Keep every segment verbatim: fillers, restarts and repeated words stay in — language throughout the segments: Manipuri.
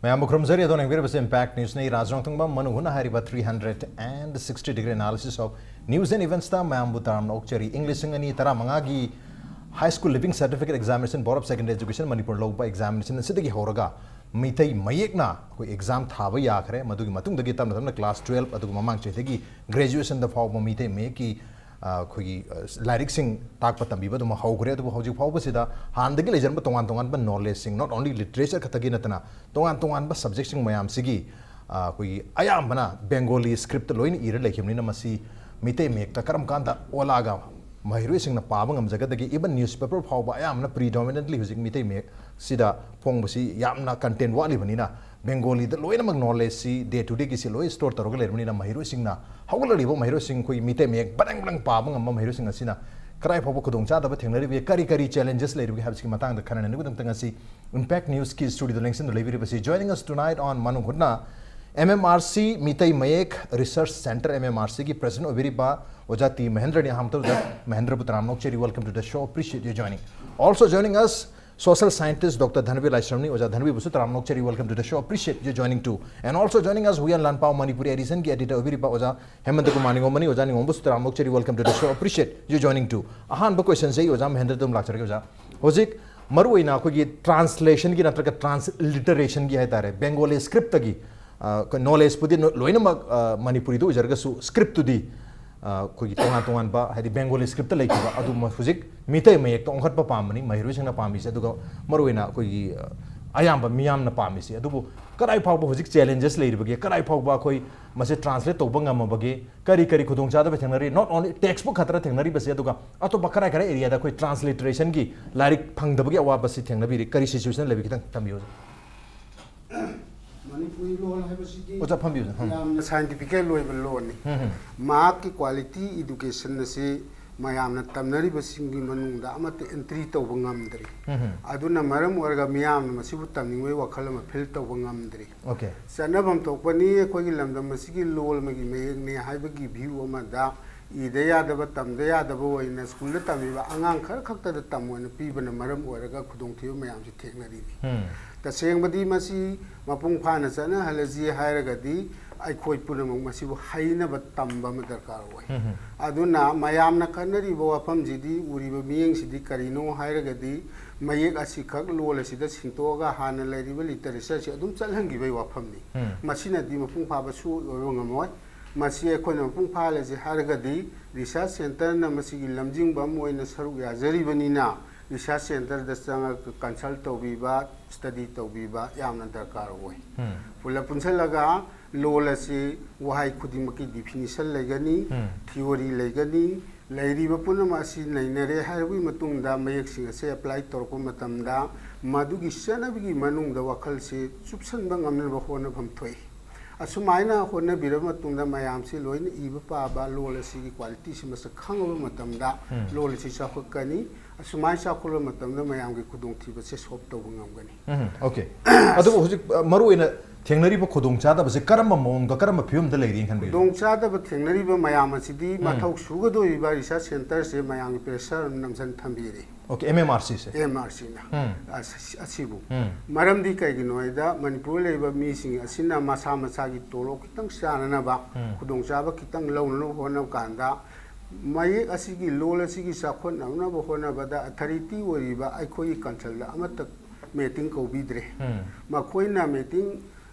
ꯃꯌꯥꯝꯕꯨ ꯈꯨꯔꯨꯝꯖꯔꯤ꯫ ꯑꯗꯣ ꯌꯦꯡꯕꯤꯔꯤꯕꯁꯤ Impact Newsꯅꯤ꯫ ꯔꯥꯖ ꯔꯣꯡꯊꯨꯡꯕꯝ ꯃꯅꯨꯡ ꯍꯨꯠꯅ ꯍꯥꯏꯔꯤꯕ three hundred and sixty degree analysis of news and eventsꯇ ꯃꯌꯥꯝꯕꯨ ꯇꯔꯥꯝꯅ ꯑꯣꯛꯆꯔꯤ꯫ ꯏꯪ ꯂꯤꯁꯤꯡ ꯑꯅꯤ ꯇꯔꯥꯃꯉꯥꯒꯤ High School Leaving Certificate Examination, Board of Secondary Education, Manipur ꯂꯧꯕ examination ꯑꯁꯤꯗꯒꯤ ꯍꯧꯔꯒ ꯃꯩꯇꯩ ꯃꯌꯦꯛꯅ ꯑꯩꯈꯣꯏ exam ꯊꯥꯕ ꯌꯥꯈ꯭ꯔꯦ꯫ ꯃꯗꯨꯒꯤ ꯃꯇꯨꯡꯗꯒꯤ ꯇꯞꯅ ꯇꯞꯅ class twelve, ꯑꯗꯨꯒ ꯃꯃꯥꯡ ꯆꯍꯤꯗꯒꯤ graduationꯗ ꯐꯥꯎꯕ ꯃꯩꯇꯩ ꯃꯌꯦꯛꯀꯤ ꯑ, ꯑꯩꯈꯣꯏꯒꯤ, ꯑ, ꯂꯥꯏꯔꯤꯛꯁꯤꯡ ꯇꯥꯛꯄ ꯇꯝꯕꯤꯕ ꯑꯗꯨꯝ ꯍꯧꯈ꯭ꯔꯦ꯫ ꯑꯗꯨꯕꯨ ꯍꯧꯖꯤꯛ ꯐꯥꯎꯕꯁꯤꯗ ꯍꯥꯟꯅꯗꯒꯤ ꯂꯩꯖꯔꯝꯕ ꯇꯣꯉꯥꯟ ꯇꯣꯉꯥꯟꯕ knowledgeꯁꯤꯡ, not only literature ꯈꯛꯇꯒꯤ ꯅꯠꯇꯅ ꯇꯣꯉꯥꯟ ꯇꯣꯉꯥꯟꯕ subjectꯁꯤꯡ ꯃꯌꯥꯝꯁꯤꯒꯤ, ꯑ, ꯑꯩꯈꯣꯏꯒꯤ ꯑꯌꯥꯝꯕꯅ Bengali scriptꯇ ꯂꯣꯏꯅ ꯏꯔ ꯂꯩꯈꯤꯕꯅꯤꯅ ꯃꯁꯤ ꯃꯤꯇꯩ ꯃꯌꯦꯛꯇ ꯀꯔꯝ ꯀꯥꯟꯗ ꯑꯣꯜꯂꯛꯑꯒ ꯃꯍꯩꯔꯣꯏꯁꯤꯡꯅ ꯄꯥꯕ ꯉꯝꯖꯒꯗꯒꯦ? Even newspaper ꯐꯥꯎꯕ ꯑꯌꯥꯝꯕꯅ predominantly ꯍꯧꯖꯤꯛ ꯃꯤꯇꯩ ꯃꯌꯦꯛꯁꯤꯗ ꯐꯣꯡꯕꯁꯤ ꯌꯥꯝꯅ content ꯋꯥꯠꯂꯤꯕꯅꯤꯅ Bengaliꯗ ꯂꯣꯏꯅꯃꯛ knowledgeꯁꯤ day to dayꯒꯤꯁꯤ ꯂꯣꯏ store ꯇꯧꯔꯒ ꯂꯩꯔꯕꯅꯤꯅ ꯃꯍꯩꯔꯣꯏꯁꯤꯡꯅ, ꯍꯧꯒꯠꯂꯛꯂꯤꯕ ꯃꯍꯩꯔꯣꯏꯁꯤꯡ, ꯑꯩꯈꯣꯏꯒꯤ ꯃꯤꯇꯩ ꯃꯌꯦꯛ ꯕ꯭ꯔꯪ ꯕ꯭ꯔꯪ ꯄꯥꯕ ꯉꯝꯕ ꯃꯍꯩꯔꯣꯏꯁꯤꯡ ꯑꯁꯤꯅ ꯀꯗꯥꯏ ꯐꯥꯎꯕ ꯈꯨꯗꯣꯡꯆꯥꯗꯕ ꯊꯦꯡꯅꯔꯤꯕꯒꯦ, ꯀꯔꯤ ꯀꯔꯤ challenges ꯂꯩꯔꯤꯕꯒꯦ ꯍꯥꯏꯕꯁꯤꯒꯤ ꯃꯇꯥꯡꯗ ꯈꯟꯅꯅꯕꯒꯤꯗꯃꯛꯇ ꯉꯁꯤ Impact Newsꯀꯤ studioꯗ ꯂꯦꯡꯁꯤꯟꯗꯨꯅ ꯂꯩꯕꯤꯔꯤꯕꯁꯤ, joining us tonight on ꯃꯅꯨꯡ ꯍꯨꯠꯅ, M M R C Meitei ꯃꯌꯦꯛ Research Centre, M M R Cꯒꯤ president ꯑꯣꯏꯕꯤꯔꯤꯕ ꯑꯣꯖꯥ ꯇꯤ ꯃꯍꯦꯟꯗ꯭ꯔꯅꯤ꯫ ꯑꯍꯥꯟꯕꯗ ꯑꯣꯖꯥ ꯃꯍꯦꯟꯗ꯭ꯔꯕꯨ ꯇꯔꯥꯝꯅ ꯑꯣꯛꯆꯔꯤ꯫ Welcome to the show, appreciate you joining. Also joining us, social scientist Doctor ꯙꯅꯕꯤꯔ ꯂꯥꯏꯁ꯭ꯔꯝꯅꯤ꯫ ꯑꯣꯖꯥ ꯙꯅꯕꯤꯔꯕꯨꯁꯨ ꯇꯔꯥꯝꯅ ꯑꯣꯛꯆꯔꯤ꯫ Welcome to the show, appreciate you joining too. And also joining us, Huiyen Lanpao Manipuri Editionꯒꯤ editor ꯑꯣꯏꯕꯤꯔꯤꯕ ꯑꯣꯖꯥ ꯍꯦꯃꯟꯇ ꯀꯨꯃꯥꯔ ꯅꯤꯉꯣꯝꯕꯅꯤ꯫ ꯑꯣꯖꯥ ꯅꯤꯉꯣꯝꯕꯁꯨ ꯇꯔꯥꯝꯅ ꯑꯣꯛꯆꯔꯤ꯫ Welcome to the show, appreciate you joining too. ꯑꯍꯥꯟꯕ questionꯁꯦ ꯑꯩ ꯑꯣꯖꯥ ꯃꯍꯦꯟꯗ꯭ꯔꯗ ꯑꯗꯨꯝ ꯂꯥꯛꯆꯔꯒꯦ꯫ ꯑꯣꯖꯥ, ꯍꯧꯖꯤꯛ ꯃꯔꯨꯑꯣꯏꯅ ꯑꯩꯈꯣꯏꯒꯤ translationꯒꯤ ꯅꯠꯇ꯭ꯔꯒ transliterationꯒꯤ ꯍꯥꯏ ꯇꯥꯔꯦ, Bengali scriptꯇꯒꯤ, ꯑ, ꯑꯩꯈꯣꯏ knowledgeꯄꯨꯗꯤ ꯅꯣ-, ꯂꯣꯏꯅꯃꯛ, ꯑ, ꯃꯅꯤꯄꯨꯔꯤꯗ ꯑꯣꯏꯖꯔꯒꯁꯨ scriptꯇꯨꯗꯤ, ꯑ, ꯑꯩꯈꯣꯏꯒꯤ ꯇꯣꯉꯥꯟ ꯇꯣꯉꯥꯟꯕ, ꯍꯥꯏꯗꯤ Bengali scriptꯇ ꯂꯩꯈꯤꯕ ꯑꯗꯨ ꯃ-, ꯍꯧꯖꯤꯛ ꯃꯤꯇꯩ ꯃꯌꯦꯛꯇ ꯑꯣꯟꯈꯠꯄ ꯄꯥꯝꯕꯅꯤ ꯃꯍꯩꯔꯣꯏꯁꯤꯡꯅ ꯄꯥꯝꯃꯤꯁꯦ, ꯑꯗꯨꯒ ꯃꯔꯨꯑꯣꯏꯅ ꯑꯩꯈꯣꯏꯒꯤ, ꯑ, ꯑꯌꯥꯝꯕ ꯃꯤꯌꯥꯝꯅ ꯄꯥꯝꯃꯤꯁꯦ꯫ ꯑꯗꯨꯕꯨ ꯀꯗꯥꯏ ꯐꯥꯎꯕ ꯍꯧꯖꯤꯛ challenges ꯂꯩꯔꯤꯕꯒꯦ, ꯀꯗꯥꯏ ꯐꯥꯎꯕ ꯑꯩꯈꯣꯏ ꯃꯁꯤ translate ꯇꯧꯕ ꯉꯝꯃꯕꯒꯦ, ꯀꯔꯤ ꯀꯔꯤ ꯈꯨꯗꯣꯡꯆꯥꯗꯕ ꯊꯦꯡꯅꯔꯤ? Not only textbook ꯈꯛꯇꯔ ꯊꯦꯡꯅꯔꯤꯕꯁꯦ, ꯑꯗꯨꯒ ꯑꯇꯣꯞꯄ ꯀꯔꯥꯏ ꯀꯔꯥꯏ areaꯗ ꯑꯩꯈꯣꯏ transliterationꯒꯤ ꯂꯥꯏꯔꯤꯛ ꯐꯪꯗꯕꯒꯤ ꯑꯋꯥꯕꯁꯤ ꯊꯦꯡꯅꯕꯤꯔꯤ? ꯀꯔꯤ situation ꯂꯩꯕꯒꯦ? ꯈꯤꯇꯪ ꯊꯝꯕꯤꯌꯨ꯫ ꯃꯅꯤꯄꯨꯔꯤ ꯂꯣꯟ ꯍꯥꯏꯕꯁꯤꯗꯤ ꯑꯣꯖꯥ, ꯐꯝꯕꯤꯌꯨ, ꯁꯦ꯫ ꯐꯝꯕꯤꯌꯨ꯫ ꯌꯥꯝꯅ scientifical ꯑꯣꯏꯕ ꯂꯣꯟꯅꯤ꯫ ꯎꯝ, ꯎꯝ꯫ ꯃꯍꯥꯛꯀꯤ quality education ꯑꯁꯤ ꯃꯌꯥꯝꯅ ꯇꯝꯅꯔꯤꯕꯁꯤꯡꯒꯤ ꯃꯅꯨꯡꯗ ꯑꯃꯠꯇ entry ꯇꯧꯕ ꯉꯝꯗ꯭ꯔꯤ꯫ ꯎꯝ, ꯎꯝ꯫ ꯑꯗꯨꯅ ꯃꯔꯝ ꯑꯣꯏꯔꯒ ꯃꯤꯌꯥꯝꯅ ꯃꯁꯤꯕꯨ ꯇꯝꯅꯤꯡꯕꯒꯤ ꯋꯥꯈꯜ ꯑꯃ feel ꯇꯧꯕ ꯉꯝꯗ꯭ꯔꯤ꯫ Okay꯫ ꯆꯠꯅꯐꯝ ꯊꯣꯛꯄꯅꯤ, ꯑꯩꯈꯣꯏꯒꯤ ꯂꯝꯗꯝ ꯑꯁꯤꯒꯤ ꯂꯣꯜ ꯑꯃꯒꯤ ꯃꯌꯦꯛꯅꯤ ꯍꯥꯏꯕꯒꯤ view ꯑꯃꯗ ꯏꯗ ꯌꯥꯗꯕ, ꯇꯝꯗ ꯌꯥꯗꯕ ꯑꯣꯏꯅ ꯁ꯭ꯀꯨꯜꯗ ꯇꯝꯃꯤꯕ ꯑꯉꯥꯡ ꯈꯔ ꯈꯛꯇꯗ ꯇꯝ ꯑꯣꯏꯅ ꯄꯤꯕꯅ ꯃꯔꯝ ꯑꯣꯏꯔꯒ ꯈꯨꯗꯣꯡꯊꯤꯕ ꯃꯌꯥꯝꯁꯤ ꯊꯦꯡꯅꯔꯤꯅꯤ꯫ ꯎꯝ꯫ ꯇꯁꯦꯡꯕꯗꯤ ꯃꯁꯤ ꯃꯄꯨꯡ ꯐꯥꯅ ꯆꯠꯅꯍꯜꯂꯁꯤ ꯍꯥꯏꯔꯒꯗꯤ ꯑꯩꯈꯣꯏ ꯄꯨꯝꯅꯃꯛ ꯃꯁꯤꯕꯨ ꯍꯩꯅꯕ ꯇꯝꯕ ꯑꯃ ꯗꯔꯀꯥꯔ ꯑꯣꯏ꯫ ꯎꯝ꯫ ꯑꯗꯨꯅ ꯃꯌꯥꯝꯅ ꯈꯟꯅꯔꯤꯕ ꯋꯥꯐꯝꯁꯤꯗꯤ, ꯎꯔꯤꯕ ꯃꯤꯠꯌꯦꯡꯁꯤꯗꯤ ꯀꯔꯤꯅꯣ ꯍꯥꯏꯔꯒꯗꯤ, ꯃꯌꯦꯛ ꯑꯁꯤꯈꯛ ꯂꯣꯜ ꯑꯁꯤꯗ ꯁꯤꯟꯇꯣꯛꯑꯒ ꯍꯥꯟꯅ ꯂꯩꯔꯤꯕ ꯂꯤꯇꯔꯦꯆꯔꯁꯤ ꯑꯗꯨꯝ ꯆꯠꯍꯟꯈꯤꯕꯒꯤ ꯋꯥꯐꯝꯅꯤ꯫ ꯎꯝ꯫ ꯃꯁꯤꯅꯗꯤ ꯃꯄꯨꯡ ꯐꯥꯕ ꯁꯨ ꯑꯣꯏꯕ ꯉꯝꯃꯣꯏ꯫ ꯃꯁꯤ ꯑꯩꯈꯣꯏꯅ ꯃꯄꯨꯡ ꯐꯥꯍꯜꯂꯁꯤ ꯍꯥꯏꯔꯒꯗꯤ, ꯔꯤꯁꯔꯁ ꯁꯦꯟꯇꯔꯅ ꯃꯁꯤꯒꯤ ꯂꯝꯖꯤꯡꯕ ꯑꯃ ꯑꯣꯏꯅ ꯁꯔꯨꯛ ꯌꯥꯖꯔꯤꯕꯅꯤꯅ, ꯔꯤꯁꯔꯁ ꯁꯦꯟꯇꯔꯗ ꯆꯪꯉꯒ ꯀꯟꯁꯜ ꯇꯧꯕꯤꯕ, ꯁ꯭ꯇꯗꯤ ꯇꯧꯕꯤꯕ ꯌꯥꯝꯅ ꯗꯔꯀꯥꯔ ꯑꯣꯏ꯫ ꯎꯝ꯫ ꯄꯨꯂꯞ ꯄꯨꯟꯁꯤꯜꯂꯒ ꯂꯣꯜ ꯑꯁꯤ ꯋꯥꯍꯩ ꯈꯨꯗꯤꯡꯃꯛꯀꯤ ꯗꯤꯐꯤꯅꯤꯁꯟ ꯂꯩꯒꯅꯤ, ꯎꯝ꯫ ꯊꯤꯑꯣꯔꯤ ꯂꯩꯒꯅꯤ, ꯂꯩꯔꯤꯕ ꯄꯨꯝꯅꯃꯛ ꯑꯁꯤ ꯅꯩꯅꯔꯦ ꯍꯥꯏꯔꯕꯒꯤ ꯃꯇꯨꯡꯗ ꯃꯌꯦꯛꯁꯤꯡ ꯑꯁꯤ ꯑꯦꯄ꯭ꯂꯥꯏ ꯇꯧꯔꯛꯄ ꯃꯇꯝꯗ ꯃꯗꯨꯒꯤ ꯆꯠꯅꯕꯤꯒꯤ ꯃꯅꯨꯡꯗ ꯋꯥꯈꯜꯁꯤ ꯆꯨꯞꯁꯟꯕ ꯉꯝꯅꯕ ꯍꯣꯠꯅꯐꯝ ꯊꯣꯛꯏ꯫ ꯑꯁꯨꯃꯥꯏꯅ ꯍꯣꯠꯅꯕꯤꯔꯕ ꯃꯇꯨꯡꯗ ꯃꯌꯥꯝꯁꯤ ꯂꯣꯏꯅ ꯏꯕ ꯄꯥꯕ, ꯂꯣꯜ ꯑꯁꯤꯒꯤ ꯀ꯭ꯋꯥꯂꯤꯇꯤꯁꯤ ꯃꯁꯛ ꯈꯪꯉꯕ ꯃꯇꯝꯗ ꯎꯝ꯫ ꯂꯣꯜ ꯑꯁꯤ ꯆꯥꯎꯈꯠꯀꯅꯤ꯫ ꯑꯁꯨꯃꯥꯏꯅ ꯆꯥꯎꯈꯠꯂꯕ ꯃꯇꯝꯗ ꯃꯌꯥꯝꯒꯤ ꯈꯨꯗꯣꯡꯊꯤꯕꯁꯦ ꯁꯣꯜꯕ ꯇꯧꯕ ꯉꯝꯒꯅꯤ꯫ ꯎꯝ, ꯑꯣꯀꯦ꯫ ꯑꯗꯨꯕꯨ ꯍꯧꯖꯤꯛ, ꯑ, ꯃꯔꯨꯑꯣꯏꯅ ꯊꯦꯡꯅꯔꯤꯕ ꯈꯨꯗꯣꯡꯆꯥꯗꯕꯁꯦ ꯀꯔꯝꯕ ꯃꯑꯣꯡꯗ, ꯀꯔꯝꯕ ꯐꯤꯕꯝꯗ ꯂꯩꯔꯤ ꯈꯟꯕꯤꯒꯦ? ꯈꯨꯗꯣꯡꯆꯥꯗꯕ ꯊꯦꯡꯅꯔꯤꯕ ꯃꯌꯥꯝ ꯑꯁꯤꯗꯤ ꯎꯝ꯫ ꯃꯊꯧ ꯁꯨꯒꯗꯧꯔꯤꯕ ꯔꯤꯁꯔꯁ ꯁꯦꯟꯇꯔꯁꯦ ꯃꯌꯥꯝꯒꯤ ꯄ꯭ꯔꯦꯁꯔ ꯑꯃ ꯅꯝꯁꯤꯟ ꯊꯝꯕꯤꯔꯦ꯫ ꯑꯣꯀꯦ, ꯑꯦꯝ ꯑꯦꯝ ꯑꯥꯔ ꯁꯤꯁꯦ꯫ ꯑꯦꯝ ꯑꯥꯔ ꯁꯤꯅ ꯎꯝ꯫ ꯑꯁ-, ꯑꯁꯤꯕꯨ꯫ ꯎꯝ꯫ ꯃꯔꯝꯗꯤ ꯀꯩꯒꯤꯅꯣ ꯍꯥꯏꯗ, ꯃꯅꯤꯄꯨꯔꯗ ꯂꯩꯔꯤꯕ ꯃꯤꯁꯤꯡ ꯑꯁꯤꯅ ꯃꯁꯥ ꯃꯁꯥꯒꯤ ꯇꯣꯂꯣꯞ ꯈꯤꯇꯪ ꯆꯥꯅꯅꯕ, ꯎꯝ꯫ ꯈꯨꯗꯣꯡꯆꯥꯕ ꯈꯤꯇꯪ ꯂꯧꯅꯅꯕ ꯍꯣꯠꯅꯕ ꯀꯥꯟꯗ, ꯃꯌꯦꯛ ꯑꯁꯤꯒꯤ, ꯂꯣꯜ ꯑꯁꯤꯒꯤ ꯆꯥꯎꯈꯠꯅꯅꯕ ꯍꯣꯠꯅꯕꯗ ꯑꯣꯊꯣꯔꯤꯇꯤ ꯑꯣꯏꯔꯤꯕ ꯑꯩꯈꯣꯏꯒꯤ ꯀꯟꯁꯜꯗ ꯑꯃꯠꯇ ꯃꯤꯇꯤꯡ ꯀꯧꯕꯤꯗ꯭ꯔꯦ꯫ ꯎꯝ꯫ ꯃꯈꯣꯏꯅ ꯃꯤꯇꯤꯡ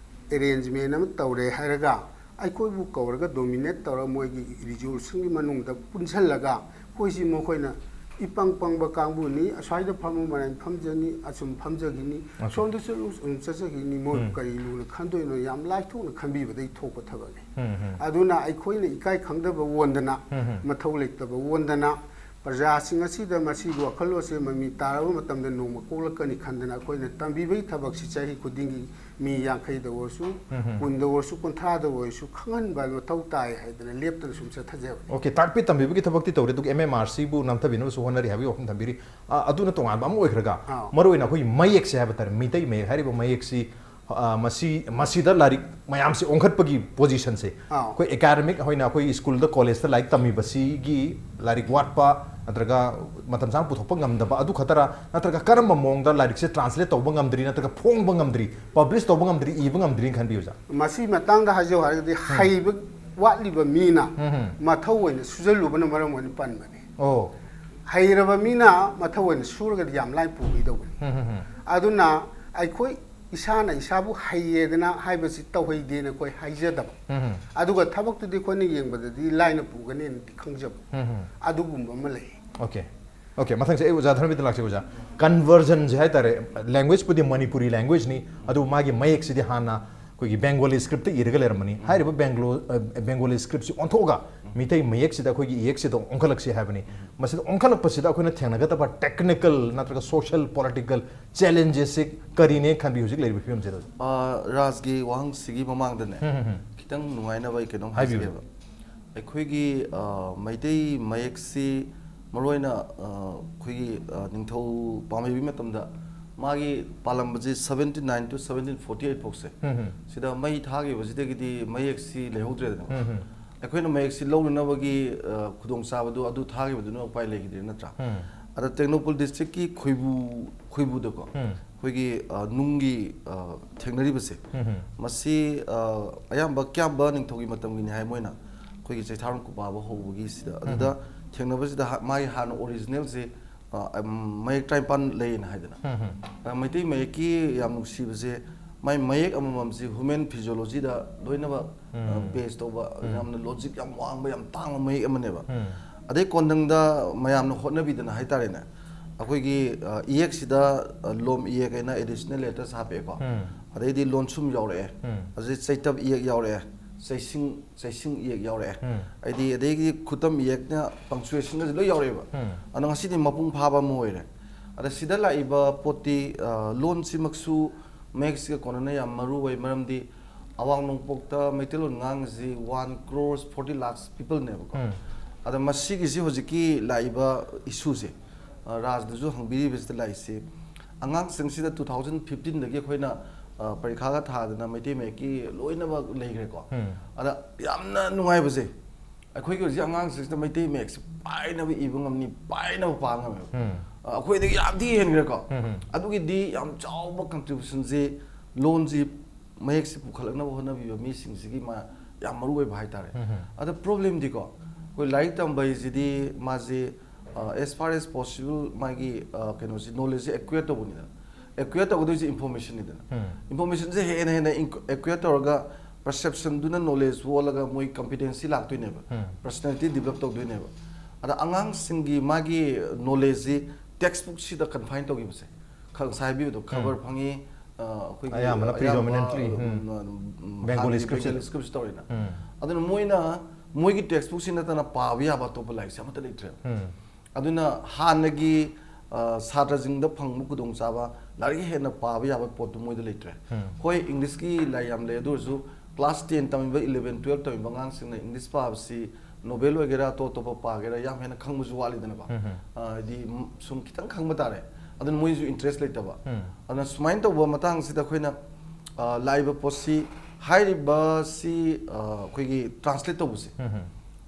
ꯑꯦꯔꯦꯟꯖꯃꯦꯟ ꯑꯃ ꯇꯧꯔꯦ ꯍꯥꯏꯔꯒ, ꯑꯩꯈꯣꯏꯕꯨ ꯀꯧꯔꯒ ꯗꯣꯃꯤꯅꯦꯠ ꯇꯧꯔꯒ ꯃꯣꯏꯒꯤ ꯔꯤꯖꯣꯂꯨꯁꯟꯒꯤ ꯃꯅꯨꯡꯗ ꯄꯨꯟꯁꯤꯜꯂꯒ, ꯑꯩꯈꯣꯏꯁꯤ ꯃꯈꯣꯏꯅ ꯏꯄꯪ ꯄꯪꯕ ꯀꯥꯡꯕꯨꯅꯤ, ꯑꯁ꯭ꯋꯥꯏꯗ ꯐꯝꯃꯨ ꯃꯔꯥꯏꯅ ꯐꯝꯖꯅꯤ, ꯑꯁꯨꯝ ꯐꯝꯖꯈꯤꯅꯤ, ꯑꯣꯀꯦ꯫ ꯁꯣꯝꯗ ꯆꯠꯂꯨ ꯑꯁꯨꯝ ꯆꯠꯆꯈꯤꯅꯤ, ꯃꯣꯏ ꯎꯝ꯫ ꯀꯔꯤ ꯂꯨꯅ ꯈꯟꯗꯣꯏꯅꯣ, ꯌꯥꯝ ꯂꯥꯏꯊꯣꯛꯅ ꯈꯟꯕꯤꯕꯗꯒꯤ ꯊꯣꯛꯄ ꯊꯕꯛꯅꯤ꯫ ꯎꯝ, ꯎꯝ꯫ ꯑꯗꯨꯅ ꯑꯩꯈꯣꯏꯅ ꯏꯀꯥꯏ ꯈꯪꯗꯕ ꯑꯣꯟꯗꯅ, ꯎꯝ, ꯎꯝ꯫ ꯃꯊꯧ ꯂꯩꯇꯕ ꯑꯣꯟꯗꯅ, ꯄ꯭ꯔꯖꯥꯁꯤꯡ ꯑꯁꯤꯗ ꯃꯁꯤꯒꯤ ꯋꯥꯈꯜꯂꯣꯟꯁꯦ ꯃꯃꯤ ꯇꯥꯔꯕ ꯃꯇꯝꯗ ꯅꯣꯡꯃ ꯀꯣꯛꯂꯛꯀꯅꯤ ꯈꯟꯗꯅ ꯑꯩꯈꯣꯏꯅ ꯇꯝꯕꯤꯕꯒꯤ ꯊꯕꯛꯁꯤ ꯆꯍꯤ ꯈꯨꯗꯤꯡꯒꯤ ꯃꯤ ꯌꯥꯡꯈꯩꯗ ꯑꯣꯏꯔꯁꯨ, ꯎꯝ, ꯎꯝ꯫ ꯀꯨꯟꯗ ꯑꯣꯏꯔꯁꯨ, ꯀꯨꯟꯊ꯭ꯔꯥꯗ ꯑꯣꯏꯔꯁꯨ ꯈꯪꯍꯟꯕ ꯃꯊꯧ ꯇꯥꯏ ꯍꯥꯏꯗꯅ ꯂꯦꯞꯇꯅ ꯁꯨꯝ ꯆꯠꯊꯖꯕꯅꯤ꯫ ꯑꯣꯀꯦ, ꯇꯥꯛꯄꯤ ꯇꯝꯕꯤꯕꯒꯤ ꯊꯕꯛꯇꯤ ꯇꯧꯔꯦ, ꯑꯗꯨꯒ ꯑꯦꯝ ꯑꯦꯝ ꯑꯥꯔ ꯁꯤꯕꯨ ꯅꯝꯊꯕꯤꯅꯕꯁꯨ ꯍꯣꯠꯅꯔꯤ ꯍꯥꯏꯕꯒꯤ ꯋꯥꯐꯝ ꯊꯝꯕꯤꯔꯤ꯫ ꯑ, ꯑꯗꯨꯅ ꯇꯣꯉꯥꯟꯕ ꯑꯃ ꯑꯣꯏꯈ꯭ꯔꯒ, ꯑꯥ꯫ ꯃꯔꯨꯑꯣꯏꯅ ꯑꯩꯈꯣꯏꯒꯤ ꯃꯌꯦꯛꯁꯦ ꯍꯥꯏꯕ ꯇꯥꯔꯦ, ꯃꯤꯇꯩ ꯃꯌꯦꯛ ꯍꯥꯏꯔꯤꯕ ꯃꯌꯦꯛꯁꯤ ꯑ, ꯃꯁꯤ ꯃꯁꯤꯗ ꯂꯥꯏꯔꯤꯛ ꯃꯌꯥꯝꯁꯦ ꯑꯣꯟꯈꯠꯄꯒꯤ ꯄꯣꯖꯤꯁꯟꯁꯦ ꯑꯥ꯫ ꯑꯩꯈꯣꯏ ꯑꯦꯀꯥꯗꯃꯤꯛ ꯑꯣꯏꯅ ꯑꯩꯈꯣꯏ ꯁ꯭ꯀꯨꯜꯗ ꯀꯣꯂꯦꯖꯇ ꯂꯥꯏꯔꯤꯛ ꯇꯝꯃꯤꯕꯁꯤꯒꯤ ꯂꯥꯏꯔꯤꯛ ꯋꯥꯠꯄ ꯅꯠꯇ꯭ꯔꯒ ꯃꯇꯝ ꯆꯥꯅ ꯄꯨꯊꯣꯛꯄ ꯉꯝꯗꯕ ꯑꯗꯨ ꯈꯛꯇꯔ, ꯅꯠꯇ꯭ꯔꯒ ꯀꯔꯝꯕ ꯃꯑꯣꯡꯗ ꯂꯥꯏꯔꯤꯛꯁꯦ ꯇ꯭ꯔꯥꯟꯁꯂꯦꯠ ꯇꯧꯕ ꯉꯝꯗ꯭ꯔꯤ, ꯅꯠꯇ꯭ꯔꯒ ꯐꯣꯡꯕ ꯉꯝꯗ꯭ꯔꯤ, ꯄꯕ꯭ꯂꯤꯁ ꯇꯧꯕ ꯉꯝꯗ꯭ꯔꯤ, ꯏꯕ ꯉꯝꯗ꯭ꯔꯤꯅ ꯈꯟꯕꯤ ꯑꯣꯖꯥ? ꯃꯁꯤ ꯃꯇꯥꯡꯗ ꯍꯥꯏꯖꯧ ꯍꯥꯏꯔꯒꯗꯤ ꯍꯩꯕ ꯋꯥꯠꯂꯤꯕ ꯃꯤꯅ ꯎꯝ꯫ ꯃꯊꯧ ꯑꯣꯏꯅ ꯁꯨꯖꯜꯂꯨꯕꯅ ꯃꯔꯝ ꯑꯣꯏꯅ ꯄꯟꯕꯅꯤ꯫ ꯑꯣ꯫ ꯍꯩꯔꯕ ꯃꯤꯅ ꯃꯊꯧ ꯑꯣꯏꯅ ꯁꯨꯔꯒꯗꯤ ꯌꯥꯝ ꯂꯥꯏ ꯄꯨꯈꯤꯗꯧꯕꯅꯤ꯫ ꯎꯝ, ꯎꯝ, ꯎꯝ꯫ ꯑꯗꯨꯅ ꯑꯩꯈꯣꯏ ꯏꯁꯥꯅ ꯏꯁꯥꯕꯨ ꯍꯩꯌꯦꯗꯅ ꯍꯥꯏꯕꯁꯤ ꯇꯧꯍꯩꯗꯦꯅ ꯑꯩꯈꯣꯏ ꯍꯥꯏꯖꯗꯕ꯫ ꯎꯝ, ꯎꯝ꯫ ꯑꯗꯨꯒ ꯊꯕꯛꯇꯨꯗꯤ ꯑꯩꯈꯣꯏꯅ ꯌꯦꯡꯕꯗꯗꯤ ꯂꯥꯏꯅ ꯄꯨꯒꯅꯤꯅꯗꯤ ꯈꯪꯖꯕ꯫ ꯎꯝ, ꯎꯝ꯫ ꯑꯗꯨꯒꯨꯝꯕ ꯑꯃ ꯂꯩ꯫ ꯑꯣꯀꯦ꯫ ꯑꯣꯀꯦ, ꯃꯊꯪꯁꯦ ꯑꯩ ꯑꯣꯖꯥ ꯙꯔꯃꯦꯟꯗ꯭ꯔ ꯂꯥꯛꯆꯒꯦ ꯑꯣꯖꯥ꯫ ꯀꯟꯚꯔꯖꯟꯁꯦ ꯍꯥꯏꯇꯥꯔꯦ, ꯂꯦꯡꯒ꯭ꯋꯦꯖꯄꯨꯗꯤ ꯃꯅꯤꯄꯨꯔꯤ ꯂꯦꯡꯒ꯭ꯋꯦꯖꯅꯤ, ꯑꯗꯨꯕꯨ ꯃꯥꯒꯤ ꯃꯌꯦꯛꯁꯤꯗꯤ ꯍꯥꯟꯅ ꯑꯩꯈꯣꯏꯒꯤ ꯕꯦꯡꯒꯣꯂꯤ ꯁ꯭ꯀ꯭ꯔꯤꯞꯇ ꯏꯔꯒ ꯂꯩꯔꯝꯕꯅꯤ꯫ ꯍꯥꯏꯔꯤꯕ ꯕꯦꯡꯒ꯭ꯂꯣ-, ꯑ, ꯕꯦꯡꯒꯣꯂꯤ ꯁ꯭ꯀ꯭ꯔꯤꯞꯁꯤ ꯑꯣꯟꯊꯣꯛꯑꯒ ꯃꯤꯇꯩ ꯃꯌꯦꯛꯁꯤꯗ ꯑꯩꯈꯣꯏꯒꯤ ꯏꯌꯦꯛꯁꯤꯗ ꯑꯣꯟꯈꯠꯂꯛꯁꯤ ꯍꯥꯏꯕꯅꯤ꯫ ꯃꯁꯤꯗ ꯑꯣꯟꯈꯠꯂꯛꯄꯁꯤꯗ ꯑꯩꯈꯣꯏꯅ ꯊꯦꯡꯅꯒꯗꯕ ꯇꯦꯛꯅꯤꯀꯦꯜ ꯅꯠꯇ꯭ꯔꯒ ꯁꯣꯁꯤꯌꯦꯜ ꯄꯣꯂꯤꯇꯤꯀꯦꯜ ꯆꯦꯂꯦꯟꯖꯦꯁꯁꯤ ꯀꯔꯤꯅꯦ ꯈꯟꯕꯤ ꯍꯧꯖꯤꯛ ꯂꯩꯔꯤꯕ ꯐꯤꯕꯝꯁꯤꯗ? ꯑ, ꯔꯥꯖꯒꯤ ꯋꯥꯍꯪꯁꯤꯒꯤ ꯃꯃꯥꯡꯗꯅꯦ ꯎꯝ, ꯎꯝ, ꯎꯝ꯫ ꯈꯤꯇꯪ ꯅꯨꯡꯉꯥꯏꯅꯕ ꯑꯩ ꯀꯩꯅꯣꯝ ꯍꯥꯏꯕꯤꯌꯨ꯫ ꯍꯥꯏꯖꯒꯦꯕ꯫ ꯑꯩꯈꯣꯏꯒꯤ ꯑ, ꯃꯩꯇꯩ ꯃꯌꯦꯛꯁꯤ ꯃꯔꯨꯑꯣꯏꯅ ꯑ, ꯑꯩꯈꯣꯏꯒꯤ ꯑ, ꯅꯤꯡꯊꯧ ꯄꯥꯝꯍꯩꯕꯒꯤ ꯃꯇꯝꯗ ꯃꯥꯒꯤ ꯄꯥꯜꯂꯝꯕꯁꯤ seventy nine to seventeen forty eight ꯐꯥꯎꯁꯦ ꯎꯝ, ꯎꯝ꯫ ꯁꯤꯗ ꯃꯩ ꯊꯥꯈꯤꯕꯁꯤꯗꯒꯤꯗꯤ ꯃꯌꯦꯛꯁꯤ ꯂꯩꯍꯧꯗ꯭ꯔꯦꯗꯅ꯫ ꯎꯝ, ꯎꯝ꯫ ꯑꯩꯈꯣꯏꯅ ꯃꯌꯦꯛꯁꯤ ꯂꯧꯅꯅꯕꯒꯤ ꯑ, ꯈꯨꯗꯣꯡꯆꯥꯕꯗꯨ ꯑꯗꯨ ꯊꯥꯈꯤꯕꯗꯨꯅ ꯎꯄꯥꯏ ꯂꯩꯈꯤꯗ꯭ꯔꯦ ꯅꯠꯇ꯭ꯔꯥ? ꯎꯝ꯫ ꯑꯗ ꯇꯦꯡꯅꯧꯄꯜ ꯗꯤꯁꯇ꯭ꯔꯤꯛꯀꯤ ꯈꯣꯏꯕꯨ, ꯈꯣꯏꯕꯨꯗꯀꯣ ꯎꯝ꯫ ꯑꯩꯈꯣꯏꯒꯤ ꯑ, ꯅꯨꯡꯒꯤ ꯑ, ꯊꯦꯡꯅꯔꯤꯕꯁꯦ ꯎꯝ, ꯎꯝ꯫ ꯃꯁꯤ ꯑ, ꯑꯌꯥꯝꯕ ꯀꯌꯥꯝꯕ ꯅꯤꯡꯊꯧꯒꯤ ꯃꯇꯝꯒꯤꯅꯤ ꯍꯥꯏ ꯃꯣꯏꯅ, ꯑꯩꯈꯣꯏꯒꯤ ꯆꯩꯊꯥꯔꯣꯟ ꯈꯨꯕꯥꯕ ꯍꯧꯕꯒꯤꯁꯤꯗ꯫ ꯑꯗꯨꯗ ꯊꯦꯡꯅꯕꯁꯤꯗ ꯍꯥ-, ꯃꯥꯒꯤ ꯍꯥꯟꯅ ꯑꯣꯔꯤꯖꯤꯅꯦꯜꯁꯦ ꯑ, ꯑꯝ, ꯃꯌꯦꯛ ꯇꯔꯥꯅꯤꯄꯥꯟ ꯂꯩꯌꯦꯅ ꯍꯥꯏꯗꯅ꯫ ꯎꯝ, ꯎꯝ꯫ ꯑ, ꯃꯩꯇꯩ ꯃꯌꯦꯛꯀꯤ ꯌꯥꯝ ꯅꯨꯡꯁꯤꯕꯁꯦ ꯃꯥꯏ ꯃꯌꯦꯛ ꯑꯃꯃꯝꯁꯤ ꯍ꯭ꯌꯨꯃꯦꯟ ꯐꯤꯖꯤꯌꯣꯂꯣꯖꯤꯗ ꯂꯣꯏꯅꯃꯛ ꯎꯝ꯫ ꯕꯦꯁ ꯇꯧꯕ, ꯎꯝ꯫ ꯌꯥꯝꯅ ꯂꯣꯖꯤꯛ ꯌꯥꯝ ꯋꯥꯡꯕ, ꯌꯥꯝ ꯇꯥꯡꯕ ꯃꯌꯦꯛ ꯑꯃꯅꯦꯕ꯫ ꯎꯝ꯫ ꯑꯗꯩ ꯀꯣꯟꯊꯪꯗ ꯃꯌꯥꯝꯅ ꯍꯣꯠꯅꯕꯤꯗꯅ ꯍꯥꯏꯇꯥꯔꯦꯅꯦ, ꯑꯩꯈꯣꯏꯒꯤ ꯑ, ꯏꯌꯦꯛꯁꯤꯗ ꯑ, ꯂꯣꯝ ꯏꯌꯦꯛ ꯍꯥꯏꯅ ꯑꯦꯗꯤꯁꯅꯦꯜ ꯂꯦꯇꯔꯁ ꯍꯥꯞꯄꯛꯑꯦꯀꯣ꯫ ꯎꯝ꯫ ꯑꯗꯩꯗꯤ ꯂꯣꯟꯁꯨꯝ ꯌꯥꯎꯔꯛꯑꯦ꯫ ꯎꯝ꯫ ꯑꯗꯩ ꯆꯩꯇꯞ ꯏꯌꯦꯛ ꯌꯥꯎꯔꯛꯑꯦ꯫ ꯆꯩꯁꯤꯡ, ꯆꯩꯁꯤꯡ ꯏꯌꯦꯛ ꯌꯥꯎꯔꯛꯑꯦ꯫ ꯎꯝ꯫ ꯑꯗꯩꯗꯤ, ꯑꯗꯩꯗꯤ ꯈꯨꯇꯝ ꯏꯌꯦꯛꯅ ꯄꯪꯆꯨꯌꯦꯁꯟꯒꯁꯦ ꯂꯣꯏ ꯌꯥꯎꯔꯛꯑꯦꯕ꯫ ꯎꯝ꯫ ꯑꯗꯣ ꯉꯁꯤꯗꯤ ꯃꯄꯨꯡ ꯐꯥꯕ ꯑꯃ ꯑꯣꯏꯔꯦ꯫ ꯑꯗ ꯁꯤꯗ ꯂꯥꯛꯏꯕ ꯄꯣꯠꯇꯤ ꯑ, ꯂꯣꯟꯁꯤꯃꯛꯁꯨ ꯃꯌꯦꯛꯁꯤꯒ ꯀꯣꯟꯅꯅ ꯌꯥꯝ ꯃꯔꯨ ꯑꯣꯏ, ꯃꯔꯝꯗꯤ ꯑꯋꯥꯡ ꯅꯣꯡꯄꯣꯛꯇ Meiteilon ꯉꯥꯡꯉꯤꯁꯤ one crore forty lakhs ꯄꯤꯄꯜꯅꯦꯕꯀꯣ꯫ ꯎꯝ꯫ ꯑꯗ ꯃꯁꯤꯒꯤꯁꯤ ꯍꯧꯖꯤꯛꯀꯤ ꯂꯥꯛꯏꯕ ꯏꯁꯨꯁꯦ, ꯑ, ꯔꯥꯖꯅꯁꯨ ꯍꯪꯕꯤꯔꯤꯕꯁꯤꯗ ꯂꯥꯛꯏꯁꯤ, ꯑꯉꯥꯡꯁꯤꯡꯁꯤꯗ two thousand fifteen ꯗꯒꯤ ꯑꯩꯈꯣꯏꯅ ꯑ, ꯄꯔꯤꯈꯥꯒ ꯊꯥꯗꯅ ꯃꯩꯇꯩ ꯃꯌꯦꯛꯀꯤ ꯂꯣꯏꯅꯃꯛ ꯂꯩꯈ꯭ꯔꯦꯀꯣ꯫ ꯎꯝ. ꯑꯗ ꯌꯥꯝꯅ ꯅꯨꯡꯉꯥꯏꯕꯁꯦ, ꯑꯩꯈꯣꯏꯒꯤ ꯍꯧꯖꯤꯛ ꯑꯉꯥꯡꯁꯤꯡꯁꯤꯗ ꯃꯩꯇꯩ ꯃꯌꯦꯛꯁꯦ ꯄꯥꯏꯅꯕ ꯏꯕ ꯉꯝꯅꯤ, ꯄꯥꯏꯅꯕ ꯄꯥ ꯉꯝꯃꯦꯕ꯫ ꯎꯝ. ꯑ, ꯑꯩꯈꯣꯏꯗꯒꯤ ꯌꯥꯝ ꯊꯤ ꯍꯦꯟꯈ꯭ꯔꯦꯀꯣ꯫ ꯎꯝ. ꯑꯗꯨꯒꯤꯗꯤ ꯌꯥꯝ ꯆꯥꯎꯕ contributionꯁꯦ ꯂꯣꯟꯁꯤ ꯃꯌꯦꯛꯁꯤ ꯄꯨꯈꯠꯂꯛꯅꯕ ꯍꯣꯠꯅꯕꯤꯕ ꯃꯤꯁꯤꯡꯁꯤꯒꯤ ꯃꯥ ꯌꯥꯝ ꯃꯔꯨ ꯑꯣꯏꯕ ꯍꯥꯏꯇꯥꯔꯦ꯫ ꯎꯝ. ꯑꯗ problemꯗꯤꯀꯣ, ꯑꯩꯈꯣꯏ ꯂꯥꯏꯔꯤꯛ ꯇꯝꯕ ꯍꯥꯏꯁꯤꯗꯤ ꯃꯥꯁꯤ, ꯑ, as far as possible ꯃꯥꯒꯤ, ꯑ, ꯀꯩꯅꯣꯁꯤ, knowledgeꯁꯤ acquire ꯇꯧꯕꯅꯤꯗꯅ꯫ Acquire ꯇꯧꯒꯗꯣꯏꯁꯦ informationꯅꯤꯗꯅ꯫ ꯎꯝ. Informationꯁꯦ ꯍꯦꯟꯅ ꯍꯦꯟꯅ inc-, acquire ꯇꯧꯔꯒ perceptionꯗꯨꯅ knowledge ꯑꯣꯜꯂꯒ ꯃꯣꯏ competency ꯂꯥꯛꯇꯣꯏꯅꯦꯕ꯫ ꯎꯝ. Personality develop ꯇꯧꯗꯣꯏꯅꯦꯕ꯫ ꯑꯗ ꯑꯉꯥꯡꯁꯤꯡꯒꯤ ꯃꯥꯒꯤ knowledgeꯁꯤ textbookꯁꯤꯗ confine ꯇꯧꯈꯤꯕꯁꯦ, ꯈ-, ꯉꯁꯥꯏ ꯍꯥꯏꯕꯤꯕꯗꯣ, ꯈꯕꯔ ꯐꯪꯉꯤ, ꯑ, ꯑꯩꯈꯣꯏꯒꯤ ꯑꯌꯥꯝꯕꯅ ꯑꯌꯥꯝꯕ, predominantly, ꯎꯝ, ꯎꯝ, ꯎꯝ, Bengali ꯍꯥꯟꯅꯗꯤ scriptꯁꯤꯗ꯫ Bengali scriptꯁꯤ ꯇꯧꯔꯤꯅ꯫ ꯎꯝ. ꯑꯗꯨꯅ ꯃꯣꯏꯅ ꯃꯣꯏꯒꯤ textbookꯁꯤ ꯅꯠꯇꯅ ꯄꯥꯕ ꯌꯥꯕ ꯑꯇꯣꯞꯄ ꯂꯥꯏꯔꯤꯛꯁꯦ ꯑꯃꯠꯇ ꯂꯩꯇ꯭ꯔꯦꯕ꯫ ꯎꯝ. ꯑꯗꯨꯅ ꯍꯥꯟꯅꯒꯤ, ꯑ, ꯁꯥꯇ꯭ꯔꯁꯤꯡꯗ ꯐꯪꯕ ꯈꯨꯗꯣꯡꯆꯥꯕ, ꯂꯥꯏꯔꯤꯛ ꯍꯦꯟꯅ ꯄꯥꯕ ꯌꯥꯕ ꯄꯣꯠꯇꯨ ꯃꯣꯏꯗ ꯂꯩꯇ꯭ꯔꯦ꯫ ꯎꯝ. ꯍꯣꯏ, Englishꯀꯤ ꯂꯥꯏꯔꯤꯛ ꯌꯥꯝ ꯂꯩ, ꯑꯗꯨ ꯑꯣꯏꯔꯁꯨ class ten ꯇꯝꯃꯤꯕ, eleven, twelve ꯇꯝꯃꯤꯕ ꯑꯉꯥꯡꯁꯤꯡꯅ English ꯄꯥꯕꯁꯤ novel ꯑꯣꯏꯒꯦꯔꯥ, ꯑꯇꯣꯞ ꯑꯇꯣꯞꯄ ꯄꯥꯒꯦꯔꯥ, ꯌꯥꯝ ꯍꯦꯟꯅ ꯈꯪꯕꯁꯨ ꯋꯥꯠꯂꯤꯗꯅꯀꯣ꯫ ꯎꯝ. ꯑ, ꯍꯥꯏꯗꯤ, ꯁꯨꯝ ꯈꯤꯇꯪ ꯈꯪꯕ ꯇꯥꯔꯦ, ꯑꯗꯨꯅ ꯃꯣꯏꯁꯨ interest ꯂꯩꯇꯕ꯫ ꯎꯝ. ꯑꯗꯨꯅ ꯁꯨꯃꯥꯏꯅ ꯇꯧꯕ ꯃꯇꯥꯡꯁꯤꯗ ꯑꯩꯈꯣꯏꯅ, ꯑ, ꯂꯥꯛꯏꯕ ꯄꯣꯠꯁꯤ, ꯍꯥꯏꯔꯤꯕꯁꯤ, ꯑ, ꯑꯩꯈꯣꯏꯒꯤ translate ꯇꯧꯕꯁꯦ, ꯎꯝ.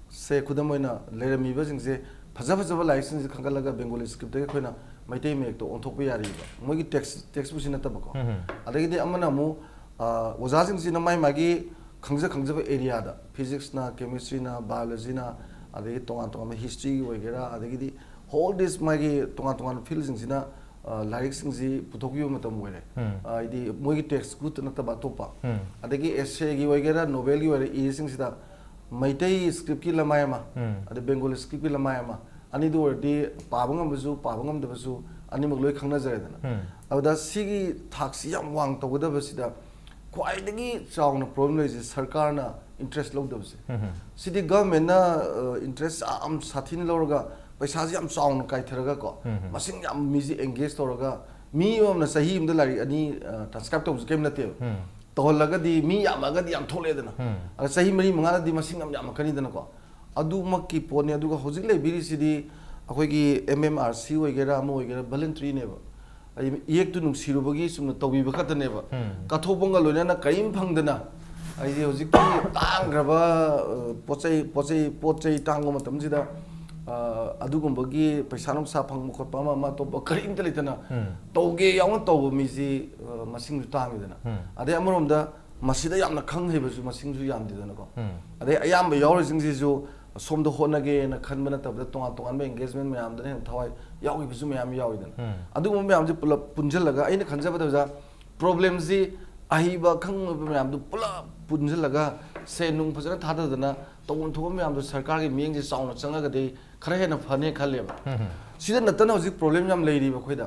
ꯁꯦ, ꯈꯨꯗꯝ ꯑꯣꯏꯅ, ꯂꯩꯔꯝꯃꯤꯕꯁꯤꯡꯁꯦ, ꯐꯖ ꯐꯖꯕ ꯂꯥꯏꯔꯤꯛꯁꯤꯡꯁꯦ ꯈꯟꯒꯠꯂꯒ Bengali scriptꯇꯒꯤ ꯑꯩꯈꯣꯏꯅ ꯃꯩꯇꯩ ꯃꯌꯦꯛꯇ ꯑꯣꯟꯊꯣꯛꯄ ꯌꯥꯔꯤꯕ, ꯃꯣꯏꯒꯤ text, textbookꯁꯤ ꯅꯠꯇꯕꯀꯣ꯫ ꯎꯝ. ꯑꯗꯒꯤꯗꯤ ꯑꯃꯅ ꯑꯃꯨꯛ, ꯑ, ꯑꯣꯖꯥꯁꯤꯡꯁꯤꯅ ꯃꯥꯏ ꯃꯥꯒꯤ ꯈꯪꯖ ꯈꯪꯖꯕ areaꯗ, physicsꯅ, chemistryꯅ, biologyꯅ, ꯑꯗꯒꯤ ꯇꯣꯉꯥꯟ ꯇꯣꯉꯥꯟꯕ historyꯒꯤ ꯑꯣꯏꯒꯦꯔꯥ, ꯑꯗꯒꯤꯗꯤ whole this ꯃꯥꯒꯤ ꯇꯣꯉꯥꯟ ꯇꯣꯉꯥꯟꯕ fieldꯁꯤꯡꯁꯤꯅ, ꯑ, ꯂꯥꯏꯔꯤꯛꯁꯤꯡꯁꯤ ꯄꯨꯊꯣꯛꯄꯤꯕ ꯃꯇꯝ ꯑꯣꯏꯔꯦ꯫ ꯎꯝ. ꯑ, ꯍꯥꯏꯗꯤ ꯃꯣꯏꯒꯤ textbook ꯅꯠꯇꯕ ꯑꯇꯣꯞꯄ, ꯎꯝ. ꯑꯗꯒꯤ essayꯒꯤ ꯑꯣꯏꯒꯦꯔꯥ, novelꯒꯤ ꯑꯣꯏꯒꯦꯔꯥ, ꯏꯔꯤꯁꯤꯡꯁꯤꯗ ꯃꯩꯇꯩ scriptꯀꯤ ꯂꯃꯥꯏ ꯑꯃ, ꯎꯝ. ꯑꯗꯩ Bengali scriptꯀꯤ ꯂꯃꯥꯏ ꯑꯃ, ꯑꯅꯤꯗꯨ ꯑꯣꯏꯔꯗꯤ ꯄꯥꯕ ꯉꯝꯕꯁꯨ, ꯄꯥꯕ ꯉꯝꯗꯕꯁꯨ, ꯑꯅꯤꯃꯛ ꯂꯣꯏ ꯈꯪꯅꯖꯔꯦꯗꯅ꯫ ꯎꯝ. ꯑꯗꯨꯗ ꯁꯤꯒꯤ ꯊꯥꯛꯁꯤ ꯌꯥꯝ ꯋꯥꯡ ꯇꯧꯒꯗꯕꯁꯤꯗ ꯈ꯭ꯋꯥꯏꯗꯒꯤ ꯆꯥꯎꯅ problem ꯂꯩꯔꯤꯁꯦ ꯁꯔꯀꯥꯔꯅ interest ꯂꯧꯗꯕꯁꯦ꯫ ꯎꯝ. ꯁꯤꯗꯤ governmentꯅ, ꯑ, interest ꯌꯥꯝ ꯁꯥꯊꯤꯅ ꯂꯧꯔꯒ, ꯄꯩꯁꯥꯁꯤ ꯌꯥꯝ ꯆꯥꯎꯅ ꯀꯥꯏꯊꯔꯒꯀꯣ, ꯎꯝ. ꯃꯁꯤꯡ ꯌꯥꯝ ꯃꯤꯁꯤ engage ꯇꯧꯔꯒ, ꯃꯤ ꯑꯃꯅ ꯆꯍꯤ ꯑꯃꯗ ꯂꯥꯏꯔꯤꯛ ꯑꯅꯤ, ꯑ, transcribe ꯇꯧꯕꯁꯦ ꯀꯔꯤꯝ ꯅꯠꯇꯦꯕ꯫ ꯎꯝ. ꯇꯧꯍꯜꯂꯒꯗꯤ ꯃꯤ ꯌꯥꯝꯃꯒꯗꯤ ꯌꯥꯝ ꯊꯣꯛꯂꯛꯑꯦꯗꯅ꯫ ꯎꯝ. ꯑꯗ ꯆꯍꯤ ꯃꯔꯤ ꯃꯉꯥꯗꯗꯤ ꯃꯁꯤꯡ ꯌꯥꯝ ꯌꯥꯝꯃꯛꯀꯅꯤꯗꯅꯀꯣ꯫ ꯑꯗꯨꯃꯛꯀꯤ ꯄꯣꯠꯅꯤ꯫ ꯑꯗꯨꯒ ꯍꯧꯖꯤꯛ ꯂꯩꯕꯤꯔꯤꯁꯤꯗꯤ ꯑꯩꯈꯣꯏꯒꯤ M M R C ꯑꯣꯏꯒꯦꯔꯥ, ꯑꯃ ꯑꯣꯏꯒꯦꯔꯥ, voluntaryꯅꯦꯕ꯫ ꯑꯩ ꯏꯌꯦꯛꯇꯨ ꯅꯨꯡꯁꯤꯔꯨꯕꯒꯤ ꯆꯨꯝꯅ ꯇꯧꯕꯤꯕ ꯈꯛꯇꯅꯦꯕ꯫ ꯀꯠꯊꯣꯛꯄꯒ ꯂꯣꯏꯅꯅ ꯀꯔꯤꯝ ꯐꯪꯗꯅ, ꯑꯩꯁꯦ ꯍꯧꯖꯤꯛꯀꯤ ꯇꯥꯡꯈ꯭ꯔꯕ, ꯑ, ꯄꯣꯠ ꯆꯩ, ꯄꯣꯠ ꯆꯩ, ꯄꯣꯠ ꯆꯩ ꯇꯥꯡꯕ ꯃꯇꯝꯁꯤꯗ, ꯑ, ꯑꯗꯨꯒꯨꯝꯕꯒꯤ ꯄꯩꯁꯥ ꯅꯨꯡꯁꯥ ꯐꯪꯕ ꯈꯣꯠꯄ ꯑꯃ ꯑꯃ ꯑꯇꯣꯞꯄ ꯀꯔꯤꯝꯇ ꯂꯩꯇꯅ ꯇꯧꯒꯦ ꯌꯥꯎꯅ ꯇꯧꯕ ꯃꯤꯁꯤ, ꯑ, ꯃꯁꯤꯡꯁꯨ ꯇꯥꯡꯉꯤꯗꯅ꯫ ꯑꯗꯩ ꯑꯃꯔꯣꯝꯗ ꯃꯁꯤꯗ ꯌꯥꯝꯅ ꯈꯪ ꯍꯩꯕꯁꯨ ꯃꯁꯤꯡꯁꯨ ꯌꯥꯝꯗꯦꯗꯅꯀꯣ꯫ ꯑꯗꯩ ꯑꯌꯥꯝꯕ ꯌꯥꯎꯔꯤꯁꯤꯡꯁꯤꯁꯨ ꯁꯣꯝꯗ ꯍꯣꯠꯅꯒꯦꯅ ꯈꯟꯕ ꯅꯠꯇꯕꯗ ꯇꯣꯉꯥꯟ ꯇꯣꯉꯥꯟꯕ engagement ꯃꯌꯥꯝꯗꯅ ꯍꯦꯟꯅ ꯊꯋꯥꯏ ꯌꯥꯎꯈꯤꯕꯁꯨ ꯃꯌꯥꯝ ꯌꯥꯎꯋꯤꯗꯅ꯫ ꯑꯗꯨꯒꯨꯝꯕ ꯃꯌꯥꯝꯁꯦ ꯄꯨꯂꯞ ꯄꯨꯟꯁꯤꯜꯂꯒ ꯑꯩꯅ ꯈꯟꯖꯕꯗ ꯑꯣꯖꯥ, problemꯁꯤ ꯑꯍꯩꯕ ꯑꯈꯪꯕ ꯃꯌꯥꯝꯗꯨ ꯄꯨꯂꯞ ꯄꯨꯟꯁꯤꯜꯂꯒ ꯁꯦꯟ ꯅꯨꯡ ꯐꯖꯅ ꯊꯥꯗꯗꯅ ꯇꯧꯐꯝ ꯊꯣꯛꯄ ꯃꯌꯥꯝꯗꯣ ꯁꯔꯀꯥꯔꯒꯤ ꯃꯤꯠꯌꯦꯡꯁꯦ ꯆꯥꯎꯅ ꯆꯪꯉꯒꯗꯤ ꯈꯔ ꯍꯦꯟꯅ ꯐꯅꯤ ꯈꯜꯂꯦꯕ꯫ ꯁꯤꯗ ꯅꯠꯇꯅ ꯍꯧꯖꯤꯛ problem ꯌꯥꯝ ꯂꯩꯔꯤꯕ ꯑꯩꯈꯣꯏꯗ꯫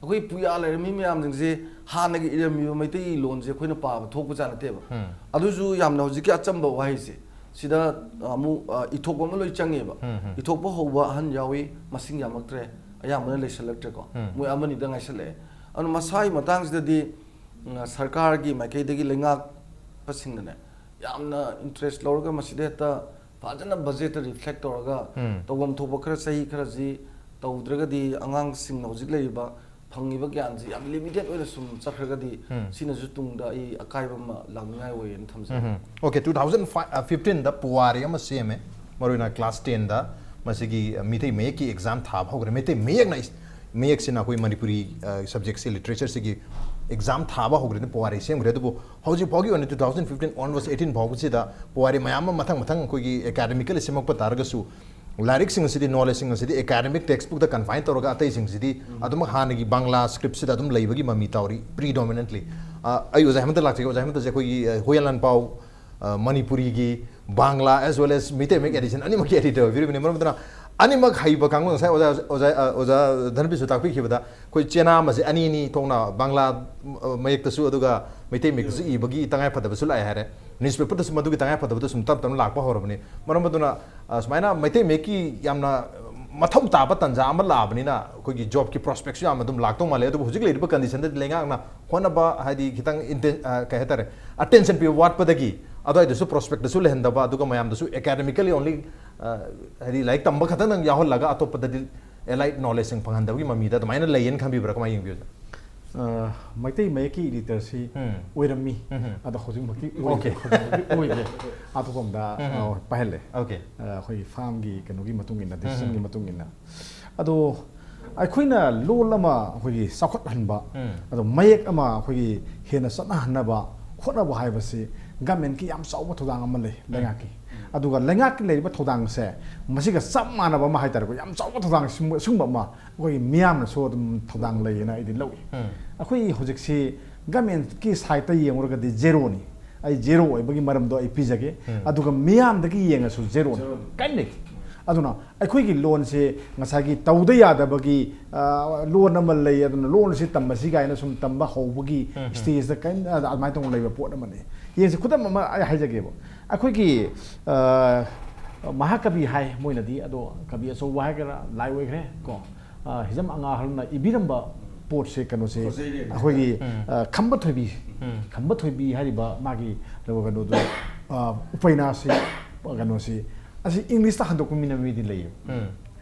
ꯑꯩꯈꯣꯏ ꯄꯨꯌꯥ ꯂꯩꯔꯝꯃꯤ ꯃꯌꯥꯝꯁꯤꯡꯁꯦ ꯍꯥꯟꯅꯒꯤ ꯏꯔꯝꯃꯤꯕ ꯃꯩꯇꯩ ꯂꯣꯟꯁꯦ ꯑꯩꯈꯣꯏꯅ ꯄꯥꯕ ꯊꯣꯛꯄꯖꯥꯠ ꯅꯠꯇꯦꯕ꯫ ꯑꯗꯨꯁꯨ ꯌꯥꯝꯅ ꯍꯧꯖꯤꯛꯀꯤ ꯑꯆꯝꯕ ꯋꯥꯍꯩꯁꯦ ꯁꯤꯗ ꯑꯃꯨꯛ, ꯑ, ꯏꯊꯣꯛꯄ ꯑꯃ ꯂꯣꯏ ꯆꯪꯉꯦꯕ꯫ ꯏꯊꯣꯛꯄ ꯍꯧꯕ ꯑꯍꯟ ꯌꯥꯎꯏ, ꯃꯁꯤꯡ ꯌꯥꯝꯃꯛꯇ꯭ꯔꯦ, ꯑꯌꯥꯝꯕꯅ ꯂꯩꯁꯜꯂꯛꯇ꯭ꯔꯦꯀꯣ꯫ ꯃꯣꯏ ꯑꯃꯅꯤꯗ ꯉꯥꯏꯁꯜꯂꯛꯑꯦ꯫ ꯑꯗꯨꯅ ꯃꯁꯥꯒꯤ ꯃꯇꯥꯡꯁꯤꯗꯗꯤ, ꯎꯝ, ꯁꯔꯀꯥꯔꯒꯤ ꯃꯥꯏꯀꯩꯗꯒꯤ ꯂꯩꯉꯥꯛꯄꯁꯤꯡꯅꯅꯦ ꯌꯥꯝꯅ interest ꯂꯧꯔꯒ ꯃꯁꯤꯗ ꯍꯦꯛꯇ ꯐꯖꯅ budgetꯇ reflect ꯇꯧꯔꯒ ꯇꯧꯐꯝ ꯊꯣꯛꯄ ꯈꯔ ꯆꯍꯤ ꯈꯔꯁꯤ ꯇꯧꯗ꯭ꯔꯒꯗꯤ ꯑꯉꯥꯡꯁꯤꯡꯅ ꯍꯧꯖꯤꯛ ꯂꯩꯔꯤꯕ ꯐꯪꯉꯤꯕ ꯒ꯭ꯌꯥꯟꯁꯤ ꯌꯥꯝ limited ꯑꯣꯏꯅ ꯁꯨꯝ ꯆꯠꯈ꯭ꯔꯒꯗꯤ ꯁꯤꯅꯁꯨ ꯇꯨꯡꯗ ꯑꯩ ꯑꯀꯥꯏꯕ ꯑꯃ ꯂꯥꯛꯅꯤꯡꯉꯥꯏ ꯑꯣꯏꯌꯦꯅ ꯊꯝꯖꯩ꯫ Okay, two thousand fifteenꯗ ꯄꯨꯋꯥꯔꯤ ꯑꯃ ꯁꯦꯝꯃꯦ꯫ ꯃꯔꯨꯑꯣꯏꯅ class tenꯗ ꯃꯁꯤꯒꯤ ꯃꯤꯇꯩ ꯃꯌꯦꯛꯀꯤ exam ꯊꯥꯕ ꯍꯧꯈ꯭ꯔꯦ꯫ ꯃꯩꯇꯩ ꯃꯌꯦꯛꯅ is- ꯃꯌꯦꯛꯁꯤꯅ ꯑꯩꯈꯣꯏ ꯃꯅꯤꯄꯨꯔꯤ, ꯑ, subjectꯁꯤ, literatureꯁꯤꯒꯤ exam ꯊꯥꯕ ꯍꯧꯈ꯭ꯔꯦꯅ ꯄꯨꯋꯥꯔꯤ ꯁꯦꯝꯈ꯭ꯔꯦ꯫ ꯑꯗꯨꯕꯨ ꯍꯧꯖꯤꯛ ꯐꯥꯎꯒꯤ ꯑꯣꯏꯅ two thousand fifteen onwards eighteen ꯐꯥꯎꯕꯁꯤꯗ ꯄꯨꯋꯥꯔꯤ ꯃꯌꯥꯝ ꯑꯃ ꯃꯊꯪ ꯃꯊꯪ ꯑꯩꯈꯣꯏꯒꯤ academically ꯁꯦꯝꯃꯛꯄ ꯇꯥꯔꯒꯁꯨ ꯂꯥꯏꯔꯤꯛꯁꯤꯡ ꯑꯁꯤꯗꯤ, knowledgeꯁꯤꯡ ꯑꯁꯤꯗꯤ academic textbookꯇ confine ꯇꯧꯔꯒ ꯑꯇꯩꯁꯤꯡꯁꯤꯗꯤ ꯑꯗꯨꯝ ꯍꯥꯟꯅꯒꯤ ꯕꯪꯂꯥ scriptꯁꯤꯗ ꯑꯗꯨꯝ ꯂꯩꯕꯒꯤ ꯃꯃꯤ ꯇꯧꯔꯤ predominantly꯫ ꯑ, ꯑꯩ ꯑꯣꯖꯥ ꯍꯦꯃꯟꯇ ꯂꯥꯛꯆꯒꯦ꯫ ꯑꯣꯖꯥ ꯍꯦꯃꯟꯇꯁꯦ ꯑꯩꯈꯣꯏꯒꯤ, ꯑ, ꯍꯨꯌꯦꯟ ꯂꯥꯟꯄꯥꯎ, ꯑ, ꯃꯅꯤꯄꯨꯔꯤꯒꯤ ꯕꯪꯂꯥ as well as ꯃꯩꯇꯩ ꯃꯌꯦꯛ edition ꯑꯅꯤꯃꯛꯀꯤ editor ꯑꯣꯏꯕꯤꯔꯤꯕꯅꯤ꯫ ꯃꯔꯝ ꯑꯗꯨꯅ ꯑꯅꯤꯃꯛ ꯍꯩꯕ ꯀꯥꯡꯕꯨ, ꯉꯁꯥꯏ ꯑꯣꯖꯥ, ꯑꯣꯖꯥ, ꯑ, ꯑꯣꯖꯥ ꯙꯅꯕꯤꯔꯁꯨ ꯇꯥꯛꯄꯤꯈꯤꯕꯗ ꯑꯩꯈꯣꯏ ꯆꯦꯅꯥ ꯑꯃꯁꯦ ꯑꯅꯤ ꯑꯅꯤ ꯊꯣꯛꯅ ꯕꯪꯂꯥ, ꯑ, ꯃꯌꯦꯛꯇꯁꯨ ꯑꯗꯨꯒ ꯃꯩꯇꯩ ꯃꯌꯦꯛꯇꯁꯨ ꯏꯕꯒꯤ ꯇꯉꯥꯏꯐꯗꯕꯁꯨ ꯂꯥꯛꯑꯦ ꯍꯥꯏꯔꯦ꯫ Newspaperꯗꯁꯨ ꯃꯗꯨꯒꯤ ꯇꯉꯥꯏꯐꯗꯕꯗꯨ ꯁꯨꯝ ꯇꯞ ꯇꯞꯅ ꯂꯥꯛꯄ ꯍꯧꯔꯕꯅꯤ꯫ ꯃꯔꯝ ꯑꯗꯨꯅ, ꯑ, ꯁꯨꯃꯥꯏꯅ ꯃꯩꯇꯩ ꯃꯌꯦꯛꯀꯤ ꯌꯥꯝꯅ ꯃꯊꯧ ꯇꯥꯕ ꯇꯥꯟꯖꯥ ꯑꯃ ꯂꯥꯛꯑꯕꯅꯤꯅ ꯑꯩꯈꯣꯏꯒꯤ jobꯀꯤ prospectꯁꯨ ꯌꯥꯝꯅ ꯑꯗꯨꯝ ꯂꯥꯛꯇꯧ ꯃꯥꯜꯂꯦ꯫ ꯑꯗꯨꯕꯨ ꯍꯧꯖꯤꯛ ꯂꯩꯔꯤꯕ conditionꯗꯗꯤ ꯂꯩꯉꯥꯛꯅ ꯍꯣꯠꯅꯕ ꯍꯥꯏꯗꯤ ꯈꯤꯇꯪ inten-, ꯑ, ꯀꯩ ꯍꯥꯏꯇꯥꯔꯦ, attention ꯄꯤꯕ ꯋꯥꯠꯄꯗꯒꯤ ꯑꯗꯨꯋꯥꯏꯗꯁꯨ prospectꯇꯁꯨ ꯂꯩꯍꯟꯗꯕ, ꯑꯗꯨꯒ ꯃꯌꯥꯝꯗꯁꯨ academically only, ꯑ, ꯍꯥꯏꯗꯤ ꯂꯥꯏꯔꯤꯛ ꯇꯝꯕ ꯈꯛꯇꯪꯗꯪ ꯌꯥꯎꯍꯜꯂꯒ ꯑꯇꯣꯞꯄꯗꯗꯤ ꯑꯦꯂꯥꯏꯠ ꯅꯣꯂꯦꯖꯁꯤꯡ ꯐꯪꯍꯟꯗꯕꯒꯤ ꯃꯃꯤꯗ ꯑꯗꯨꯃꯥꯏꯅ ꯂꯩꯌꯦꯅ ꯈꯟꯕꯤꯕ꯭ꯔꯥ? ꯀꯃꯥꯏꯅ ꯌꯦꯡꯕꯤꯕ? ꯑ, ꯃꯩꯇꯩ ꯃꯌꯦꯛꯀꯤ ꯏꯗꯤꯇꯔꯁꯤ ꯎꯝ. ꯑꯣꯏꯔꯝꯃꯤ꯫ ꯎꯝ. ꯑꯗꯣ ꯍꯧꯖꯤꯛꯃꯛꯇꯤ Okay. ꯑꯣꯏꯗ꯭ꯔꯦ꯫ ꯍꯧꯖꯤꯛꯃꯛꯇꯤ ꯑꯣꯏꯗ꯭ꯔꯦ꯫ ꯑꯇꯣꯞꯄ ꯑꯝꯗ ꯎꯝ. ꯑ, ꯄꯥꯏꯍꯜꯂꯦ꯫ Okay. ꯑ, ꯑꯩꯈꯣꯏꯒꯤ ꯐꯥꯝꯒꯤ ꯀꯩꯅꯣꯒꯤ ꯃꯇꯨꯡ ꯏꯟꯅ, decision ꯒꯤ ꯎꯝ. ꯃꯇꯨꯡ ꯏꯟꯅ꯫ ꯑꯗꯣ ꯑꯩꯈꯣꯏꯅ ꯂꯣꯜ ꯑꯃ ꯑꯩꯈꯣꯏꯒꯤ ꯆꯥꯎꯈꯠꯍꯟꯕ, ꯎꯝ. ꯑꯗꯣ ꯃꯌꯦꯛ ꯑꯃ ꯑꯩꯈꯣꯏꯒꯤ ꯍꯦꯟꯅ ꯆꯠꯅꯍꯟꯅꯕ ꯍꯣꯠꯅꯕ ꯍꯥꯏꯕꯁꯤ government ꯀꯤ ꯌꯥꯝ ꯆꯥꯎꯕ ꯊꯧꯗꯥꯡ ꯑꯃ ꯂꯩ ꯂꯩꯉꯥꯛꯀꯤ꯫ ꯑꯗꯨꯒ ꯂꯩꯉꯥꯛꯀꯤ ꯂꯩꯔꯤꯕ ꯊꯧꯗꯥꯡꯁꯦ ꯃꯁꯤꯒ ꯆꯞ ꯃꯥꯟꯅꯕ ꯑꯃ ꯍꯥꯏꯇꯥꯔꯦꯀꯣ, ꯌꯥꯝ ꯆꯥꯎꯕ ꯊꯧꯗꯥꯡ ꯁꯤꯒꯨꯝꯕ ꯑꯃ ꯑꯩꯈꯣꯏꯒꯤ ꯃꯤꯌꯥꯝꯅꯁꯨ ꯑꯗꯨꯝ ꯊꯧꯗꯥꯡ ꯂꯩꯌꯦꯅ ꯑꯩꯗꯤ ꯂꯧꯏ꯫ ꯎꯝ. ꯑꯩꯈꯣꯏ ꯍꯧꯖꯤꯛꯁꯤ government ꯀꯤ side ꯇ ꯌꯦꯡꯉꯨꯔꯒꯗꯤ zero ꯅꯤ꯫ ꯑꯩ zero ꯑꯣꯏꯕꯒꯤ ꯃꯔꯝꯗꯣ ꯑꯩ ꯄꯤꯖꯒꯦ꯫ ꯎꯝ. ꯑꯗꯨꯒ ꯃꯤꯌꯥꯝꯗꯒꯤ ꯌꯦꯡꯉꯁꯨ zero ꯅꯤ꯫ Zero ꯅꯤ. ꯀꯔꯤꯝ ꯂꯩꯇꯦ꯫ ꯑꯗꯨꯅ ꯑꯩꯈꯣꯏꯒꯤ ꯂꯣꯟꯁꯦ ꯉꯁꯥꯏꯒꯤ ꯇꯧꯗ ꯌꯥꯗꯕꯒꯤ, ꯑ, ꯂꯣꯟ ꯑꯃ ꯂꯩ, ꯑꯗꯨꯅ ꯂꯣꯟ ꯑꯁꯤ ꯇꯝꯕꯁꯤ ꯀꯥꯏꯅ ꯁꯨꯝ ꯇꯝꯕ ꯍꯧꯕꯒꯤ ꯎꯝ. stage ꯇ ꯀꯔꯤꯝ, ꯑ, ꯑꯗꯨꯃꯥꯏꯅ ꯇꯧꯅ ꯂꯩꯕ ꯄꯣꯠ ꯑꯃꯅꯤ꯫ ꯌꯦꯡꯁꯤ, ꯈꯨꯗꯝ ꯑꯃ ꯑꯩ ꯍꯥꯏꯖꯒꯦꯕ꯫ ꯑꯩꯈꯣꯏꯒꯤ, ꯑ, ꯃꯍꯥꯀꯕꯤ ꯍꯥꯏ ꯃꯣꯏꯅꯗꯤ, ꯑꯗꯣ ꯀꯕꯤ ꯑꯆꯧꯕ ꯍꯥꯏꯒꯦꯔꯥ, ꯂꯥꯏ ꯑꯣꯏꯈ꯭ꯔꯦ ꯀꯣ, ꯑ, ꯍꯤꯖꯝ ꯑꯉꯥ ꯑꯍꯜꯅ ꯏꯕꯤꯔꯝꯕ ꯄꯣꯠꯁꯦ, ꯀꯩꯅꯣꯁꯦ, ꯈꯣꯖꯩꯔꯦꯝꯕꯤ. ꯑꯩꯈꯣꯏꯒꯤ, ꯎꯝ. ꯑ, ꯈꯝꯕ ꯊꯣꯏꯕꯤ, ꯎꯝ. ꯈꯝꯕ ꯊꯣꯏꯕꯤ ꯍꯥꯏꯔꯤꯕ ꯃꯥꯒꯤ ꯀꯩꯅꯣꯗꯣ, ꯑ, ꯎꯄꯩꯅꯥꯁꯤ, ꯀꯩꯅꯣꯁꯤ, ꯑꯁꯤ English ꯇ ꯍꯟꯗꯣꯛꯄ ꯃꯤꯅ ꯃꯤꯗꯤ ꯂꯩꯌꯦꯕ꯫ ꯎꯝ.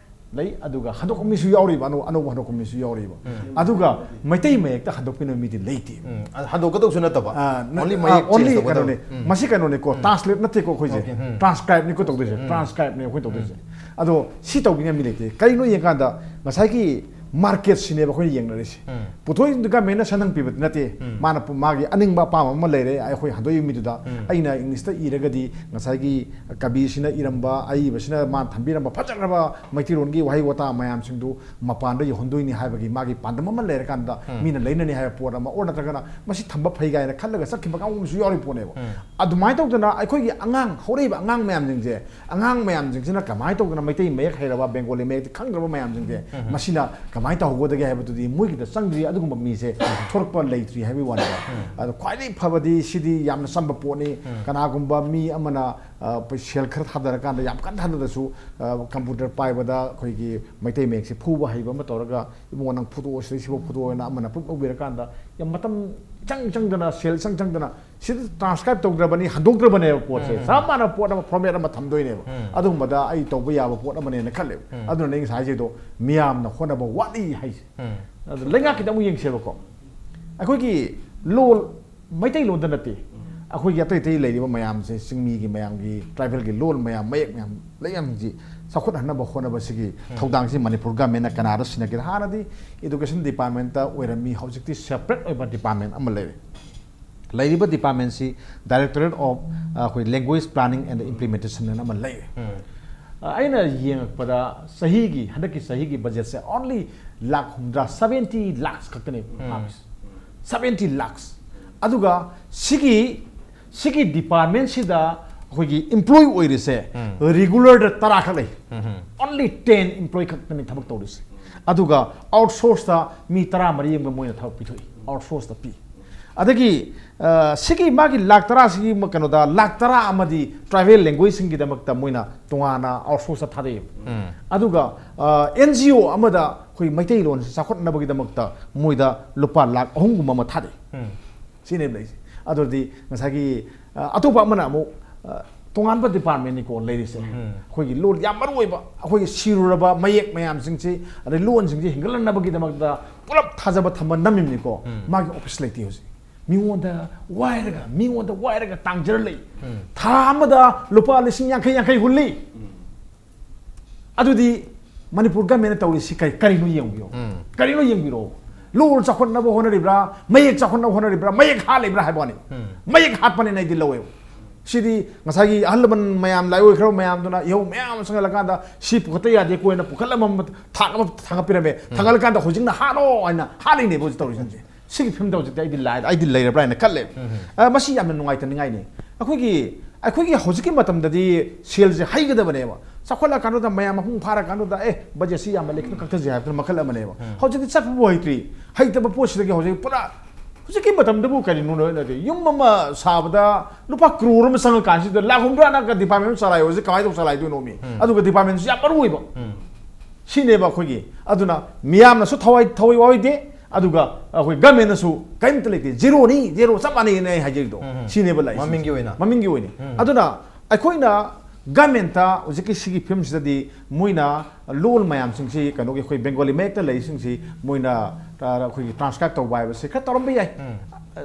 ꯂꯩ, ꯑꯗꯨꯒ ꯍꯟꯗꯣꯛꯄ ꯃꯤꯁꯨ ꯌꯥꯎꯔꯤꯕ, ꯑꯅꯧ-, ꯑꯅꯧꯕ ꯍꯟꯗꯣꯛꯄ ꯃꯤꯁꯨ ꯌꯥꯎꯔꯤꯕ꯫ ꯎꯝ. ꯑꯗꯨꯒ ꯃꯩꯇꯩ ꯃꯌꯦꯛꯇ ꯍꯟꯗꯣꯛꯄꯤꯅꯕ ꯃꯤꯗꯤ ꯂꯩꯇꯦ꯫ ꯎꯝ. ꯑ, ꯍꯟꯗꯣꯛꯀꯗꯧꯁꯨ ꯅꯠꯇꯕ, ꯑ, ꯅ-, only ꯑ, ꯃꯌꯦꯛ only change ꯇꯧꯒꯗꯕ꯫ ꯀꯩꯅꯣꯅꯦ꯫ ꯎꯝ. ꯃꯁꯤ ꯀꯩꯅꯣꯅꯦꯀꯣ, ꯎꯝ. translate ꯅꯠꯇꯦꯀꯣ ꯑꯩꯈꯣꯏꯁꯦ꯫ Okay, ꯎꯝ. Transcribe ꯅꯤꯀꯣ ꯇꯧꯗꯣꯏꯁꯦ꯫ ꯎꯝ. Transcribe ꯅꯦ ꯑꯩꯈꯣꯏ ꯇꯧꯗꯣꯏꯁꯦ꯫ ꯎꯝ. ꯑꯗꯣ ꯁꯤ ꯇꯧꯕꯤꯅꯕ ꯃꯤ ꯂꯩꯇꯦ꯫ ꯀꯩꯅꯣ ꯌꯦꯡꯀꯥꯟꯗ ꯉꯁꯥꯏꯒꯤ market ꯁꯤꯅꯦꯕ ꯑꯩꯈꯣꯏꯅ ꯌꯦꯡꯅꯔꯤꯁꯦ꯫ ꯎꯝ. ꯄꯨꯊꯣꯛꯏꯗꯨꯗ government ꯅ ꯁꯦꯟꯗꯪ ꯄꯤꯕꯗꯤ ꯅꯠꯇꯦ꯫ ꯎꯝ. ꯃꯥꯅ ꯄꯨ-, ꯃꯥꯒꯤ ꯑꯅꯤꯡꯕ ꯑꯄꯥꯝꯕ ꯑꯃ ꯂꯩꯔꯦ, ꯑꯩꯈꯣꯏ ꯍꯟꯗꯣꯛꯏ ꯃꯤꯗꯨꯗ꯫ ꯎꯝ. ꯑꯩꯅ English ꯇ ꯏꯔꯒꯗꯤ ꯉꯁꯥꯏꯒꯤ ꯀꯕꯤꯁꯤꯅ ꯏꯔꯝꯕ, ꯑꯏꯕꯁꯤꯅ ꯃꯥꯅ ꯊꯝꯕꯤꯔꯝꯕ ꯐꯖꯈ꯭ꯔꯕ ꯃꯩꯇꯩꯂꯣꯟꯒꯤ ꯋꯥꯍꯩ ꯋꯥꯇꯥ ꯃꯌꯥꯝꯁꯤꯡꯗꯨ ꯃꯄꯥꯟꯗ ꯌꯧꯍꯟꯗꯣꯏꯅꯤ ꯍꯥꯏꯕꯒꯤ ꯃꯥꯒꯤ ꯄꯥꯟꯗꯝ ꯑꯃ ꯂꯩꯔꯀꯥꯟꯗ ꯎꯝ. ꯃꯤꯅ ꯂꯩꯅꯅꯤ ꯍꯥꯏꯕ ꯄꯣꯠ ꯑꯃ, or ꯅꯠꯇ꯭ꯔꯒꯅ ꯃꯁꯤ ꯊꯝꯕ ꯐꯩ ꯀꯥꯏꯅ ꯈꯜꯂꯒ ꯆꯠꯈꯤꯕ ꯀꯥꯡꯕꯨ ꯑꯃꯁꯨ ꯌꯥꯎꯔꯤ ꯄꯣꯠꯅꯦꯕ꯫ ꯎꯝ. ꯑꯗꯨꯃꯥꯏꯅ ꯇꯧꯗꯅ ꯑꯩꯈꯣꯏꯒꯤ ꯑꯉꯥꯡ, ꯍꯧꯔꯛꯏꯕ ꯑꯉꯥꯡ ꯃꯌꯥꯝꯁꯤꯡꯁꯦ, ꯑꯉꯥꯡ ꯃꯌꯥꯝꯁꯤꯡꯁꯤꯅ ꯀꯃꯥꯏꯅ ꯇꯧꯗꯅ ꯃꯩꯇꯩ ꯃꯌꯦꯛ ꯍꯩꯔꯕ, ꯕꯦꯡꯒꯣꯂꯤ ꯃꯌꯦꯛꯇꯤ ꯈꯪꯗ꯭ꯔꯕ ꯃꯌꯥꯝꯁꯤꯡꯁꯦ, ꯎꯝ. ꯃꯁꯤꯅ ꯀꯃꯥꯏꯅ ꯇꯧꯍꯧꯒꯗꯒꯦ ꯍꯥꯏꯕꯗꯨꯗꯤ ꯃꯣꯏꯒꯤꯗ ꯆꯪꯗ꯭ꯔꯤ, ꯑꯗꯨꯒꯨꯝꯕ ꯃꯤꯁꯦ ꯊꯣꯔꯛꯄ ꯂꯩꯇ꯭ꯔꯤ ꯍꯥꯏꯕꯒꯤ ꯋꯥꯅꯤꯗ꯫ ꯎꯝ. ꯑꯗꯣ ꯈ꯭ꯋꯥꯏꯗꯒꯤ ꯐꯕꯗꯤ ꯁꯤꯗꯤ ꯌꯥꯝꯅ ꯆꯝꯕ ꯄꯣꯠꯅꯤ꯫ ꯎꯝ. ꯀꯅꯥꯒꯨꯝꯕ ꯃꯤ ꯑꯃꯅ, ꯑ, ꯁꯦꯜ ꯈꯔ ꯊꯥꯗꯔꯀꯥꯟꯗ, ꯌꯥꯝ ꯀꯟꯅ ꯊꯥꯗꯗ꯭ꯔꯁꯨ, ꯑ, computer ꯄꯥꯏꯕꯗ ꯑꯩꯈꯣꯏꯒꯤ ꯃꯩꯇꯩ ꯃꯌꯦꯛꯁꯦ ꯐꯨꯕ ꯍꯩꯕ ꯑꯃ ꯇꯧꯔꯒ, "ꯏꯕꯨꯡꯉꯣ, ꯅꯪ ꯐꯨꯗꯣꯛꯑꯣ, ꯁꯤꯗꯩ ꯁꯤꯐꯥꯎ ꯐꯨꯗꯣꯛꯑꯣꯅ" ꯑꯃꯅ proof ꯂꯧꯕꯤꯔꯀꯥꯟꯗ, ꯌꯥꯝ ꯃꯇꯝ ꯆꯪ ꯆꯪꯗꯅ, ꯁꯦꯜ ꯆꯪ ꯆꯪꯗꯅ, ꯁꯤꯗ ꯇ꯭ꯔꯥꯟꯁꯀ꯭ꯔꯥꯏꯕ ꯇꯧꯗ꯭ꯔꯕꯅꯤ, ꯍꯟꯗꯣꯛꯇ꯭ꯔꯕꯅꯦꯕ ꯄꯣꯠꯁꯦ꯫ ꯎꯝ, ꯎꯝ꯫ ꯆꯞ ꯃꯥꯟꯅꯕ ꯄꯣꯠ ꯑꯃ, ꯐꯣꯔꯃꯦꯠ ꯑꯃ ꯊꯝꯗꯣꯏꯅꯦꯕ꯫ ꯎꯝ꯫ ꯑꯗꯨꯒꯨꯝꯕꯗ ꯑꯩ ꯇꯧꯕ ꯌꯥꯕ ꯄꯣꯠ ꯑꯃꯅꯦꯅ ꯈꯜꯂꯦꯕ꯫ ꯎꯝ꯫ ꯑꯗꯨꯅ ꯑꯩ ꯉꯁꯥꯏꯁꯦꯗꯣ ꯃꯤꯌꯥꯝꯅ ꯍꯣꯠꯅꯕ ꯋꯥꯠꯂꯤ ꯍꯥꯏꯁꯦ꯫ ꯎꯝ꯫ ꯑꯗꯨ ꯂꯩꯉꯥꯛꯀꯤꯗ ꯑꯃꯨꯛ ꯌꯦꯡꯁꯦꯕꯀꯣ꯫ ꯑꯩꯈꯣꯏꯒꯤ ꯂꯣꯜ, ꯃꯩꯇꯩꯂꯣꯟꯗ ꯅꯠꯇꯦ, ꯑꯩꯈꯣꯏꯒꯤ ꯑꯇꯩ ꯑꯇꯩ ꯂꯩꯔꯤꯕ ꯃꯌꯥꯝꯁꯦ, ꯆꯤꯡꯃꯤꯒꯤ ꯃꯌꯥꯝꯒꯤ, ꯇ꯭ꯔꯥꯏꯕꯦꯜꯒꯤ ꯂꯣꯜ ꯃꯌꯥꯝ, ꯃꯌꯦꯛ ꯃꯌꯥꯝ, ꯂꯩꯌꯥꯝꯁꯤ ꯆꯥꯎꯈꯠꯍꯟꯅꯕ ꯍꯣꯠꯅꯕꯁꯤꯒꯤ ꯎꯝ꯫ ꯊꯧꯗꯥꯡꯁꯤ ꯃꯅꯤꯄꯨꯔ ꯒꯃꯦꯟꯅ ꯀꯅꯥꯗ ꯁꯤꯟꯅꯒꯦ? ꯍꯥꯟꯅꯗꯤ ꯏꯗꯨꯀꯦꯁꯟ ꯗꯤꯄꯥꯔꯠꯃꯦꯟꯇ ꯑꯣꯏꯔꯝꯃꯤ, ꯍꯧꯖꯤꯛꯇꯤ ꯁꯦꯄꯔꯦꯠ ꯑꯣꯏꯕ ꯗꯤꯄꯥꯔꯠꯃꯦꯟ ꯑꯃ ꯂꯩꯔꯦ꯫ ꯂꯩꯔꯤꯕ ꯗꯤꯄꯥꯔꯠꯃꯦꯟꯁꯤ Directorate of, ꯑ, ꯑꯩꯈꯣꯏ Language Planning and Implementation ꯑꯅ ꯑꯃ ꯂꯩꯔꯦ꯫ ꯎꯝ꯫ ꯑ, ꯑꯩꯅ ꯌꯦꯡꯉꯛꯄꯗ ꯆꯍꯤꯒꯤ, ꯍꯟꯗꯛꯀꯤ ꯆꯍꯤꯒꯤ ꯕꯖꯦꯠꯁꯦ only ꯂꯥꯈ ꯍꯨꯝꯗ꯭ꯔꯥ, seventy lakhs ꯈꯛꯇꯅꯦꯕ ꯎꯝ꯫ ꯍꯥꯞꯄꯤꯁꯦ꯫ Seventy lakhs꯫ ꯑꯗꯨꯒ ꯁꯤꯒꯤ, ꯁꯤꯒꯤ ꯗꯤꯄꯥꯔꯠꯃꯦꯟꯁꯤꯗ ꯑꯩꯈꯣꯏꯒꯤ ꯏꯝꯄ꯭ꯂꯣꯏ ꯑꯣꯏꯔꯤꯁꯦ ꯎꯝ꯫ ꯔꯤꯒꯨꯂꯔꯗ ꯇꯔꯥ ꯈꯛ ꯂꯩ꯫ ꯎꯝ꯫ Only ten employee ꯈꯛꯇꯅꯤ ꯊꯕꯛ ꯇꯧꯔꯤꯁꯦ꯫ ꯑꯗꯨꯒ ꯑꯥꯎꯠꯁꯣꯔꯁꯇ ꯃꯤ ꯇꯔꯥꯃꯔꯤ ꯑꯃ ꯃꯣꯏꯅ ꯊꯕꯛ ꯄꯤꯊꯣꯛꯏ, ꯑꯥꯎꯠꯁꯣꯔꯁꯇ ꯄꯤ꯫ ꯑꯗꯒꯤ, ꯑ, ꯁꯤꯒꯤ ꯃꯥꯒꯤ ꯂꯥꯛ ꯇꯔꯥꯁꯤꯒꯤ ꯃ-, ꯀꯩꯅꯣꯗ, ꯂꯥꯛ ꯇꯔꯥ ꯑꯃꯗꯤ ꯇ꯭ꯔꯥꯏꯕꯦꯜ ꯂꯦꯡꯒ꯭ꯋꯦꯖꯁꯤꯡꯒꯤꯗꯃꯛꯇ ꯃꯣꯏꯅ ꯇꯣꯉꯥꯟꯅ ꯑꯥꯎꯠꯁꯣꯔꯁꯇ ꯊꯥꯗꯩꯌꯦꯕ꯫ ꯎꯝ꯫ ꯑꯗꯨꯒ, ꯑ, ꯑꯦꯟ ꯖꯤ ꯑꯣ ꯑꯃꯗ ꯑꯩꯈꯣꯏ ꯃꯩꯇꯩꯂꯣꯟꯁꯦ ꯆꯥꯎꯈꯠꯅꯕꯒꯤꯗꯃꯛꯇ ꯃꯣꯏꯗ ꯂꯨꯄꯥ ꯂꯥꯛ ꯑꯍꯨꯝꯒꯨꯝꯕ ꯑꯃ ꯊꯥꯗꯩ꯫ ꯎꯝ꯫ ꯁꯤꯅꯦꯕ ꯂꯩꯁꯦ꯫ ꯑꯗꯨꯗꯤ ꯉꯁꯥꯏꯒꯤ, ꯑ, ꯑꯇꯣꯞꯄ ꯑꯃꯅ ꯑꯃꯨꯛ, ꯑ, ꯇꯣꯉꯥꯟꯕ ꯗꯤꯄꯥꯔꯠꯃꯦꯟꯅꯤꯀꯣ ꯂꯩꯔꯤꯁꯦ꯫ ꯎꯝ꯫ ꯑꯩꯈꯣꯏꯒꯤ ꯂꯣꯟ ꯌꯥꯝ ꯃꯔꯨ ꯑꯣꯏꯕ, ꯑꯩꯈꯣꯏꯒꯤ ꯁꯤꯔꯨꯔꯕ ꯃꯌꯦꯛ ꯃꯌꯥꯝꯁꯤꯡꯁꯤ, ꯑꯗꯩ ꯂꯣꯟꯁꯤꯡꯁꯤ ꯍꯤꯡꯒꯠꯍꯟꯅꯕꯒꯤꯗꯃꯛꯇ ꯄꯨꯂꯞ ꯊꯥꯖꯕ ꯊꯝꯕ ꯅꯝꯃꯤꯕꯅꯤꯀꯣ꯫ ꯎꯝ꯫ ꯃꯥꯒꯤ ꯑꯣꯐꯤꯁ ꯂꯩꯇꯦ ꯍꯧꯖꯤꯛ꯫ ꯃꯤꯉꯣꯟꯗ ꯋꯥꯏꯔꯒ, ꯃꯤꯉꯣꯟꯗ ꯋꯥꯏꯔꯒ ꯇꯥꯡꯖꯔ ꯂꯩ꯫ ꯎꯝ꯫ ꯊꯥ ꯑꯃꯗ ꯂꯨꯄꯥ ꯂꯤꯁꯤꯡ ꯌꯥꯡꯈꯩ ꯌꯥꯡꯈꯩ ꯍꯨꯜꯂꯤ꯫ ꯑꯗꯨꯗꯤ ꯃꯅꯤꯄꯨꯔ ꯒꯃꯦꯟꯅ ꯇꯧꯔꯤꯁꯤ ꯀꯔꯤ, ꯀꯔꯤꯅꯣ ꯌꯦꯡꯕꯤꯌꯣ꯫ ꯎꯝ꯫ ꯀꯔꯤꯅꯣ ꯌꯦꯡꯕꯤꯔꯣ꯫ ꯂꯣꯜ ꯆꯥꯎꯈꯠꯅꯕ ꯍꯣꯠꯅꯔꯤꯕ꯭ꯔꯥ, ꯃꯌꯦꯛ ꯆꯥꯎꯈꯠꯅꯕ ꯍꯣꯠꯅꯔꯤꯕ꯭ꯔꯥ, ꯃꯌꯦꯛ ꯍꯥꯠꯂꯤꯕ꯭ꯔꯥ ꯍꯥꯏꯕ ꯋꯥꯅꯤ꯫ ꯎꯝ꯫ ꯃꯌꯦꯛ ꯍꯥꯠꯄꯅꯦꯅ ꯑꯩꯗꯤ ꯂꯧꯋꯦꯕ꯫ ꯁꯤꯗꯤ ꯉꯁꯥꯏꯒꯤ ꯑꯍꯜ ꯂꯃꯟ ꯃꯌꯥꯝ, ꯂꯥꯏꯑꯣꯏꯈ꯭ꯔꯕ ꯃꯌꯥꯝꯗꯨꯅ ꯏꯍꯧ ꯃꯌꯥꯝ ꯑꯃ ꯆꯪꯍꯜꯂꯀꯥꯟꯗ ꯁꯤ ꯄꯨꯈꯠꯇ ꯌꯥꯗꯦ ꯀꯣꯏꯅ ꯄꯨꯈꯠꯂꯝꯕ ꯃ-, ꯊꯥꯛ ꯑꯃ ꯊꯥꯡꯒꯠꯄꯤꯔꯝꯃꯦ꯫ ꯎꯝ꯫ ꯊꯥꯡꯒꯠꯂꯀꯥꯟꯗ ꯍꯧꯖꯤꯛꯅ ꯍꯥꯠꯂꯣ ꯍꯥꯏꯅ ꯍꯥꯠꯂꯤꯅꯦꯕ ꯍꯧꯖꯤꯛ ꯇꯧꯔꯤꯁꯤꯡꯁꯦ꯫ ꯁꯤꯒꯤ ꯐꯤꯕꯝꯗ ꯍꯧꯖꯤꯛꯇꯤ ꯑꯩꯗꯤ ꯂꯥꯏ-, ꯑꯩꯗꯤ ꯂꯩꯔꯕ꯭ꯔꯥ ꯍꯥꯏꯅ ꯈꯜꯂꯦ꯫ ꯎꯝ꯫ ꯑ, ꯃꯁꯤ ꯌꯥꯝꯅ ꯅꯨꯡꯉꯥꯏꯇꯅꯤꯡꯉꯥꯏꯅꯤ꯫ ꯑꯩꯈꯣꯏꯒꯤ, ꯑꯩꯈꯣꯏꯒꯤ ꯍꯧꯖꯤꯛꯀꯤ ꯃꯇꯝꯗꯗꯤ ꯁꯦꯜꯁꯦ ꯍꯩꯒꯗꯕꯅꯦꯕ꯫ ꯆꯥꯎꯈꯠꯂꯀꯥꯟꯗꯨꯗ ꯃꯌꯥꯝ ꯃꯄꯨꯡ ꯐꯥꯔꯀꯥꯟꯗꯨꯗ, "ꯑꯦ, ꯕꯖꯦꯠꯁꯤ ꯌꯥꯝꯃꯜꯂꯦ, ꯈꯤꯇꯪ ꯀꯛꯊꯁꯦ" ꯍꯥꯏꯕꯗꯨꯅ ꯃꯈꯜ ꯑꯃꯅꯦꯕ꯫ ꯎꯝ꯫ ꯍꯧꯖꯤꯛꯇꯤ ꯆꯠꯄꯕꯨ ꯍꯩꯇ꯭ꯔꯤ꯫ ꯍꯩꯇꯕ ꯄꯣꯠꯁꯤꯗꯒꯤ ꯍꯧꯖꯤꯛ ꯄꯨꯔꯥ, ꯍꯧꯖꯤꯛꯀꯤ ꯃꯇꯝꯗꯕꯨ ꯀꯔꯤꯅꯣ ꯅꯠꯇꯦ, ꯌꯨꯝ ꯑꯃ ꯁꯥꯕꯗ ꯂꯨꯄꯥ ꯀ꯭ꯔꯣꯔ ꯑꯃ ꯆꯪꯉꯀꯥꯟꯁꯤꯗ ꯂꯥꯛ ꯍꯨꯝꯗ꯭ꯔꯥꯅ ꯗꯤꯄꯥꯔꯠꯃꯦꯟ ꯑꯃ ꯆꯂꯥꯏꯌꯣ ꯍꯥꯏꯁꯦ ꯀꯃꯥꯏꯅ ꯇꯧ ꯆꯂꯥꯏꯗꯣꯏꯅꯣ ꯃꯤ? ꯎꯝ꯫ ꯑꯗꯨꯒ ꯗꯤꯄꯥꯔꯠꯃꯦꯟꯁꯤ ꯌꯥꯝ ꯃꯔꯨ ꯑꯣꯏꯕ꯫ ꯎꯝ꯫ ꯁꯤꯅꯦꯕ ꯑꯩꯈꯣꯏꯒꯤ꯫ ꯑꯗꯨꯅ ꯃꯤꯌꯥꯝꯅꯁꯨ ꯊꯋꯥꯏ, ꯊꯋꯥꯏ ꯋꯥꯔꯣꯏꯗꯦ, ꯑꯗꯨꯒ ꯑꯩꯈꯣꯏ ꯒꯃꯦꯟꯅꯁꯨ ꯀꯔꯤꯝꯇ ꯂꯩꯇꯦ, ꯖꯤꯔꯣꯅꯤ, ꯖꯤꯔꯣ ꯆꯞ ꯃꯥꯟꯅꯩꯅ ꯑꯩ ꯍꯥꯏꯖꯔꯤꯗꯣ꯫ ꯎꯝ, ꯎꯝ꯫ ꯁꯤꯅꯦꯕ ꯂꯥꯛꯏꯁꯦ꯫ ꯃꯃꯤꯡꯒꯤ ꯑꯣꯏꯅ꯫ ꯃꯃꯤꯡꯒꯤ ꯑꯣꯏꯅ꯫ ꯎꯝ꯫ ꯑꯗꯨꯅ ꯑꯩꯈꯣꯏꯅ ꯒꯃꯦꯟꯇ ꯍꯧꯖꯤꯛꯀꯤ ꯁꯤꯒꯤ ꯐꯤꯂꯝꯁꯤꯗꯗꯤ ꯃꯣꯏꯅ ꯂꯣꯜ ꯃꯌꯥꯝꯁꯤꯡꯁꯤ, ꯀꯩꯅꯣꯒꯤ ꯑꯩꯈꯣꯏ ꯕꯦꯡꯒꯣꯂꯤ ꯃꯌꯦꯛꯇ ꯂꯩꯔꯤꯁꯤꯡꯁꯤ ꯃꯣꯏꯅ, ꯑ, ꯑꯩꯈꯣꯏꯒꯤ ꯇ꯭ꯔꯥꯟꯁꯀ꯭ꯔꯥꯏꯕ ꯇꯧꯕ ꯍꯥꯏꯕꯁꯤ ꯈꯔ ꯇꯧꯔꯝꯕ ꯌꯥꯏ꯫ ꯎꯝ꯫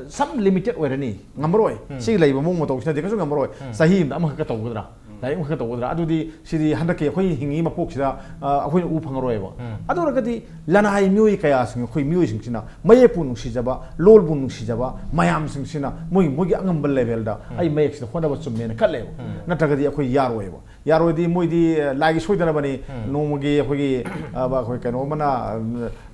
ꯁꯝ ꯂꯤꯃꯤꯇꯦꯠ ꯑꯣꯏꯔꯅꯤ, ꯉꯝꯃꯔꯣꯏ꯫ ꯎꯝ꯫ ꯁꯤꯒꯤ ꯂꯩꯕ ꯃꯑꯣꯡ ꯃꯇꯧꯁꯤꯅꯗꯤ ꯀꯩꯁꯨ ꯉꯝꯃꯔꯣꯏ꯫ ꯎꯝ꯫ ꯆꯍꯤ ꯑꯃꯗ ꯑꯃꯈꯛꯀ ꯇꯧꯒꯗ꯭ꯔꯥ? ꯂꯥꯏꯔꯤꯛ ꯑꯃꯈꯛ ꯇꯧꯒꯗ꯭ꯔꯥ? ꯑꯗꯨꯗꯤ ꯁꯤꯗꯤ ꯍꯟꯗꯛꯀꯤ ꯑꯩꯈꯣꯏ ꯍꯤꯡꯉꯤ ꯃꯄꯣꯛꯁꯤꯗ, ꯑ, ꯑꯩꯈꯣꯏꯅ ꯎ ꯐꯪꯉꯔꯣꯏꯕ꯫ ꯎꯝ꯫ ꯑꯗꯨ ꯑꯣꯏꯔꯒꯗꯤ ꯂꯅꯥꯏ ꯃꯤꯑꯣꯏ ꯀꯌꯥꯁꯤꯡ, ꯑꯩꯈꯣꯏ ꯃꯤꯑꯣꯏꯁꯤꯡꯁꯤꯅ ꯃꯌꯦꯛꯄꯨ ꯅꯨꯡꯁꯤꯖꯕ, ꯂꯣꯜꯕꯨ ꯅꯨꯡꯁꯤꯖꯕ ꯃꯌꯥꯝꯁꯤꯡꯁꯤꯅ ꯃꯣꯏ, ꯃꯣꯏꯒꯤ ꯑꯉꯝꯕ ꯂꯦꯚꯦꯜꯗ ꯎꯝ꯫ ꯑꯩ ꯃꯌꯦꯛꯁꯤꯗ ꯍꯣꯠꯅꯕ ꯆꯨꯝꯃꯦꯅ ꯈꯜꯂꯦꯕ꯫ ꯎꯝ꯫ ꯅꯠꯇ꯭ꯔꯒꯗꯤ ꯑꯩꯈꯣꯏ ꯌꯥꯔꯣꯏꯕ꯫ ꯌꯥꯔꯣꯏꯗꯤ ꯃꯣꯏꯗꯤ, ꯑ, ꯂꯥꯏꯒꯤ ꯁꯣꯏꯗꯅꯕꯅꯤ꯫ ꯎꯝ꯫ ꯅꯣꯡꯃꯒꯤ ꯑꯩꯈꯣꯏꯒꯤ, ꯑ, ꯑꯩꯈꯣꯏ ꯀꯩꯅꯣ ꯑꯃꯅ,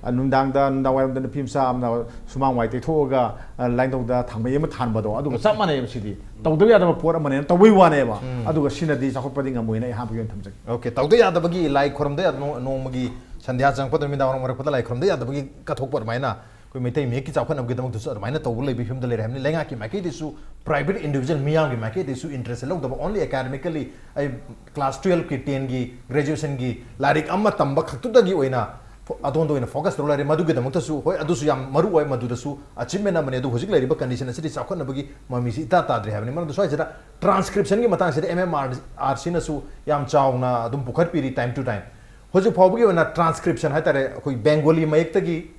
ꯑ, ꯅꯨꯡꯗꯥꯡꯗ, ꯅꯨꯡꯗꯥꯡ ꯋꯥꯏꯔꯝꯗ ꯅꯨꯄꯤ ꯃꯆꯥ ꯑꯃꯅ ꯁꯨꯃꯥꯡ ꯋꯥꯏ ꯇꯩꯊꯣꯛꯑꯒ, ꯑ, ꯂꯥꯏꯅꯤꯡꯊꯧꯗ ꯊꯥꯡꯃꯩ ꯑꯃ ꯊꯥꯟꯕꯗꯣ, ꯑꯗꯨꯒ ꯆꯞ ꯃꯥꯟꯅꯩꯕ꯫ ꯁꯤꯗꯤ ꯇꯧꯗꯕ ꯌꯥꯗꯕ ꯄꯣꯠ ꯑꯃꯅꯦꯅ ꯇꯧꯕꯩ ꯋꯥꯅꯦꯕ꯫ ꯎꯝ꯫ ꯑꯗꯨꯒ ꯁꯤꯅꯗꯤ ꯆꯥꯎꯈꯠꯄꯗꯤ ꯉꯝꯃꯣꯏꯅ ꯑꯩ ꯑꯍꯥꯟꯕꯒꯤ ꯑꯣꯏꯅ ꯊꯝꯖꯒꯦ꯫ ꯑꯣꯀꯦ, ꯇꯧꯗ ꯌꯥꯗꯕꯒꯤ ꯂꯥꯏ ꯈꯨꯔꯝꯗ ꯌꯥꯗ-, ꯅꯣ-, ꯅꯣꯡꯃꯒꯤ ꯁꯟꯙ꯭ꯌꯥ ꯆꯪꯉꯛꯄꯗ, ꯅꯨꯃꯤꯗꯥꯡ ꯋꯥꯏꯔꯝ ꯑꯣꯏꯔꯛꯄꯗ ꯂꯥꯏ ꯈꯨꯔꯝꯗ ꯌꯥꯗꯕꯒꯤ ꯀꯠꯊꯣꯛꯄ ꯑꯗꯨꯃꯥꯏꯅ ꯑꯩꯈꯣꯏ ꯃꯩꯇꯩ ꯃꯌꯦꯛꯀꯤ ꯆꯥꯎꯈꯠꯅꯕꯒꯤꯗꯃꯛꯇꯁꯨ ꯑꯗꯨꯃꯥꯏꯅ ꯇꯧꯕ ꯂꯩꯕꯒꯤ ꯐꯤꯕꯝꯗ ꯂꯩꯔꯦ ꯍꯥꯏꯕꯅꯤ꯫ ꯂꯩꯉꯥꯛꯀꯤ ꯃꯥꯏꯀꯩꯗꯒꯤꯁꯨ, private individual ꯃꯤꯌꯥꯝꯒꯤ ꯃꯥꯏꯀꯩꯗꯒꯤꯁꯨ interest ꯂꯧꯗꯕ, only academically ꯑꯩ class twelve ꯀꯤ, ten ꯒꯤ, graduation ꯒꯤ ꯂꯥꯏꯔꯤꯛ ꯑꯃ ꯇꯝꯕ ꯈꯛꯇꯨꯗꯒꯤ ꯑꯣꯏꯅ ꯐꯣ-, ꯑꯗꯣꯝꯗ ꯑꯣꯏꯅ focus ꯇꯧꯔ ꯂꯩꯔꯦ꯫ ꯃꯗꯨꯒꯤꯗꯃꯛꯇꯁꯨ, ꯍꯣꯏ, ꯑꯗꯨꯁꯨ ꯌꯥꯝ ꯃꯔꯨ ꯑꯣꯏ, ꯃꯗꯨꯗꯁꯨ achievement ꯑꯃꯅꯤ꯫ ꯑꯗꯨ ꯍꯧꯖꯤꯛ ꯂꯩꯔꯤꯕ condition ꯑꯁꯤꯗꯤ ꯆꯥꯎꯈꯠꯅꯕꯒꯤ ꯃꯃꯤꯁꯤ ꯏꯇꯥ ꯇꯥꯗ꯭ꯔꯦ ꯍꯥꯏꯕꯅꯤ꯫ ꯃꯔꯝꯗꯤ ꯁ꯭ꯋꯥꯏꯁꯤꯗ transcription ꯒꯤ ꯃꯇꯥꯡꯁꯤꯗ M M R R C ꯅꯁꯨ ꯌꯥꯝ ꯆꯥꯎꯅ ꯑꯗꯨꯝ ꯄꯨꯈꯠꯄꯤꯔꯤ time to time꯫ ꯍꯧꯖꯤꯛ ꯐꯥꯎꯕꯒꯤ ꯑꯣꯏꯅ transcription ꯍꯥꯏꯇꯥꯔꯦ, ꯑꯩꯈꯣꯏ ꯕꯦꯡꯒꯣꯂꯤ ꯃꯌꯦꯛꯇꯒꯤ,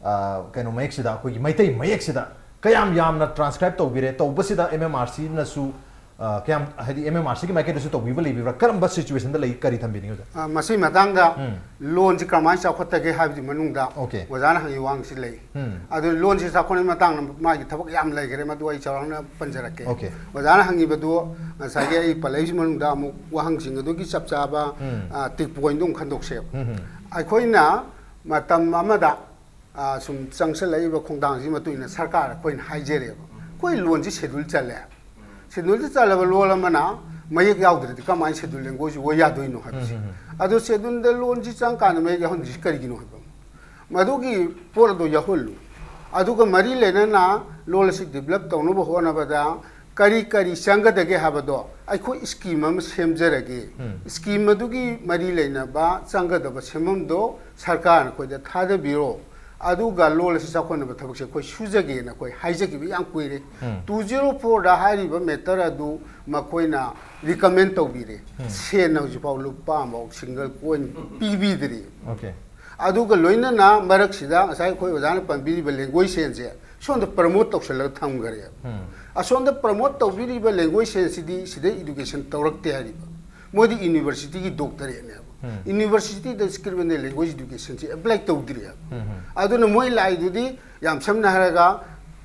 ꯑ, ꯀꯩꯅꯣ ꯃꯌꯦꯛꯁꯤꯗ, ꯑꯩꯈꯣꯏꯒꯤ ꯃꯩꯇꯩ ꯃꯌꯦꯛꯁꯤꯗ ꯀꯌꯥꯝ ꯌꯥꯝꯅ transcribe ꯇꯧꯕꯤꯔꯦ? ꯇꯧꯕꯁꯤꯗ M M R C ꯅꯁꯨ, ꯑ, ꯀꯌꯥꯝ, ꯍꯥꯏꯗꯤ M M R C ꯒꯤ ꯃꯥꯏꯀꯩꯗꯁꯨ ꯇꯧꯕꯤꯕ ꯂꯩꯕꯤꯕ꯭ꯔꯥ? ꯀꯔꯝꯕ situation ꯗ ꯂꯩ? ꯀꯔꯤ ꯊꯝꯕꯤꯅꯤꯡꯉꯤ, ꯑꯣꯖꯥ? ꯑ, ꯃꯁꯤꯒꯤ ꯃꯇꯥꯡꯗ ꯎꯝ꯫ ꯂꯣꯟꯁꯤ ꯀꯔꯝꯍꯥꯏꯅ ꯆꯥꯎꯈꯠꯇꯒꯦ ꯍꯥꯏꯕꯒꯤ ꯃꯅꯨꯡꯗ ꯑꯣꯀꯦ꯫ ꯑꯣꯖꯥꯅ ꯍꯪꯉꯤ ꯋꯥꯍꯪꯁꯤ ꯂꯩ꯫ ꯎꯝ꯫ ꯑꯗꯨ ꯂꯣꯟꯁꯤ ꯆꯥꯎꯈꯠꯅꯕꯒꯤ ꯃꯇꯥꯡꯗ ꯃꯥꯒꯤ ꯊꯕꯛ ꯌꯥꯝ ꯂꯩꯈ꯭ꯔꯦ, ꯃꯗꯨ ꯑꯩ ꯆꯥꯎꯔꯥꯛꯅ ꯄꯟꯖꯔꯛꯀꯦ꯫ ꯑꯣꯀꯦ꯫ ꯑꯣꯖꯥꯅ ꯍꯪꯉꯤꯕꯗꯨ ꯉꯁꯥꯏꯒꯤ ꯑꯩ ꯄꯜꯂꯛꯏꯁꯤ ꯃꯅꯨꯡꯗ ꯑꯃꯨꯛ ꯋꯥꯍꯪꯁꯤꯡ ꯑꯗꯨꯒꯤ ꯆꯞ ꯆꯥꯕ, ꯎꯝ꯫ ꯑ, ꯇꯤꯛ ꯄꯣꯏꯟꯗꯨ ꯑꯃꯨꯛ ꯈꯟꯗꯣꯛꯁꯦꯕ꯫ ꯎꯝ, ꯎꯝ꯫ ꯑꯩꯈꯣꯏꯅ ꯃꯇꯝ ꯑꯃꯗ, ꯑ, ꯁꯨꯝ ꯆꯪꯁꯤꯜꯂꯛꯏꯕ ꯈꯣꯡꯊꯥꯡꯁꯤꯒꯤ ꯃꯇꯨꯡ ꯏꯟꯅ ꯁꯔꯀꯥꯔ ꯑꯩꯈꯣꯏꯅ ꯍꯥꯏꯖꯔꯦꯕ, ꯑꯩꯈꯣꯏ ꯂꯣꯟꯁꯤ schedule ꯆꯜꯂꯦ꯫ Schedule ꯗ ꯆꯜꯂꯕ ꯂꯣꯟ ꯑꯃꯅ ꯃꯌꯦꯛ ꯌꯥꯎꯗ꯭ꯔꯗꯤ ꯀꯃꯥꯏꯅ schedule language ꯑꯣꯏ ꯌꯥꯗꯣꯏꯅꯣ ꯍꯥꯏꯕꯁꯦ꯫ ꯎꯝ, ꯎꯝ, ꯎꯝ꯫ ꯑꯗꯣ schedule ꯗ ꯂꯣꯟꯁꯤ ꯆꯪꯀꯥꯟꯗ ꯃꯌꯦꯛ ꯌꯥꯎꯍꯟꯗ꯭ꯔꯤꯁꯤ ꯀꯔꯤꯒꯤꯅꯣ ꯍꯥꯏꯕ ꯑꯃ꯫ ꯃꯗꯨꯒꯤ ꯄꯣꯠ ꯑꯗꯨ ꯌꯥꯎꯍꯜꯂꯨ꯫ ꯑꯗꯨꯒ ꯃꯔꯤ ꯂꯩꯅꯅ ꯂꯣꯟ ꯑꯁꯤ develop ꯇꯧꯅꯕ ꯍꯣꯠꯅꯕꯗ ꯀꯔꯤ ꯀꯔꯤ ꯆꯪꯒꯗꯒꯦ ꯍꯥꯏꯕꯗꯣ ꯑꯩꯈꯣꯏ scheme ꯑꯃ ꯁꯦꯝꯖꯔꯒꯦ꯫ ꯎꯝ꯫ Scheme ꯑꯗꯨꯒꯤ ꯃꯔꯤ ꯂꯩꯅꯕ ꯆꯪꯒꯗꯕ ꯁꯦꯟꯐꯝꯗꯣ ꯁꯔꯀꯥꯔꯅ ꯑꯩꯈꯣꯏꯗ ꯊꯥꯗꯕꯤꯔꯣ꯫ ꯑꯗꯨꯒ ꯂꯣꯜ ꯑꯁꯤ ꯆꯥꯎꯈꯠꯅꯕ ꯊꯕꯛꯁꯦ ꯑꯩꯈꯣꯏ ꯁꯨꯖꯒꯦꯅ ꯑꯩꯈꯣꯏ ꯍꯥꯏꯖꯈꯤꯕ ꯌꯥꯝ ꯀꯨꯏꯔꯦ꯫ ꯎꯝ꯫ Two zero four ꯗ ꯍꯥꯏꯔꯤꯕ matter ꯑꯗꯨ ꯃꯈꯣꯏꯅ recommend ꯇꯧꯕꯤꯔꯦ꯫ ꯎꯝ꯫ ꯁꯦꯟꯅ ꯍꯧꯖꯤꯛꯐꯥꯎ ꯂꯨꯄꯥ ꯑꯃꯐꯥꯎ single coin ꯄꯤꯕꯤꯗ꯭ꯔꯤ꯫ Okay꯫ ꯑꯗꯨꯒ ꯂꯣꯏꯅꯅ ꯃꯔꯛꯁꯤꯗ ꯉꯁꯥꯏ ꯑꯩꯈꯣꯏ ꯑꯣꯖꯥꯅ ꯄꯟꯕꯤꯔꯤꯕ language sense ꯁꯦ ꯁꯣꯝꯗ promote ꯇꯧꯁꯜꯂꯒ ꯊꯝꯈꯔꯦꯕ꯫ ꯎꯝ꯫ ꯑꯁꯣꯝꯗ promote ꯇꯧꯕꯤꯔꯤꯕ language sense ꯁꯤꯗꯤ ꯁꯤꯗ education ꯇꯧꯔꯛꯇꯦ ꯍꯥꯏꯔꯤꯕ꯫ ꯃꯣꯏꯗꯤ university ꯒꯤ doctorate ꯅꯦꯕ꯫ ꯎꯝ꯫ University the script and language education ꯁꯤ apply ꯇꯧꯗ꯭ꯔꯤꯕ꯫ ꯎꯝ, ꯎꯝ꯫ ꯑꯗꯨꯅ ꯃꯣꯏ ꯂꯥꯛꯏꯗꯨꯗꯤ ꯌꯥꯝ ꯁꯝꯅ ꯍꯥꯏꯔꯒ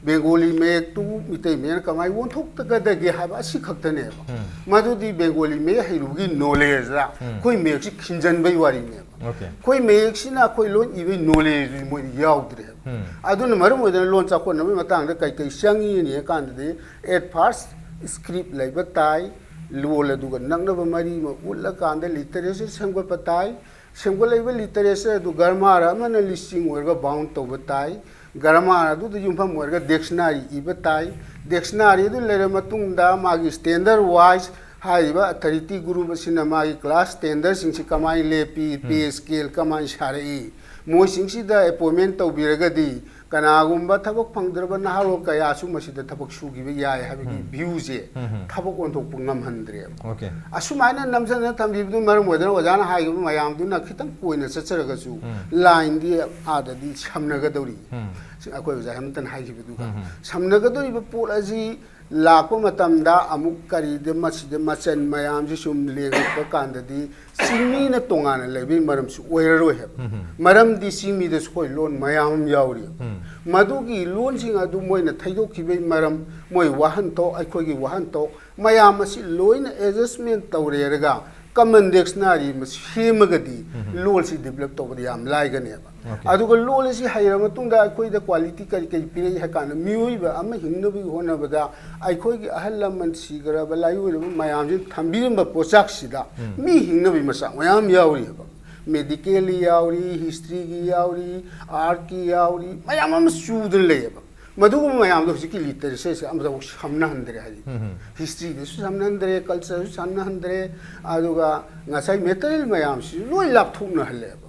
Bengali ꯃꯌꯦꯛꯇꯨ ꯃꯤꯇꯩ ꯃꯌꯦꯛꯅ ꯀꯃꯥꯏꯅ ꯑꯣꯟꯊꯣꯛꯇꯒꯗꯒꯦ ꯍꯥꯏꯕ ꯑꯁꯤ ꯈꯛꯇꯅꯦꯕ꯫ ꯎꯝ꯫ ꯃꯗꯨꯗꯤ Bengali ꯃꯌꯦꯛ ꯍꯩꯔꯨꯕꯒꯤ knowledge ꯗ ꯎꯝ꯫ ꯑꯩꯈꯣꯏ ꯃꯌꯦꯛꯁꯤ ꯈꯤꯟꯖꯟꯕꯩ ꯋꯥꯔꯤꯅꯦꯕ꯫ Okay꯫ ꯑꯩꯈꯣꯏ ꯃꯌꯦꯛꯁꯤꯅ ꯑꯩꯈꯣꯏ ꯂꯣꯟ ꯏꯕꯒꯤ knowledge ꯗꯨꯗꯤ ꯃꯣꯏꯗꯤ ꯌꯥꯎꯗ꯭ꯔꯦꯕ꯫ ꯎꯝ꯫ ꯑꯗꯨꯅ ꯃꯔꯝ ꯑꯣꯏꯗꯅ ꯂꯣꯟ ꯆꯥꯎꯈꯠꯅꯕꯒꯤ ꯃꯇꯥꯡꯗ ꯀꯩ ꯀꯩ ꯆꯪꯉꯤ ꯍꯥꯏ ꯀꯥꯟꯗꯗꯤ, at first script ꯂꯩꯕ ꯇꯥꯏ, ꯂꯣꯜ ꯑꯗꯨꯒ ꯅꯛꯅꯕ ꯃꯔꯤ ꯑꯃ ꯎꯠꯂꯀꯥꯟꯗ literature ꯁꯦꯝꯒꯠꯄ ꯇꯥꯏ꯫ ꯁꯦꯝꯒꯠꯂꯛꯏꯕ literature ꯑꯗꯨ grammar ꯑꯃꯅ ꯂꯤꯁꯤꯡ ꯑꯣꯏꯔꯒ bound ꯇꯧꯕ ꯇꯥꯏ꯫ Grammar ꯑꯗꯨꯗ ꯌꯨꯝꯐꯝ ꯑꯣꯏꯔꯒ dictionary ꯏꯕ ꯇꯥꯏ꯫ Dictionary ꯑꯗꯨ ꯂꯩꯔꯕ ꯃꯇꯨꯡꯗ ꯃꯥꯒꯤ standard wise ꯍꯥꯏꯔꯤꯕ authority group ꯑꯁꯤꯅ ꯃꯥꯒꯤ class standard ꯁꯤꯡꯁꯤ ꯀꯃꯥꯏꯅ ꯂꯦꯞꯄꯤ, ꯎꯝ꯫ Pay scale ꯀꯃꯥꯏꯅ ꯁꯥꯔꯛꯏ, ꯃꯣꯏꯁꯤꯡꯁꯤꯗ appointment ꯇꯧꯕꯤꯔꯒꯗꯤ ꯀꯅꯥꯒꯨꯝꯕ ꯊꯕꯛ ꯐꯪꯗ꯭ꯔꯕ ꯅꯍꯥꯔꯣꯜ ꯀꯌꯥꯁꯨ ꯃꯁꯤꯗ ꯊꯕꯛ ꯁꯨꯈꯤꯕ ꯌꯥꯏ ꯍꯥꯏꯕꯒꯤ ꯎꯝ꯫ View ꯁꯦ ꯎꯝ, ꯎꯝ꯫ ꯊꯕꯛ ꯑꯣꯟꯊꯣꯛꯄ ꯉꯝꯍꯟꯗ꯭ꯔꯦꯕ꯫ Okay꯫ ꯑꯁꯨꯃꯥꯏꯅ ꯅꯝꯖꯗꯅ ꯊꯝꯕꯤꯕꯗꯨꯅ ꯃꯔꯝ ꯑꯣꯏꯗꯅ ꯑꯣꯖꯥꯅ ꯍꯥꯏꯈꯤꯕ ꯃꯌꯥꯝꯗꯨꯅ ꯈꯤꯇꯪ ꯀꯣꯏꯅ ꯆꯠꯆꯔꯒꯁꯨ ꯎꯝ꯫ Line ꯗꯤ ꯑꯥꯗꯗꯤ ꯁꯝꯅꯒꯗꯧꯔꯤ꯫ ꯎꯝ꯫ ꯑꯩꯈꯣꯏ ꯑꯣꯖꯥ ꯍꯦꯃꯟꯇꯅ ꯍꯥꯏꯈꯤꯕꯗꯨꯒ ꯎꯝ, ꯎꯝ꯫ ꯁꯝꯅꯒꯗꯧꯔꯤꯕ ꯄꯣꯠ ꯑꯁꯤ ꯂꯥꯛꯄ ꯃꯇꯝꯗ ꯑꯃꯨꯛ ꯀꯔꯤꯗ ꯃꯁꯤꯗ ꯃꯆꯜ ꯃꯌꯥꯝꯁꯤ ꯁꯨꯝ ꯂꯦꯡꯉꯛꯄ ꯀꯥꯟꯗꯗꯤ ꯆꯤꯡꯃꯤꯅ ꯇꯣꯉꯥꯟꯅ ꯂꯩꯕꯒꯤ ꯃꯔꯝꯁꯨ ꯑꯣꯏꯔꯔꯣꯏ ꯍꯥꯏꯕ꯫ ꯎꯝ, ꯎꯝ꯫ ꯃꯔꯝꯗꯤ ꯆꯤꯡꯃꯤꯗꯁꯨ ꯑꯩꯈꯣꯏ ꯂꯣꯟ ꯃꯌꯥꯝ ꯑꯃ ꯌꯥꯎꯔꯤ꯫ ꯎꯝ꯫ ꯃꯗꯨꯒꯤ ꯂꯣꯟꯁꯤꯡ ꯑꯗꯨ ꯃꯣꯏꯅ ꯊꯩꯗꯣꯛꯈꯤꯕꯒꯤ ꯃꯔꯝ, ꯃꯣꯏ ꯋꯥꯍꯟꯊꯣꯛ, ꯑꯩꯈꯣꯏꯒꯤ ꯋꯥꯍꯟꯊꯣꯛ, ꯃꯌꯥꯝ ꯑꯁꯤ ꯂꯣꯏꯅ adjustment ꯇꯧꯔꯦꯔꯒ common dictionary ꯑꯃ ꯁꯦꯝꯃꯒꯗꯤ ꯎꯝ꯫ ꯂꯣꯜꯁꯤ develop ꯇꯧꯕꯗ ꯌꯥꯝ ꯂꯥꯏꯒꯅꯦꯕ꯫ Okay꯫ ꯑꯗꯨꯒ ꯂꯣꯜ ꯑꯁꯤ ꯍꯩꯔ ꯃꯇꯨꯡꯗ ꯑꯩꯈꯣꯏꯗ quality ꯀꯔꯤ ꯀꯔꯤ ꯄꯤꯔꯛꯏ ꯍꯥꯏ ꯀꯥꯟꯗ, ꯃꯤꯑꯣꯏꯕ ꯑꯃ ꯍꯤꯡꯅꯕꯒꯤ ꯍꯣꯠꯅꯕꯗ ꯑꯩꯈꯣꯏꯒꯤ ꯑꯍꯜ ꯂꯃꯟ ꯁꯤꯈ꯭ꯔꯕ, ꯂꯥꯏꯑꯣꯏꯔꯕ ꯃꯌꯥꯝꯁꯤꯅ ꯊꯝꯕꯤꯔꯝꯕ ꯄꯣꯠꯆꯥꯛꯁꯤꯗ ꯎꯝ꯫ ꯃꯤ ꯍꯤꯡꯅꯕꯒꯤ ꯃꯆꯥꯛ ꯃꯌꯥꯝ ꯌꯥꯎꯔꯤꯑꯕ꯫ Medical ꯒꯤ ꯌꯥꯎꯔꯤ, history ꯒꯤ ꯌꯥꯎꯔꯤ, art ꯀꯤ ꯌꯥꯎꯔꯤ, ꯃꯌꯥꯝ ꯑꯃ ꯆꯨꯗꯅ ꯂꯩꯌꯦꯕ꯫ ꯃꯗꯨꯒꯨꯝꯕ ꯃꯌꯥꯝꯗꯣ ꯍꯧꯖꯤꯛꯀꯤ literature ꯁꯦ ꯑꯃꯐꯥꯎ ꯁꯝꯅꯍꯟꯗ꯭ꯔꯦ ꯍꯥꯏꯗꯤ꯫ ꯎꯝ, ꯎꯝ꯫ History ꯗꯁꯨ ꯁꯝꯅꯍꯟꯗ꯭ꯔꯦ, culture ꯁꯨ ꯁꯝꯅꯍꯟꯗ꯭ꯔꯦ, ꯑꯗꯨꯒ ꯉꯁꯥꯏ material ꯃꯌꯥꯝꯁꯤꯁꯨ ꯂꯣꯏ ꯂꯥꯞꯊꯣꯛꯅꯍꯜꯂꯦꯕ꯫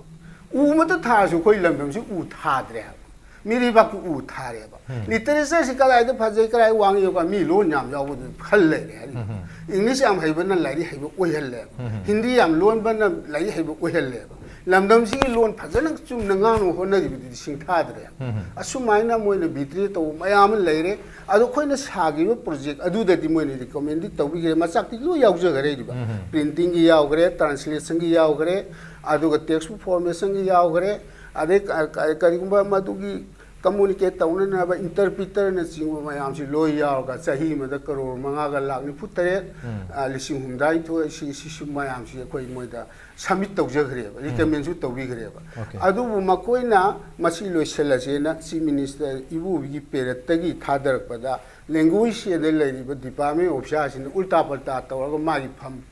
ꯎ ꯑꯃꯠꯇ ꯊꯥꯔꯁꯨ ꯑꯩꯈꯣꯏ ꯂꯝꯗꯝꯁꯤ ꯎ ꯊꯥꯗ꯭ꯔꯦ ꯍꯥꯏꯕ꯫ ꯃꯤꯔꯩꯕꯥꯛꯀꯤ ꯎ ꯊꯥꯔꯦꯕ꯫ ꯎꯝ꯫ ꯂꯤꯇꯔꯦꯆꯔꯁꯤ ꯀꯗꯥꯏꯗ ꯐꯖꯩ, ꯀꯗꯥꯏ ꯋꯥꯡꯉꯤ ꯌꯦꯡꯉꯨꯀꯥꯟ ꯃꯤ ꯂꯣꯟ ꯌꯥꯝ ꯌꯥꯎꯕꯗꯨ ꯈꯜ ꯂꯩꯔꯦ ꯍꯥꯏꯔꯤꯕ꯫ ꯎꯝ꯫ ꯏꯪꯂꯤꯁ ꯌꯥꯝ ꯍꯩꯕꯅ ꯂꯥꯏꯔꯤꯛ ꯍꯩꯕ ꯑꯣꯏꯍꯜꯂꯦꯕ꯫ ꯎꯝ꯫ ꯍꯤꯟꯗꯤ ꯌꯥꯝ ꯂꯣꯟꯕꯅ ꯂꯥꯏꯔꯤꯛ ꯍꯩꯕ ꯑꯣꯏꯍꯜꯂꯦꯕ꯫ ꯂꯝꯗꯝꯁꯤꯒꯤ ꯂꯣꯟ ꯐꯖꯅ ꯆꯨꯝꯅ ꯉꯥꯡꯅꯕ ꯍꯣꯠꯅꯔꯤꯕꯗꯨꯗꯤ ꯁꯤꯡꯊꯥꯗ꯭ꯔꯦ꯫ ꯎꯝ꯫ ꯑꯁꯨꯃꯥꯏꯅ ꯃꯣꯏꯅ ꯕꯤꯇ꯭ꯔꯦ ꯇꯧꯕ ꯃꯌꯥꯝ ꯑꯃ ꯂꯩꯔꯦ꯫ ꯑꯗꯣ ꯑꯩꯈꯣꯏꯅ ꯁꯥꯈꯤꯕ ꯄ꯭ꯔꯣꯖꯦꯛ ꯑꯗꯨꯗꯗꯤ ꯃꯣꯏꯅ ꯔꯤꯀꯃꯦꯟꯗꯤ ꯇꯧꯕꯤꯈ꯭ꯔꯦ, ꯃꯆꯥꯛꯇꯤ ꯂꯣꯏ ꯌꯥꯎꯖꯈ꯭ꯔꯦ ꯍꯥꯏꯔꯤꯕ꯫ ꯎꯝ꯫ ꯄ꯭ꯔꯤꯟꯇꯤꯡꯒꯤ ꯌꯥꯎꯈ꯭ꯔꯦ, ꯇ꯭ꯔꯥꯟꯁꯂꯦꯁꯟꯒꯤ ꯌꯥꯎꯈ꯭ꯔꯦ, ꯑꯗꯨꯒ ꯇꯦꯛꯁ ꯐꯣꯔꯃꯦꯁꯟꯒꯤ ꯌꯥꯎꯈ꯭ꯔꯦ, ꯑꯗꯩ ꯀ-, ꯀ-, ꯀꯔꯤꯒꯨꯝꯕ ꯃꯗꯨꯒꯤ ꯀꯝꯃꯨꯅꯤꯀꯦꯠ ꯇꯧꯅꯅꯕ ꯏꯟꯇꯔꯄ꯭ꯔꯤꯇꯔꯅꯆꯤꯡꯕ ꯃꯌꯥꯝꯁꯤ ꯂꯣꯏ ꯌꯥꯎꯔꯒ ꯆꯍꯤ ꯑꯃꯗ ꯀꯔꯣꯔ ꯃꯉꯥꯒ ꯂꯥꯛ ꯅꯤꯐꯨ ꯇꯔꯦꯠ, ꯎꯝ꯫ ꯑ, ꯂꯤꯁꯤꯡ ꯍꯨꯝꯗ꯭ꯔꯥꯅꯤꯊꯣꯏ, ꯁꯤ, ꯁꯤ, ꯁꯤ ꯃꯌꯥꯝꯁꯤ ꯑꯩꯈꯣꯏ ꯃꯣꯏꯗ ꯁꯕꯃꯤꯠ ꯇꯧꯖꯈ꯭ꯔꯦꯕ, ꯎꯝ꯫ ꯔꯤꯀꯃꯦꯟꯁꯨ ꯇꯧꯕꯤꯈ꯭ꯔꯦꯕ꯫ ꯑꯣꯀꯦ꯫ ꯑꯗꯨꯕꯨ ꯃꯈꯣꯏꯅ ꯃꯁꯤ ꯂꯣꯏꯁꯤꯜꯂꯁꯦꯅ ꯆꯤꯐ ꯃꯤꯅꯤꯁꯇꯔ ꯏꯕꯣꯕꯤꯒꯤ ꯄꯦꯔꯠꯇꯒꯤ ꯊꯥꯗꯔꯛꯄꯗ ꯂꯦꯡꯒ꯭ꯋꯦꯖ ꯑꯗ ꯂꯩꯔꯤꯕ ꯗꯤꯄꯥꯔꯠꯃꯦꯟ ꯑꯣꯐꯤꯁꯥꯔꯁꯤꯡꯅ ꯎꯜꯇꯥ ꯄꯜꯇꯥ ꯇꯧꯔꯒ ꯃꯥꯒꯤ ꯐꯝ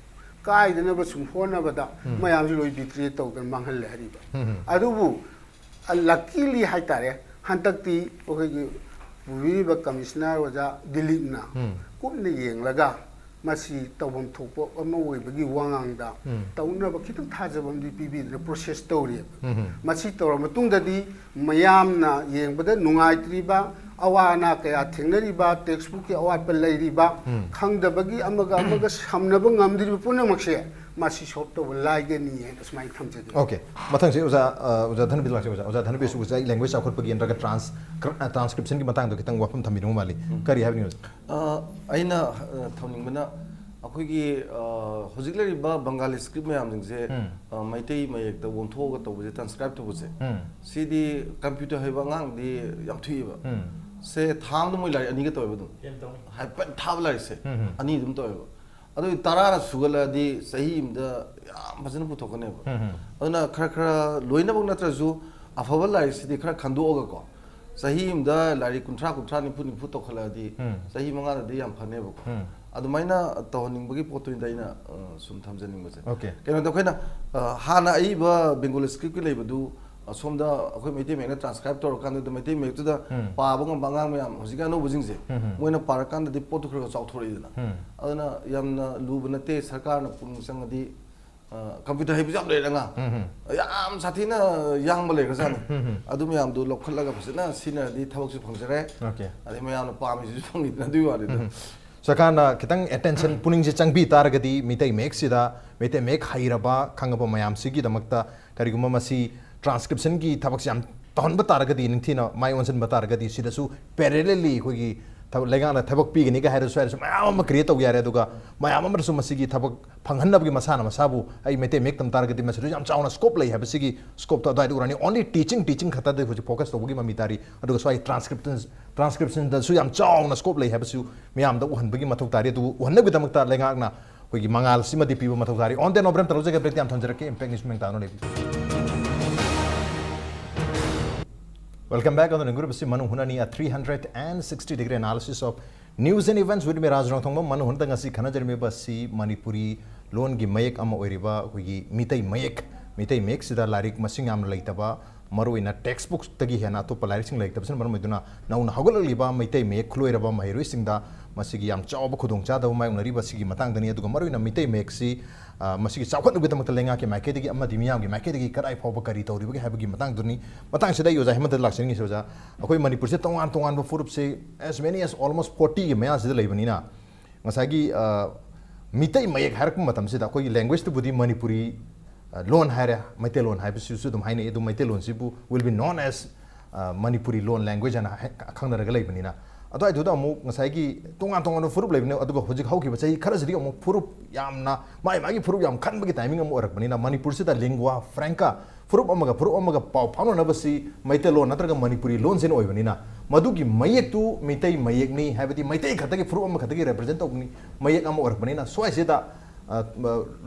ꯀꯥꯏꯗꯅꯕ ꯁꯨꯝ ꯍꯣꯠꯅꯕꯗ ꯎꯝ꯫ ꯃꯌꯥꯝꯁꯤ ꯂꯣꯏ ꯕꯤꯇ꯭ꯔꯦ ꯇꯧꯗꯅ ꯃꯥꯡꯍꯜꯂꯦ ꯍꯥꯏꯔꯤꯕ꯫ ꯎꯝ꯫ ꯑꯗꯨꯕꯨ ꯂꯛꯀꯤꯂꯤ ꯍꯥꯏꯇꯥꯔꯦ, ꯍꯟꯗꯛꯇꯤ ꯑꯩꯈꯣꯏꯒꯤ ꯄꯨꯕꯤꯔꯤꯕ ꯀꯃꯤꯁꯅꯔ ꯑꯣꯖꯥ ꯗꯤꯂꯤꯞꯅ ꯎꯝ꯫ ꯀꯨꯞꯅ ꯌꯦꯡꯂꯒ ꯃꯁꯤ ꯇꯧꯐꯝ ꯊꯣꯛꯄ ꯑꯃ ꯑꯣꯏꯕꯒꯤ ꯋꯥꯉꯥꯡꯗ ꯎꯝ꯫ ꯇꯧꯅꯕ ꯈꯤꯇꯪ ꯊꯥꯖꯕ ꯑꯃꯗꯤ ꯄꯤꯕꯤꯗꯅ ꯄ꯭ꯔꯣꯁꯦꯁ ꯇꯧꯔꯤꯕ꯫ ꯎꯝ꯫ ꯃꯁꯤ ꯇꯧꯔꯕ ꯃꯇꯨꯡꯗꯗꯤ ꯃꯌꯥꯝꯅ ꯌꯦꯡꯕꯗ ꯅꯨꯡꯉꯥꯏꯇ꯭ꯔꯤꯕ, ꯑꯋꯥ ꯑꯅꯥ ꯀꯌꯥ ꯊꯦꯡꯅꯔꯤꯕ, ꯇꯦꯛꯁꯕꯨꯛꯀꯤ ꯑꯋꯥꯠꯄ ꯂꯩꯔꯤꯕ, ꯎꯝ꯫ ꯈꯪꯗꯕꯒꯤ ꯑꯃꯒ ꯑꯃꯒ ꯁꯝꯅꯕ ꯉꯝꯗ꯭ꯔꯤꯕ ꯄꯨꯝꯅꯃꯛꯁꯦ ꯃꯁꯤ ꯁꯣꯜꯕ ꯇꯧꯕ ꯂꯥꯏꯒꯅꯤ ꯍꯥꯏꯅ ꯁꯨꯃꯥꯏꯅ ꯊꯝꯖꯒꯦ꯫ ꯑꯣꯀꯦ꯫ ꯃꯊꯪꯁꯤ ꯑꯣꯖꯥ, ꯑ, ꯑꯣꯖꯥ ꯙꯅꯕꯤꯔ ꯂꯥꯛꯆꯒꯦ꯫ ꯑꯣꯖꯥ, ꯑꯣꯖꯥ ꯙꯅꯕꯤꯔꯁꯨ ꯉꯁꯥꯏ ꯂꯦꯡꯒ꯭ꯋꯦꯖ ꯆꯥꯎꯈꯠꯄꯒꯤ ꯅꯠꯇ꯭ꯔꯒ ꯇ꯭ꯔꯥꯟꯁ-, ꯀ꯭ꯔ-, ꯑ, ꯇ꯭ꯔꯥꯟꯁꯀ꯭ꯔꯤꯞꯁꯟꯒꯤ ꯃꯇꯥꯡꯗ ꯈꯤꯇꯪ ꯋꯥꯐꯝ ꯊꯝꯕꯤꯅꯤꯡꯕ ꯃꯥꯜꯂꯤ꯫ ꯎꯝ꯫ ꯀꯔꯤ ꯍꯥꯏꯕꯤꯅꯤꯡꯕ? ꯑ, ꯑꯩꯅ, ꯑ, ꯊꯝꯅꯤꯡꯕꯅ, ꯑ, ꯍꯧꯖꯤꯛ ꯂꯩꯔꯤꯕ ꯕꯪꯒꯥꯂꯤ ꯁ꯭ꯀ꯭ꯔꯤꯞ ꯃꯌꯥꯝꯁꯤꯡꯁꯦ, ꯎꯝ꯫ ꯑ, ꯃꯩꯇꯩ ꯃꯌꯦꯛꯇ ꯑꯣꯟꯊꯣꯛꯑꯒ ꯇꯧꯕꯁꯦ, ꯇ꯭ꯔꯥꯟꯁꯀ꯭ꯔꯥꯏꯕ ꯇꯧꯕꯁꯦ, ꯎꯝ꯫ ꯁꯤꯗꯤ ꯀꯝꯄ꯭ꯌꯨꯇꯔ ꯍꯩꯕ ꯑꯉꯥꯡꯗꯤ ꯌꯥꯝ ꯊꯨꯏꯑꯕ꯫ ꯎꯝ꯫ ꯁꯦ ꯊꯥ ꯑꯃꯗ ꯃꯣꯏ ꯂꯥꯏꯔꯤꯛ ꯑꯅꯤꯒ ꯇꯧꯋꯦꯕ ꯑꯗꯨꯝ꯫ ꯍꯦꯟꯅ ꯇꯧꯋꯦ꯫ ꯍꯥꯏꯐꯦꯠ ꯊꯥꯕ ꯂꯥꯏꯔꯤꯛꯁꯦ ꯎꯝ, ꯎꯝ꯫ ꯑꯅꯤ ꯑꯗꯨꯝ ꯇꯧꯋꯦꯕ꯫ ꯑꯗꯨ ꯇꯔꯥꯅ ꯁꯨꯒꯠꯂꯛꯑꯗꯤ ꯆꯍꯤ ꯑꯃꯗ ꯌꯥꯝ ꯐꯖꯅ ꯄꯨꯊꯣꯛꯀꯅꯦꯕ꯫ ꯎꯝ, ꯎꯝ꯫ ꯑꯗꯨꯅ ꯈꯔ ꯈꯔ ꯂꯣꯏꯅꯃꯛ ꯅꯠꯇ꯭ꯔꯁꯨ ꯑꯐꯕ ꯂꯥꯏꯔꯤꯛꯁꯤꯗꯤ ꯈꯔ ꯈꯟꯗꯣꯛꯑꯒꯀꯣ, ꯆꯍꯤ ꯑꯃꯗ ꯂꯥꯏꯔꯤꯛ ꯀꯨꯟꯊ꯭ꯔꯥ, ꯀꯨꯟꯊ꯭ꯔꯥ, ꯅꯤꯐꯨ, ꯅꯤꯐꯨ ꯇꯧꯈꯠꯂꯛꯑꯗꯤ ꯎꯝ꯫ ꯆꯍꯤ ꯃꯉꯥꯗꯗꯤ ꯌꯥꯝ ꯐꯅꯦꯕꯀꯣ꯫ ꯎꯝ꯫ ꯑꯗꯨꯃꯥꯏꯅ ꯇꯧꯍꯟꯅꯤꯡꯕꯒꯤ ꯄꯣꯠꯇꯨꯅꯤꯗ ꯑꯩꯅ, ꯑ, ꯁꯨꯝ ꯊꯝꯖꯅꯤꯡꯕꯁꯦ꯫ ꯑꯣꯀꯦ꯫ ꯀꯩꯅꯣꯗ ꯑꯩꯈꯣꯏꯅ, ꯑ, ꯍꯥꯟꯅ ꯑꯏꯕ ꯕꯦꯡꯒꯣꯂꯤ ꯁ꯭ꯀ꯭ꯔꯤꯞꯀꯤ ꯂꯩꯕꯗꯨ, ꯑ, ꯁꯣꯝꯗ ꯑꯩꯈꯣꯏ ꯃꯩꯇꯩ ꯃꯌꯦꯛꯅ ꯇ꯭ꯔꯥꯟꯁꯀ꯭ꯔꯥꯏꯕ ꯇꯧꯔꯀꯥꯟꯗꯨꯗ ꯃꯩꯇꯩ ꯃꯌꯦꯛꯇꯨꯗ ꯎꯝ꯫ ꯄꯥꯕ ꯉꯝꯕ ꯑꯉꯥꯡ ꯃꯌꯥꯝ ꯍꯧꯖꯤꯛꯀꯤ ꯑꯅꯧꯕꯁꯤꯡꯁꯦ, ꯎꯝ, ꯎꯝ꯫ ꯃꯣꯏꯅ ꯄꯥꯔꯀꯥꯟꯗꯗꯤ ꯄꯣꯠꯇꯨ ꯈꯔ ꯈꯔ ꯆꯥꯎꯊꯣꯔꯛꯏꯗꯅ꯫ ꯎꯝ꯫ ꯑꯗꯨꯅ ꯌꯥꯝꯅ ꯂꯨꯕ ꯅꯠꯇꯦ, ꯁꯔꯀꯥꯔꯅ ꯄꯨꯛꯅꯤꯡ ꯆꯪꯉꯗꯤ ꯀꯝꯄ꯭ꯌꯨꯇꯔ ꯍꯩꯕꯁꯨ ꯌꯥꯝ ꯂꯩꯔꯦ ꯑꯉꯥꯡ, ꯌꯥꯝ ꯁꯥꯊꯤꯅ ꯌꯥꯡꯕ ꯂꯩꯈ꯭ꯔꯖꯥꯠꯅꯤ꯫ ꯑꯗꯨ ꯃꯌꯥꯝꯗꯣ ꯂꯧꯈꯠꯂꯒ ꯐꯖꯅ ꯁꯤꯖꯤꯟꯅꯔꯗꯤ ꯊꯕꯛꯁꯨ ꯐꯪꯖꯔꯦ꯫ ꯑꯣꯀꯦ꯫ ꯑꯗꯩ ꯃꯌꯥꯝꯅ ꯄꯥꯝꯃꯤꯁꯤꯁꯨ ꯐꯪꯉꯤꯗꯅ, ꯑꯗꯨꯒꯤ ꯋꯥꯅꯤꯗ꯫ ꯁꯔꯀꯥꯔꯅ ꯈꯤꯇꯪ ꯑꯦꯇꯦꯟꯁꯟ, ꯄꯨꯛꯅꯤꯡꯁꯦ ꯆꯪꯕꯤ ꯇꯥꯔꯒꯗꯤ, ꯃꯤꯇꯩ ꯃꯌꯦꯛꯁꯤꯗ, ꯃꯩꯇꯩ ꯃꯌꯦꯛ ꯍꯩꯔꯕ ꯈꯪꯉꯕ ꯃꯌꯥꯝꯁꯤꯒꯤꯗꯃꯛꯇ ꯀꯔꯤꯒꯨꯝꯕ ꯃꯁꯤ ꯇ꯭ꯔꯥꯟꯁꯀ꯭ꯔꯤꯞꯁꯟꯒꯤ ꯊꯕꯛꯁꯦ ꯌꯥꯝ ꯇꯧꯍꯟꯕ ꯇꯥꯔꯒꯗꯤ, ꯅꯤꯡꯊꯤꯅ ꯃꯥꯏ ꯑꯣꯟꯁꯤꯟꯕ ꯇꯥꯔꯒꯗꯤ, ꯁꯤꯗꯁꯨ ꯄꯦꯔꯦꯂꯦꯜꯂꯤ ꯑꯩꯈꯣꯏꯒꯤ ꯊꯕꯛ, ꯂꯩꯉꯥꯛꯅ ꯊꯕꯛ ꯄꯤꯒꯅꯤꯒ ꯍꯥꯏꯔꯁꯨ, ꯍꯥꯏꯔꯁꯨ ꯃꯌꯥꯝ ꯑꯃ ꯀ꯭ꯔꯤꯌꯦꯠ ꯇꯧꯕ ꯌꯥꯔꯦ꯫ ꯑꯗꯨꯒ ꯃꯌꯥꯝ ꯑꯃꯗꯁꯨ ꯃꯁꯤꯒꯤ ꯊꯕꯛ ꯐꯪꯍꯟꯅꯕꯒꯤ ꯃꯁꯥꯅ ꯃꯁꯥꯕꯨ ꯑꯩ ꯃꯩꯇꯩ ꯃꯌꯦꯛ ꯇꯝ ꯇꯥꯔꯒꯗꯤ ꯃꯁꯤꯗ ꯌꯥꯝ ꯆꯥꯎꯅ ꯁ꯭ꯀꯣꯞ ꯂꯩ ꯍꯥꯏꯕꯁꯤꯒꯤ ꯁ꯭ꯀꯣꯞꯇꯣ ꯑꯗꯨꯋꯥꯏꯗ ꯎꯔꯅꯤ꯫ ꯑꯣꯟꯂꯤ ꯇꯤꯆꯤꯡ, ꯇꯤꯆꯤꯡ ꯈꯛꯇꯗ ꯍꯧꯖꯤꯛ ꯐꯣꯀꯁ ꯇꯧꯕꯒꯤ ꯃꯃꯤ ꯇꯥꯔꯤ꯫ ꯑꯗꯨꯒ ꯁ꯭ꯋꯥꯏ ꯇ꯭ꯔꯥꯟꯁꯀ꯭ꯔꯤꯞꯁꯟ, ꯇ꯭ꯔꯥꯟꯁꯀ꯭ꯔꯤꯞꯁꯟꯗꯁꯨ ꯌꯥꯝ ꯆꯥꯎꯅ ꯁ꯭ꯀꯣꯞ ꯂꯩ ꯍꯥꯏꯕꯁꯨ ꯃꯤꯌꯥꯝꯗ ꯎꯍꯟꯕꯒꯤ ꯃꯊꯧ ꯇꯥꯔꯤ꯫ ꯑꯗꯨꯕꯨ ꯎꯍꯟꯅꯕꯒꯤꯗꯃꯛꯇ ꯂꯩꯉꯥꯛꯅ ꯑꯩꯈꯣꯏꯒꯤ ꯃꯉꯥꯜꯁꯤꯃꯗꯤ ꯄꯤꯕ ꯃꯊꯧ ꯇꯥꯔꯤ꯫ On that note, ꯕ꯭ꯔꯦꯛ ꯌꯥꯝ ꯊꯝꯖꯔꯛꯀꯦ꯫ ꯏꯝꯄꯦꯛ ꯅ꯭ꯌꯨꯁ ꯃꯦꯡ ꯇꯥꯅ ꯂꯩꯕꯤꯌꯨ꯫ Welcome back꯫ ꯑꯗꯨꯅ ꯒ꯭ꯔꯨꯞ ꯑꯁꯤ ꯃꯅꯨꯡ ꯍꯨꯠꯅꯅꯤ, a three hundred and sixty degree analysis of news and events with me, ꯔꯥꯖ ꯔꯣꯡꯊꯣꯡꯕꯝ꯫ ꯃꯅꯨꯡ ꯍꯨꯠꯇ ꯉꯁꯤ ꯈꯟꯅꯖꯔꯝꯃꯤꯕ ꯑꯁꯤ ꯃꯅꯤꯄꯨꯔꯤ ꯂꯣꯟꯒꯤ ꯃꯌꯦꯛ ꯑꯃ ꯑꯣꯏꯔꯤꯕ ꯑꯩꯈꯣꯏꯒꯤ ꯃꯤꯇꯩ ꯃꯌꯦꯛ, ꯃꯤꯇꯩ ꯃꯌꯦꯛꯁꯤꯗ ꯂꯥꯏꯔꯤꯛ ꯃꯁꯤꯡ ꯌꯥꯝꯅ ꯂꯩꯇꯕ, ꯃꯔꯨꯑꯣꯏꯅ ꯇꯦꯛꯁ ꯕꯨꯛꯇꯒꯤ ꯍꯦꯟꯅ ꯑꯇꯣꯞꯄ ꯂꯥꯏꯔꯤꯛꯁꯤꯡ ꯂꯩꯇꯕꯁꯤꯅ ꯃꯔꯝ ꯑꯣꯏꯗꯨꯅ ꯅꯧꯅ ꯍꯧꯒꯠꯂꯛꯂꯤꯕ ꯃꯩꯇꯩ ꯃꯌꯦꯛ ꯈꯨꯂꯣꯏꯔꯕ ꯃꯍꯩꯔꯣꯏꯁꯤꯡꯗ ꯃꯁꯤꯒꯤ ꯌꯥꯝ ꯆꯥꯎꯕ ꯈꯨꯗꯣꯡꯆꯥꯗꯕ ꯃꯥꯌꯣꯛꯅꯔꯤꯕ ꯑꯁꯤꯒꯤ ꯃꯇꯥꯡꯗꯅꯤ꯫ ꯑꯗꯨꯒ ꯃꯔꯨꯑꯣꯏꯅ ꯃꯤꯇꯩ ꯃꯌꯦꯛꯁꯤ, ꯑ, ꯃꯁꯤꯒꯤ ꯆꯥꯎꯈꯠꯅꯕꯒꯤꯗꯃꯛꯇ ꯂꯩꯉꯥꯛꯀꯤ ꯃꯥꯏꯀꯩꯗꯒꯤ ꯑꯃꯗꯤ ꯃꯤꯌꯥꯝꯒꯤ ꯃꯥꯏꯀꯩꯗꯒꯤ ꯀꯗꯥꯏ ꯐꯥꯎꯕ ꯀꯔꯤ ꯇꯧꯔꯤꯕꯒꯦ ꯍꯥꯏꯕꯒꯤ ꯃꯇꯥꯡꯗꯨꯅꯤ꯫ ꯃꯇꯥꯡꯁꯤꯗ ꯑꯩ ꯑꯣꯖꯥ ꯍꯦꯃꯟꯇꯗ ꯂꯥꯛꯆꯅꯤꯡꯉꯤꯁꯦ꯫ ꯑꯣꯖꯥ, ꯑꯩꯈꯣꯏ ꯃꯅꯤꯄꯨꯔꯁꯤꯗ ꯇꯣꯉꯥꯟ ꯇꯣꯉꯥꯟꯕ ꯐꯨꯔꯨꯞꯁꯦ as many as almost forty ꯒꯤ ꯃꯌꯥꯁꯤꯗ ꯂꯩꯕꯅꯤꯅ, ꯉꯁꯥꯏꯒꯤ, ꯑ, ꯃꯤꯇꯩ ꯃꯌꯦꯛ ꯍꯥꯏꯔꯛꯄ ꯃꯇꯝꯁꯤꯗ ꯑꯩꯈꯣꯏꯒꯤ ꯂꯦꯡꯒ꯭ꯋꯦꯖꯇꯨꯕꯨꯗꯤ ꯃꯅꯤꯄꯨꯔꯤ, ꯑ, ꯂꯣꯟ ꯍꯥꯏꯔꯦ, ꯃꯩꯇꯩꯂꯣꯟ ꯍꯥꯏꯕꯁꯤꯁꯨ ꯑꯗꯨꯝ ꯍꯥꯏꯅꯩ꯫ ꯑꯗꯨ ꯃꯩꯇꯩꯂꯣꯟꯁꯤꯕꯨ will be known as, ꯑ, ꯃꯅꯤꯄꯨꯔꯤ ꯂꯣꯟ, ꯂꯦꯡꯒ꯭ꯋꯦꯖ ꯍꯥꯏꯅ ꯍꯦꯛ ꯈꯪꯅꯔꯒ ꯂꯩꯕꯅꯤꯅ, ꯑꯗꯨꯋꯥꯏꯗꯨꯗ ꯑꯃꯨꯛ ꯉꯁꯥꯏꯒꯤ ꯇꯣꯉꯥꯟ ꯇꯣꯉꯥꯟꯕ ꯐꯨꯔꯨꯞ ꯂꯩꯕꯅꯦ꯫ ꯑꯗꯨꯒ ꯍꯧꯖꯤꯛ ꯍꯧꯈꯤꯕ ꯆꯍꯤ ꯈꯔꯁꯤꯗꯤ ꯑꯃꯨꯛ ꯐꯨꯔꯨꯞ ꯌꯥꯝꯅ ꯃꯥꯏ ꯃꯥꯒꯤ ꯐꯨꯔꯨꯞ ꯌꯥꯝ ꯈꯟꯕꯒꯤ ꯇꯥꯏꯃꯤꯡ ꯑꯃ ꯑꯣꯏꯔꯛꯄꯅꯤꯅ, ꯃꯅꯤꯄꯨꯔꯁꯤꯗ ꯂꯤꯡꯒ꯭ꯋꯥ ꯐ꯭ꯔꯦꯡꯀꯥ, ꯐꯨꯔꯨꯞ ꯑꯃꯒ ꯐꯨꯔꯨꯞ ꯑꯃꯒ ꯄꯥꯎ ꯐꯥꯎꯅꯅꯕꯁꯤ ꯃꯩꯇꯩꯂꯣꯟ ꯅꯠꯇ꯭ꯔꯒ ꯃꯅꯤꯄꯨꯔꯤ ꯂꯣꯟꯁꯤꯅ ꯑꯣꯏꯕꯅꯤꯅ, ꯃꯗꯨꯒꯤ ꯃꯌꯦꯛꯇꯨ ꯃꯤꯇꯩ ꯃꯌꯦꯛꯅꯤ, ꯍꯥꯏꯕꯗꯤ ꯃꯩꯇꯩ ꯈꯛꯇꯒꯤ ꯐꯨꯔꯨꯞ ꯑꯃꯈꯛꯇꯒꯤ ꯔꯦꯄ꯭ꯔꯖꯦꯟ ꯇꯧꯕꯅꯤ, ꯃꯌꯦꯛ ꯑꯃ ꯑꯣꯏꯔꯛꯄꯅꯤꯅ, ꯁ꯭ꯋꯥꯏꯁꯤꯗ, ꯑ,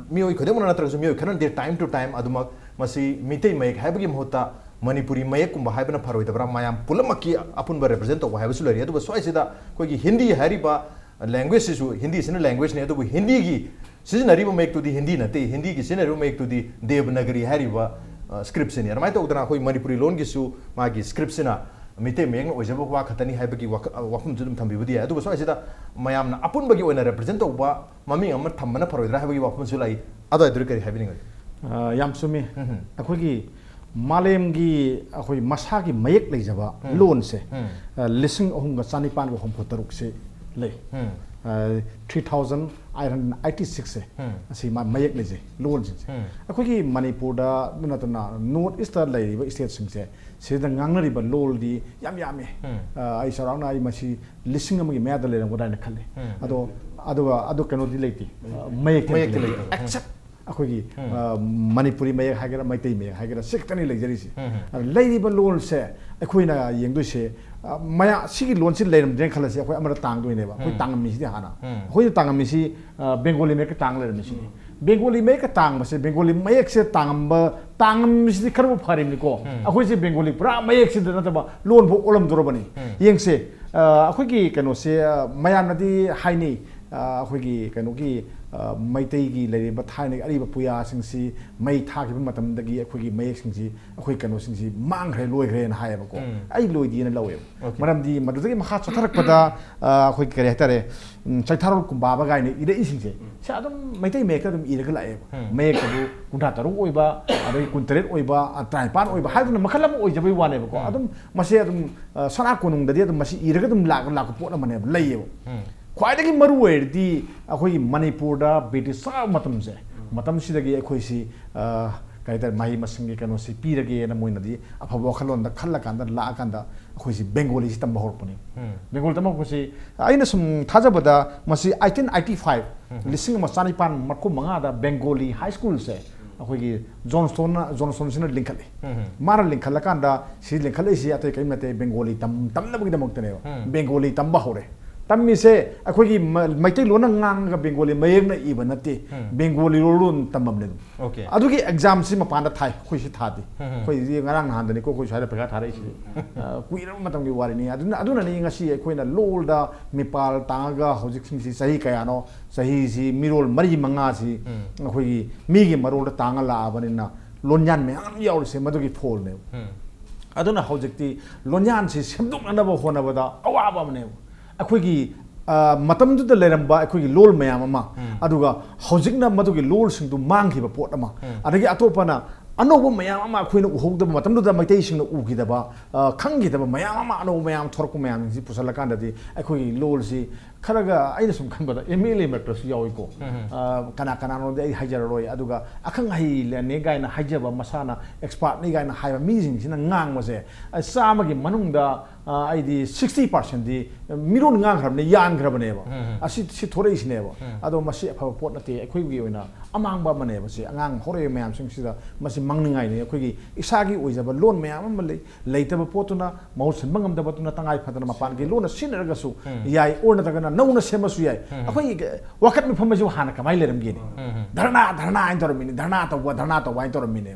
ꯃꯤꯑꯣꯏ ꯈꯨꯗꯤꯡꯃꯛꯅ ꯅꯠꯇ꯭ꯔꯒꯁꯨ ꯃꯤꯑꯣꯏ ꯈꯔꯅꯗꯤ time to time ꯑꯗꯨꯃꯛ ꯃꯁꯤ ꯃꯤꯇꯩ ꯃꯌꯦꯛ ꯍꯥꯏꯕꯒꯤ ꯃꯍꯨꯠꯇ ꯃꯅꯤꯄꯨꯔꯤ ꯃꯌꯦꯛꯀꯨꯝꯕ ꯍꯥꯏꯕꯅ ꯐꯔꯣꯏꯗꯕ꯭ꯔꯥ, ꯃꯌꯥꯝ ꯄꯨꯝꯅꯃꯛꯀꯤ ꯑꯄꯨꯟꯕ ꯔꯦꯄ꯭ꯔꯖꯦꯟ ꯇꯧꯕ ꯍꯥꯏꯕꯁꯨ ꯂꯩꯔꯤ꯫ ꯑꯗꯨꯒ ꯁ꯭ꯋꯥꯏꯁꯤꯗ ꯑꯩꯈꯣꯏꯒꯤ ꯍꯤꯟꯗꯤ ꯍꯥꯏꯔꯤꯕ ꯂꯦꯡꯒ꯭ꯋꯦꯖꯁꯤꯁꯨ, ꯍꯤꯟꯗꯤꯁꯤꯅ ꯂꯦꯡꯒ꯭ꯋꯦꯖꯅꯤ, ꯑꯗꯨꯕꯨ ꯍꯤꯟꯗꯤꯒꯤ ꯁꯤꯖꯤꯟꯅꯔꯤꯕ ꯃꯌꯦꯛꯇꯨꯗꯤ ꯍꯤꯟꯗꯤ ꯅꯠꯇꯦ, ꯍꯤꯟꯗꯤꯒꯤ ꯁꯤꯖꯤꯟꯅꯔꯤꯕ ꯃꯌꯦꯛꯇꯨꯗꯤ ꯗꯦꯕꯅꯒꯔꯤ ꯍꯥꯏꯔꯤꯕ, ꯑ, ꯁ꯭ꯀ꯭ꯔꯤꯞꯁꯤꯅꯤ꯫ ꯑꯗꯨꯃꯥꯏꯅ ꯇꯧꯗꯅ ꯑꯩꯈꯣꯏ ꯃꯅꯤꯄꯨꯔꯤ ꯂꯣꯟꯒꯤꯁꯨ ꯃꯥꯒꯤ ꯁ꯭ꯀ꯭ꯔꯤꯞꯁꯤꯅ, ꯃꯩꯇꯩ ꯃꯌꯦꯛꯅ ꯑꯣꯏꯖꯕ ꯋꯥ ꯈꯛꯇꯅꯤ ꯍꯥꯏꯕꯒꯤ ꯋꯥꯈ- ꯋꯥꯐꯝꯁꯨ ꯑꯗꯨꯝ ꯊꯝꯕꯤꯕꯗꯤ ꯌꯥꯏ꯫ ꯑꯗꯨꯒ ꯁ꯭ꯋꯥꯏꯁꯤꯗ ꯃꯌꯥꯝꯅ ꯑꯄꯨꯟꯕꯒꯤ ꯑꯣꯏꯅ ꯔꯤꯄ꯭ꯔꯖꯦꯟ ꯇꯧꯕ ꯃꯃꯤꯡ ꯑꯃ ꯊꯝꯕꯅ ꯐꯔꯣꯏꯗ꯭ꯔꯥ ꯍꯥꯏꯕꯒꯤ ꯋꯥꯐꯝꯁꯨ ꯂꯥꯛꯏ꯫ ꯑꯗꯨꯋꯥꯏꯗꯨꯗꯤ ꯀꯔꯤ ꯍꯥꯏꯕꯤꯅꯤꯡꯉꯤ? ꯑ, ꯌꯥꯝ ꯆꯨꯝꯃꯤ꯫ ꯎꯝ꯫ ꯑꯩꯈꯣꯏꯒꯤ ꯃꯥꯂꯦꯝꯒꯤ ꯑꯩꯈꯣꯏ ꯃꯁꯥꯒꯤ ꯃꯌꯦꯛ ꯂꯩꯖꯕ ꯎꯝ꯫ ꯂꯣꯟꯁꯦ, ꯎꯝ꯫ ꯑ, ꯂꯤꯁꯤꯡ ꯑꯍꯨꯝꯒ ꯆꯅꯤꯄꯥꯟꯒ ꯍꯨꯝꯐꯨ ꯇꯔꯨꯛꯁꯦ ꯂꯩ꯫ ꯎꯝ꯫ Three thousand eight hundred eighty ꯁꯤꯛꯁꯁꯦ, ꯎꯝ꯫ ꯑꯁꯤ ꯃꯥ ꯃꯌꯦꯛ ꯂꯩꯖꯩ ꯂꯣꯟꯁꯤꯡꯁꯦ꯫ ꯎꯝ꯫ ꯑꯩꯈꯣꯏꯒꯤ ꯃꯅꯤꯄꯨꯔꯗ ꯅꯠꯇꯅ ꯅꯣꯔꯠ ꯏꯁꯇ ꯂꯩꯔꯤꯕ ꯏꯁꯇꯦꯠꯁꯤꯡꯁꯦ, ꯁꯤꯗ ꯉꯥꯡꯅꯔꯤꯕ ꯂꯣꯜꯗꯤ ꯌꯥꯝ ꯌꯥꯝꯃꯤ꯫ ꯎꯝ꯫ ꯑ, ꯑꯩ ꯆꯥꯎꯔꯥꯛꯅ ꯑꯩ ꯃꯁꯤ ꯂꯤꯁꯤꯡ ꯑꯃꯒꯤ ꯃꯌꯥꯗ ꯂꯩꯔꯝꯒꯗ꯭ꯔꯥ ꯍꯥꯏꯅ ꯈꯜꯂꯤ꯫ ꯎꯝ꯫ ꯑꯗꯣ ꯑꯗꯨꯒ ꯑꯗꯨ ꯀꯩꯅꯣꯗꯤ ꯂꯩꯇꯦ, ꯑ, ꯃꯌꯦꯛꯇꯤ ꯃꯌꯦꯛꯇꯤ ꯂꯩꯇꯦ꯫ ꯂꯩꯇꯕ꯫ ꯎꯝ꯫ Except ꯑꯩꯈꯣꯏꯒꯤ, ꯎꯝ꯫ ꯑ, ꯃꯅꯤꯄꯨꯔꯤ ꯃꯌꯦꯛ ꯍꯥꯏꯒꯦꯔꯥ, ꯃꯩꯇꯩ ꯃꯌꯦꯛ ꯍꯥꯏꯒꯦꯔꯥ, ꯁꯤ ꯈꯛꯇꯅꯤ ꯂꯩꯖꯔꯤꯁꯦ꯫ ꯎꯝ꯫ ꯑꯗ ꯂꯩꯔꯤꯕ ꯂꯣꯟꯁꯦ ꯑꯩꯈꯣꯏꯅ ꯌꯦꯡꯗꯣꯏꯁꯦ, ꯑ, ꯃꯌꯥ-, ꯁꯤꯒꯤ ꯂꯣꯟꯁꯤ ꯂꯩꯔꯝꯗ꯭ꯔꯦꯅ ꯈꯜꯂꯁꯤ, ꯑꯩꯈꯣꯏ ꯑꯃꯗ ꯇꯥꯡꯗꯣꯏꯅꯦꯕ꯫ ꯑꯩꯈꯣꯏ ꯎꯝ꯫ ꯇꯥꯡꯉꯝꯃꯤꯁꯤꯗꯤ ꯍꯥꯟꯅ꯫ ꯎꯝ꯫ ꯑꯩꯈꯣꯏꯅ ꯇꯥꯡꯉꯝꯃꯤꯁꯤ, ꯑ, ꯕꯦꯡꯒꯣꯂꯤ ꯃꯌꯦꯛꯀ ꯇꯥꯡ ꯂꯩꯔꯝꯃꯤꯁꯤꯅꯤ꯫ ꯕꯦꯡꯒꯣꯂꯤ ꯃꯌꯦꯛꯀ ꯇꯥꯡꯕꯁꯦ, ꯕꯦꯡꯒꯣꯂꯤ ꯃꯌꯦꯛꯁꯦ ꯇꯥꯡꯉꯝꯕ, ꯇꯥꯡꯉꯝꯃꯤꯁꯤꯗꯤ ꯈꯔꯕꯨ ꯐꯔꯤꯕꯅꯤꯀꯣ꯫ ꯎꯝ꯫ ꯑꯩꯈꯣꯏꯁꯦ ꯕꯦꯡꯒꯣꯂꯤ ꯄꯨꯔꯥ ꯃꯌꯦꯛꯁꯤꯗ ꯅꯠꯇꯕ ꯂꯣꯟꯐꯥꯎ ꯑꯣꯜꯂꯝꯗꯣꯔꯕꯅꯤ꯫ ꯎꯝ꯫ ꯌꯦꯡꯁꯦ, ꯑ, ꯑꯩꯈꯣꯏꯒꯤ ꯀꯩꯅꯣꯁꯦ, ꯑ, ꯃꯌꯥꯝꯅꯗꯤ ꯍꯥꯏꯅꯩ, ꯑ, ꯑꯩꯈꯣꯏꯒꯤ ꯀꯩꯅꯣꯒꯤ, ꯑ, ꯃꯩꯇꯩꯒꯤ ꯂꯩꯔꯤꯕ ꯊꯥꯏꯅꯒꯤ ꯑꯔꯤꯕ ꯄꯨꯌꯥꯁꯤꯡꯁꯤ ꯃꯩ ꯊꯥꯈꯤꯕ ꯃꯇꯝꯗꯒꯤ ꯑꯩꯈꯣꯏꯒꯤ ꯃꯌꯦꯛꯁꯤꯡꯁꯤ, ꯑꯩꯈꯣꯏ ꯀꯩꯅꯣꯁꯤꯡꯁꯤ ꯃꯥꯡꯈ꯭ꯔꯦ, ꯂꯣꯏꯈ꯭ꯔꯦꯅ ꯍꯥꯏꯌꯦꯕꯀꯣ꯫ ꯎꯝ꯫ ꯑꯩ ꯂꯣꯏꯗꯦꯅ ꯂꯧꯋꯦꯕ꯫ Okay. ꯃꯔꯝꯗꯤ ꯃꯗꯨꯗꯒꯤ ꯃꯈꯥ ꯆꯠꯊꯔꯛꯄꯗ, ꯑ, ꯑꯩꯈꯣꯏꯒꯤ ꯀꯔꯤ ꯍꯥꯏꯇꯥꯔꯦ, ꯎꯝ, ꯆꯩꯊꯥꯔꯣꯜ ꯀꯨꯝꯕꯥꯕ ꯀꯥꯏꯅ ꯏꯔꯛꯏꯁꯤꯡꯁꯦ, ꯁꯤ ꯑꯗꯨꯝ ꯃꯩꯇꯩ ꯃꯌꯦꯛꯇ ꯑꯗꯨꯝ ꯏꯔꯒ ꯂꯥꯛꯑꯦꯕ꯫ ꯎꯝ꯫ ꯃꯌꯦꯛꯇꯕꯨ ꯀꯨꯟꯊ꯭ꯔꯥ ꯇꯔꯨꯛ ꯑꯣꯏꯕ, ꯑꯗꯒꯤ ꯀꯨꯟꯇꯔꯦꯠ ꯑꯣꯏꯕ, ꯑ, ꯇꯔꯥꯅꯤꯄꯥꯟ ꯑꯣꯏꯕ ꯍꯥꯏꯗꯨꯅ ꯃꯈꯜ ꯑꯃ ꯑꯣꯏꯖꯕꯩ ꯋꯥꯅꯦꯕꯀꯣ꯫ ꯎꯝ꯫ ꯑꯗꯨꯝ ꯃꯁꯦ ꯑꯗꯨꯝ, ꯑ, ꯁꯅꯥ ꯀꯣꯅꯨꯡꯗꯗꯤ ꯑꯗꯨꯝ ꯃꯁꯤ ꯏꯔꯒ ꯑꯗꯨꯝ ꯂꯥꯛ-, ꯂꯥꯛꯄ ꯄꯣꯠ ꯑꯃꯅꯦꯕ, ꯂꯩꯌꯦꯕ꯫ ꯎꯝ꯫ ꯈ꯭ꯋꯥꯏꯗꯒꯤ ꯃꯔꯨ ꯑꯣꯏꯔꯗꯤ ꯑꯩꯈꯣꯏꯒꯤ ꯃꯅꯤꯄꯨꯔꯗ ꯕ꯭ꯔꯤꯇꯤꯁ ꯆꯥꯕ ꯃꯇꯝꯁꯦ, ꯃꯇꯝꯁꯤꯗꯒꯤ ꯑꯩꯈꯣꯏꯁꯤ, ꯑ, ꯀꯩ ꯍꯥꯏꯇꯥꯔꯦ, ꯃꯍꯩ ꯃꯁꯤꯡꯒꯤ ꯀꯩꯅꯣꯁꯤ ꯄꯤꯔꯒꯦꯅ ꯃꯣꯏꯅꯗꯤ ꯑꯐꯕ ꯋꯥꯈꯜꯂꯣꯟꯗ ꯈꯜꯂꯀꯥꯟꯗ ꯂꯥꯛꯑꯀꯥꯟꯗ ꯑꯩꯈꯣꯏꯁꯤ ꯕꯦꯡꯒꯣꯂꯤꯁꯤ ꯇꯝꯕ ꯍꯧꯔꯛꯄꯅꯤ꯫ ꯎꯝ꯫ ꯕꯦꯡꯒꯣꯂꯤ ꯇꯝꯕ ꯍꯧꯔꯛꯄꯁꯤ ꯑꯩꯅ ꯁꯨꯝ ꯊꯥꯖꯕꯗ ꯃꯁꯤ ꯑꯩꯠꯇꯤꯟ ꯑꯩꯠꯇꯤ ꯐꯥꯏꯚ, ꯂꯤꯁꯤꯡ ꯑꯃ ꯆꯅꯤꯄꯥꯟ ꯃꯔꯤꯐꯨ ꯃꯉꯥꯗ ꯕꯦꯡꯒꯣꯂꯤ ꯍꯥꯏ ꯁ꯭ꯀꯨꯜꯁꯦ ꯑꯩꯈꯣꯏꯒꯤ ꯖꯣꯟꯁꯇꯣꯟꯅ, ꯖꯣꯟꯁꯇꯣꯟꯁꯤꯅ ꯂꯤꯡꯈꯠꯂꯤ꯫ ꯎꯝ꯫ ꯃꯥꯅ ꯂꯤꯡꯈꯠꯂꯀꯥꯟꯗ, ꯁꯤ ꯂꯤꯡꯈꯠꯂꯛꯏꯁꯤ ꯑꯇꯩ ꯀꯔꯤꯝ ꯅꯠꯇꯦ, ꯕꯦꯡꯒꯣꯂꯤ ꯇꯝ-, ꯇꯝꯅꯕꯒꯤꯗꯃꯛꯇꯅꯦꯕ꯫ ꯎꯝ꯫ ꯕꯦꯡꯒꯣꯂꯤ ꯇꯝꯕ ꯍꯧꯔꯦ꯫ ꯇꯝꯃꯤꯁꯦ ꯑꯩꯈꯣꯏꯒꯤ ꯃ-, ꯃꯩꯇꯩꯂꯣꯟꯅ ꯉꯥꯡꯉꯒ ꯕꯦꯡꯒꯣꯂꯤ ꯃꯌꯦꯛꯅ ꯏꯕ ꯅꯠꯇꯦ, ꯎꯝ꯫ ꯕꯦꯡꯒꯣꯂꯤ ꯂꯣꯟ ꯇꯝꯐꯝꯅꯦ ꯑꯗꯨꯝ꯫ Okay꯫ ꯑꯗꯨꯒꯤ ꯑꯦꯛꯖꯥꯝꯁꯤ ꯃꯄꯥꯟꯗ ꯊꯥꯏ, ꯑꯩꯈꯣꯏꯁꯤ ꯊꯥꯗꯦ꯫ ꯎꯝ꯫ ꯑꯩꯈꯣꯏꯁꯤ ꯉꯔꯥꯡ ꯅꯍꯥꯟꯗꯅꯤꯀꯣ ꯑꯩꯈꯣꯏ ꯁ꯭ꯋꯥꯏꯗ ꯄꯩꯈꯥ ꯊꯥꯔꯛꯏꯁꯤ꯫ ꯑ, ꯀꯨꯏꯔꯕ ꯃꯇꯝꯒꯤ ꯋꯥꯔꯤꯅꯤ꯫ ꯑꯗꯨꯅ, ꯑꯗꯨꯅꯅꯤ ꯉꯁꯤ ꯑꯩꯈꯣꯏꯅ ꯂꯣꯜꯗ ꯃꯤꯄꯥꯜ ꯇꯥꯡꯉꯒ ꯍꯧꯖꯤꯛꯁꯤꯡꯁꯤ ꯆꯍꯤ ꯀꯌꯥꯅꯣ, ꯆꯍꯤꯁꯤ ꯃꯤꯔꯣꯜ ꯃꯔꯤ ꯃꯉꯥꯁꯤ, ꯎꯝ꯫ ꯑꯩꯈꯣꯏꯒꯤ ꯃꯤꯒꯤ ꯃꯔꯣꯜꯗ ꯇꯥꯡꯉ ꯂꯥꯛꯑꯕꯅꯤꯅ ꯂꯣꯟꯌꯥꯟ ꯃꯌꯥꯝ ꯌꯥꯎꯔꯤꯁꯦ ꯃꯗꯨꯒꯤ ꯐꯣꯜꯅꯦꯕ꯫ ꯎꯝ꯫ ꯑꯗꯨꯅ ꯍꯧꯖꯤꯛꯇꯤ ꯂꯣꯟꯌꯥꯟꯁꯤ ꯁꯦꯝꯗꯣꯛꯅꯅꯕ ꯍꯣꯠꯅꯕꯗ ꯑꯋꯥꯕ ꯑꯃꯅꯦꯕ꯫ ꯑꯩꯈꯣꯏꯒꯤ, ꯑ, ꯃꯇꯝꯗꯨꯗ ꯂꯩꯔꯝꯕ ꯑꯩꯈꯣꯏꯒꯤ ꯂꯣꯜ ꯃꯌꯥꯝ ꯑꯃ, ꯑꯗꯨꯒ ꯍꯧꯖꯤꯛꯅ ꯃꯗꯨꯒꯤ ꯂꯣꯜꯁꯤꯡꯗꯨ ꯃꯥꯡꯈꯤꯕ ꯄꯣꯠ ꯑꯃ, ꯑꯗꯒꯤ ꯑꯇꯣꯞꯄꯅ ꯑꯅꯧꯕ ꯃꯌꯥꯝ ꯑꯃ ꯑꯩꯈꯣꯏꯅ ꯎꯍꯧꯗꯕ, ꯃꯇꯝꯗꯨꯗ ꯃꯩꯇꯩꯁꯤꯡꯅ ꯎꯈꯤꯗꯕ, ꯑ, ꯈꯪꯈꯤꯗꯕ ꯃꯌꯥꯝ ꯑꯃ, ꯑꯅꯧꯕ ꯃꯌꯥꯝ ꯊꯣꯔꯛꯄ ꯃꯌꯥꯝꯁꯤ ꯄꯨꯁꯜꯂꯀꯥꯟꯗꯗꯤ ꯑꯩꯈꯣꯏꯒꯤ ꯂꯣꯜꯁꯤ ꯈꯔꯒ, ꯑꯩꯅ ꯁꯨꯝ ꯈꯟꯕꯗ ꯑꯦꯝ ꯑꯦꯜ ꯑꯦ ꯃꯔꯛꯇꯁꯨ ꯌꯥꯎꯏꯀꯣ꯫ ꯑ, ꯀꯅꯥ ꯀꯅꯥꯅꯣꯗꯤ ꯑꯩ ꯍꯥꯏꯖꯔꯔꯣꯏ꯫ ꯑꯗꯨꯒ ꯑꯈꯪ ꯑꯍꯩꯅꯦ ꯀꯥꯏꯅ ꯍꯥꯏꯖꯕ, ꯃꯁꯥꯅ ꯑꯦꯛꯁꯄꯥꯔꯠꯅꯤ ꯀꯥꯏꯅ ꯍꯥꯏꯕ ꯃꯤꯁꯤꯡꯁꯤꯅ ꯉꯥꯡꯕꯁꯦ, ꯑ, ꯆꯥꯝꯃꯒꯤ ꯃꯅꯨꯡꯗ, ꯑ, ꯑꯩꯗꯤ sixty percentꯗꯤ ꯃꯤꯔꯣꯟ ꯉꯥꯡꯈ꯭ꯔꯕꯅꯦ, ꯌꯥꯟꯈ꯭ꯔꯕꯅꯦꯕ꯫ ꯑꯁꯤ, ꯁꯤ ꯊꯣꯔꯛꯏꯁꯤꯅꯦꯕ꯫ ꯑꯗꯣ ꯃꯁꯤ ꯑꯐꯕ ꯄꯣꯠ ꯅꯠꯇꯦ, ꯑꯩꯈꯣꯏꯒꯤ ꯑꯣꯏꯅ ꯑꯃꯥꯡꯕ ꯑꯃꯅꯦꯕ꯫ ꯁꯤ ꯑꯉꯥꯡ ꯍꯧꯔꯛꯏꯕ ꯃꯌꯥꯝꯁꯤꯡꯁꯤꯗ ꯃꯁꯤ ꯃꯥꯡꯅꯤꯡꯉꯥꯏꯅꯤ꯫ ꯑꯩꯈꯣꯏꯒꯤ ꯏꯁꯥꯒꯤ ꯑꯣꯏꯖꯕ ꯂꯣꯟ ꯃꯌꯥꯝ ꯑꯃ ꯂꯩ, ꯂꯩꯇꯕ ꯄꯣꯠꯇꯨꯅ, ꯃꯍꯨꯠ ꯁꯤꯟꯕ ꯉꯝꯗꯕꯗꯨꯅ ꯇꯉꯥꯏ ꯐꯗꯅ ꯃꯄꯥꯟꯒꯤ ꯂꯣꯟꯅ ꯁꯤꯖꯤꯟꯅꯔꯒꯁꯨ ꯌꯥꯏ, ꯑꯣꯔ ꯅꯠꯇ꯭ꯔꯒꯅ ꯅꯧꯅ ꯁꯦꯝꯃꯁꯨ ꯌꯥꯏ꯫ ꯑꯩꯈꯣꯏꯒꯤ ꯋꯥꯀꯠ ꯃꯤꯐꯝ ꯑꯁꯤꯕꯨ ꯍꯥꯟꯅ ꯀꯃꯥꯏꯅ ꯂꯩꯔꯝꯒꯦꯅꯦ? ꯙꯔꯅꯥ, ꯙꯔꯅꯥ ꯍꯥꯏꯅ ꯇꯧꯔꯝꯃꯤꯅꯤ, ꯙꯔꯅꯥ ꯇꯧꯕ, ꯙꯔꯅꯥ ꯇꯧꯕ ꯍꯥꯏꯅ ꯇꯧꯔꯝꯃꯤꯅꯦ꯫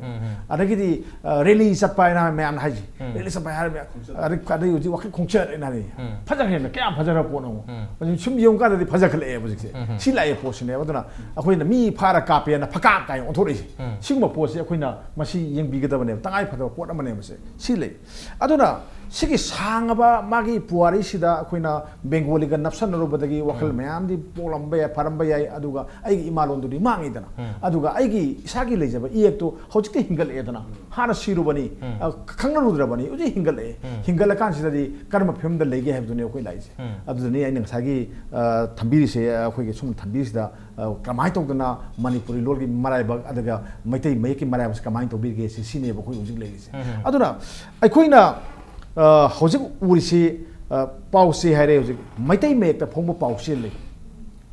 ꯑꯗꯒꯤꯗꯤ, ꯑ, ꯔꯦꯂꯤ ꯆꯠꯄ ꯍꯥꯏꯅ ꯃꯌꯥꯝꯅ ꯍꯥꯏꯁꯦ꯫ ꯔꯦꯂꯤ ꯆꯠꯄ ꯍꯥꯏꯔ ꯃꯌꯥꯝ, ꯑꯗꯩ, ꯑꯗꯩ ꯍꯧꯖꯤꯛ ꯋꯥꯀꯠ ꯈꯣꯡꯆꯠ ꯍꯥꯏꯅ ꯍꯥꯏꯔꯤ꯫ ꯐꯖꯈ꯭ꯔꯦꯅ, ꯀꯌꯥꯝ ꯐꯖꯈ꯭ꯔ ꯄꯣꯠꯅꯣ꯫ ꯍꯧꯖꯤꯛ ꯁꯨꯝ ꯌꯦꯡꯉꯨꯀꯥꯟꯗꯗꯤ ꯐꯖꯈꯠꯂꯛꯑꯦ ꯍꯧꯖꯤꯛꯁꯦ꯫ ꯁꯤ ꯂꯥꯛꯑꯦ ꯄꯣꯠꯁꯤꯅꯦꯕ꯫ ꯑꯗꯨꯅ ꯑꯩꯈꯣꯏꯅ ꯃꯤ ꯐꯥꯔ ꯀꯥꯞꯄꯦꯅ ꯐꯀꯥꯞ ꯀꯥꯏꯅ ꯑꯣꯟꯊꯣꯔꯛꯏꯁꯦ꯫ ꯁꯤꯒꯨꯝꯕ ꯄꯣꯠꯁꯦ ꯑꯩꯈꯣꯏꯅ ꯃꯁꯤ ꯌꯦꯡꯕꯤꯒꯗꯕꯅꯦꯕ, ꯇꯉꯥꯏ ꯐꯗꯕ ꯄꯣꯠ ꯑꯃꯅꯦꯕ ꯃꯁꯦ꯫ ꯁꯤ ꯂꯩ꯫ ꯑꯗꯨꯅ ꯁꯤꯒꯤ ꯁꯥꯡꯉꯕ ꯃꯥꯒꯤ ꯄꯨꯋꯥꯔꯤꯁꯤꯗ ꯑꯩꯈꯣꯏꯅ ꯕꯦꯡꯒꯣꯂꯤꯒ ꯅꯞꯁꯟꯅꯔꯨꯕꯗꯒꯤ ꯋꯥꯈꯜ ꯃꯌꯥꯝꯗꯤ ꯄꯣꯛꯂꯝꯕ ꯌꯥꯏ, ꯐꯔꯝꯕ ꯌꯥꯏ, ꯑꯗꯨꯒ ꯑꯩꯒꯤ ꯏꯃꯥꯂꯣꯟꯗꯨꯗꯤ ꯃꯥꯡꯉꯤꯗꯅ꯫ ꯑꯗꯨꯒ ꯑꯩꯒꯤ ꯏꯁꯥꯒꯤ ꯂꯩꯖꯕ ꯏꯌꯦꯛꯇꯣ ꯍꯧꯖꯤꯛꯇꯤ ꯍꯤꯡꯒꯠꯂꯛꯑꯦꯗꯅ꯫ ꯍꯥꯟꯅ ꯁꯤꯔꯨꯕꯅꯤ, ꯑ, ꯈꯪꯅꯔꯨꯗ꯭ꯔꯕꯅꯤ, ꯍꯧꯖꯤꯛ ꯍꯤꯡꯒꯠꯂꯛꯑꯦ꯫ ꯍꯤꯡꯒꯠꯂꯀꯥꯟꯁꯤꯗꯗꯤ ꯀꯔꯝꯕ ꯐꯤꯕꯝꯗ ꯂꯩꯒꯦ ꯍꯥꯏꯕꯗꯨꯅꯤ ꯑꯩꯈꯣꯏ ꯂꯥꯛꯏꯁꯦ꯫ ꯑꯗꯨꯗꯅꯤ ꯑꯩꯅ ꯉꯁꯥꯏꯒꯤ, ꯑ, ꯊꯝꯕꯤꯔꯤꯁꯦ, ꯑꯩꯈꯣꯏꯒꯤ ꯁꯨꯝ ꯊꯝꯕꯤꯔꯤꯁꯤꯗ, ꯑ, ꯀꯃꯥꯏꯅ ꯇꯧꯗꯅ ꯃꯅꯤꯄꯨꯔꯤ ꯂꯣꯜꯒꯤ ꯃꯔꯥꯏꯕꯛ ꯑꯗꯨꯒ ꯃꯩꯇꯩ ꯃꯌꯦꯛꯀꯤ ꯃꯔꯥꯏꯕꯛꯁꯦ ꯀꯃꯥꯏꯅ ꯇꯧꯕꯤꯔꯤꯒꯦ ꯁꯤ, ꯁꯤꯅꯦꯕ ꯑꯩꯈꯣꯏ ꯍꯧꯖꯤꯛ ꯂꯩꯔꯤꯁꯦ꯫ ꯑꯗꯨꯅ ꯑꯩꯈꯣꯏꯅ, ꯑ, ꯍꯧꯖꯤꯛ ꯎꯔꯤꯁꯤ, ꯑ, ꯄꯥꯎꯆꯦ ꯍꯥꯏꯔꯦ, ꯍꯧꯖꯤꯛ ꯃꯩꯇꯩ ꯃꯌꯦꯛꯇ ꯐꯣꯡꯕ ꯄꯥꯎꯆꯦ ꯂꯩ꯫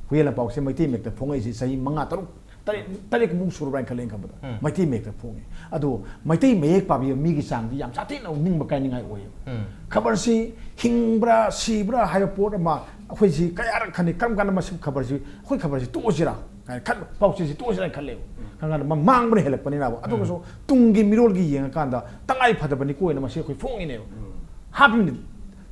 ꯍꯨꯏꯌꯦꯟ ꯂꯥꯟꯄꯥꯎꯁꯦ ꯃꯩꯇꯩ ꯃꯌꯦꯛꯇ ꯐꯣꯡꯉꯛꯏꯁꯤ ꯆꯍꯤ ꯃꯉꯥ, ꯇꯔꯨꯛ, ꯇꯔꯦꯠ, ꯇꯔꯦꯠ ꯀꯨꯝꯃꯨꯛ ꯁꯨꯔꯕ꯭ꯔꯥ ꯍꯥꯏꯅ ꯈꯜꯂꯦ ꯑꯩꯅ ꯈꯟꯕꯗ꯫ ꯃꯩꯇꯩ ꯃꯌꯦꯛꯇ ꯐꯣꯡꯉꯤ꯫ ꯑꯗꯣ ꯃꯩꯇꯩ ꯃꯌꯦꯛ ꯄꯥꯕꯤꯕ ꯃꯤꯒꯤ ꯆꯥꯡꯗꯤ ꯌꯥꯝ ꯁꯥꯊꯤꯅ ꯅꯤꯡꯕ ꯀꯥꯏꯅꯤꯡꯉꯥꯏ ꯑꯣꯏꯌꯦꯕ꯫ ꯈꯕꯔꯁꯤ ꯍꯤꯡꯕ꯭ꯔꯥ ꯁꯤꯕ꯭ꯔꯥ ꯍꯥꯏꯕ ꯄꯣꯠ ꯑꯃ ꯑꯩꯈꯣꯏꯁꯤ ꯀꯌꯥꯔꯛ ꯈꯟꯅꯤ, ꯀꯔꯝ ꯀꯥꯟꯗ ꯃꯁꯤ ꯈꯕꯔꯁꯤ, ꯑꯩꯈꯣꯏ ꯈꯕꯔꯁꯤ ꯇꯣꯛꯑꯁꯤꯔꯥ ꯍꯥꯏꯅ ꯈꯟꯕ, ꯄꯥꯎꯆꯦꯁꯤ ꯇꯣꯛꯑꯁꯤꯔꯥ ꯍꯥꯏꯅ ꯈꯜꯂꯦꯕ꯫ ꯈꯪꯀꯥꯟꯗ ꯃ-, ꯃꯥꯡꯕꯅ ꯍꯦꯜꯂꯛꯄꯅꯤꯅꯕ꯫ ꯑꯗꯨꯒꯁꯨ ꯇꯨꯡꯒꯤ ꯃꯤꯔꯣꯜꯒꯤ ꯌꯦꯡꯉꯀꯥꯟꯗ ꯇꯉꯥꯏ ꯐꯗꯕꯅꯤꯀꯣ ꯍꯥꯏꯅ ꯃꯁꯤ ꯑꯩꯈꯣꯏ ꯐꯣꯡꯉꯤꯅꯦꯕ꯫ ꯍꯥꯞꯄꯤꯕꯅꯤ,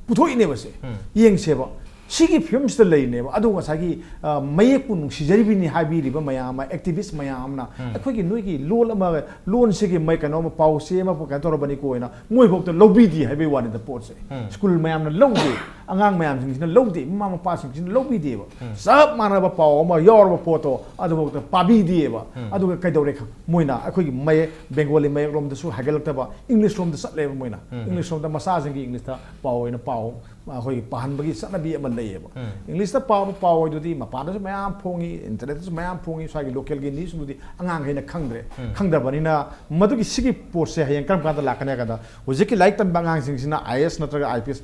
ꯄꯨꯊꯣꯛꯏꯅꯦꯕ ꯁꯦ꯫ ꯌꯦꯡꯁꯦꯕ꯫ ꯁꯤꯒꯤ ꯐꯤꯕꯝꯁꯤꯗ ꯂꯩꯔꯤꯅꯦꯕ꯫ ꯑꯗꯨ ꯉꯁꯥꯏꯒꯤ, ꯑ, ꯃꯌꯦꯛꯄꯨ ꯅꯨꯡꯁꯤꯖꯔꯤꯕꯅꯤ ꯍꯥꯏꯕꯤꯔꯤꯕ ꯃꯌꯥꯝ ꯑꯃ, ꯑꯦꯛꯇꯤꯚꯤꯁ꯭ꯠ ꯃꯌꯥꯝ ꯑꯃꯅ, ꯑꯩꯈꯣꯏꯒꯤ ꯅꯣꯏꯒꯤ ꯂꯣꯟ ꯑꯃ, ꯂꯣꯟꯁꯤꯒꯤ ꯃꯩ ꯀꯩꯅꯣ ꯑꯃ, ꯄꯥꯎꯆꯦ ꯑꯃ ꯀꯩꯅꯣ ꯇꯧꯔꯕꯅꯤꯀꯣ ꯍꯥꯏꯅ ꯃꯣꯏꯐꯥꯎꯗ ꯂꯧꯕꯤꯗꯦ ꯍꯥꯏꯕꯒꯤ ꯋꯥꯅꯤꯗ ꯄꯣꯠꯁꯦ꯫ ꯁ꯭ꯀꯨꯜ ꯃꯌꯥꯝꯅ ꯂꯧꯗꯦ, ꯑꯉꯥꯡ ꯃꯌꯥꯝꯁꯤꯡꯁꯤꯅ ꯂꯧꯗꯦ, ꯃꯃꯥ ꯃꯄꯥꯁꯤꯡꯁꯤꯅ ꯂꯧꯕꯤꯗꯦꯕ꯫ ꯆꯞ ꯃꯥꯟꯅꯕ ꯄꯥꯎ ꯑꯃ ꯌꯥꯎꯔꯕ ꯄꯣꯠꯇꯣ ꯑꯗꯨꯐꯥꯎꯗ ꯄꯥꯕꯤꯗꯦꯕ꯫ ꯑꯗꯨꯒ ꯀꯩꯗꯧꯔꯦ ꯈꯪ-, ꯃꯣꯏꯅ ꯑꯩꯈꯣꯏꯒꯤ ꯃꯌꯦꯛ, ꯕꯦꯡꯒꯣꯂꯤ ꯃꯌꯦꯛ ꯂꯣꯝꯗꯁꯨ ꯍꯥꯏꯒꯠꯂꯛꯇꯕ, ꯏꯪꯂꯤꯁ ꯂꯣꯝꯗ ꯆꯠꯂꯦꯕ ꯃꯣꯏꯅ꯫ ꯏꯪꯂꯤꯁ ꯂꯣꯝꯗ ꯃꯆꯥꯁꯤꯡꯒꯤ ꯏꯪꯂꯤꯁꯇ ꯄꯥꯎ ꯑꯣꯏꯅ ꯄꯥꯎ ꯑꯩꯈꯣꯏꯒꯤ ꯄꯥꯍꯟꯕꯒꯤ ꯆꯠꯅꯕꯤ ꯑꯃ ꯂꯩꯌꯦꯕ꯫ ꯏꯪꯂꯤꯁꯇ ꯄꯥꯕ ꯄꯥꯎ ꯑꯣꯏꯗꯨꯗꯤ ꯃꯄꯥꯟꯗꯁꯨ ꯃꯌꯥꯝ ꯐꯣꯡꯉꯤ, ꯏꯟꯇꯔꯅꯦꯠꯇꯁꯨ ꯃꯌꯥꯝ ꯐꯣꯡꯉꯤ, ꯁ꯭ꯋꯥꯏꯒꯤ ꯂꯣꯀꯦꯜꯒꯤ ꯅ꯭ꯌꯨꯁꯁꯤꯡꯗꯨꯗꯤ ꯑꯉꯥꯡꯈꯩꯅ ꯈꯪꯗ꯭ꯔꯦ꯫ ꯈꯪꯗꯕꯅꯤꯅ ꯃꯗꯨꯒꯤ ꯁꯤꯒꯤ ꯄꯣꯠꯁꯦ ꯍꯌꯦꯡ ꯀꯔꯝ ꯀꯥꯟꯗ ꯂꯥꯛꯀꯅꯤ ꯍꯥꯏ ꯀꯥꯟꯗ, ꯍꯧꯖꯤꯛꯀꯤ ꯂꯥꯏꯔꯤꯛ ꯇꯝꯕ ꯑꯉꯥꯡꯁꯤꯡꯁꯤꯅ ꯑꯥꯏ ꯑꯦ ꯑꯦꯁ ꯅꯠꯇ꯭ꯔꯒ ꯑꯥꯏ ꯄꯤ ꯑꯦꯁ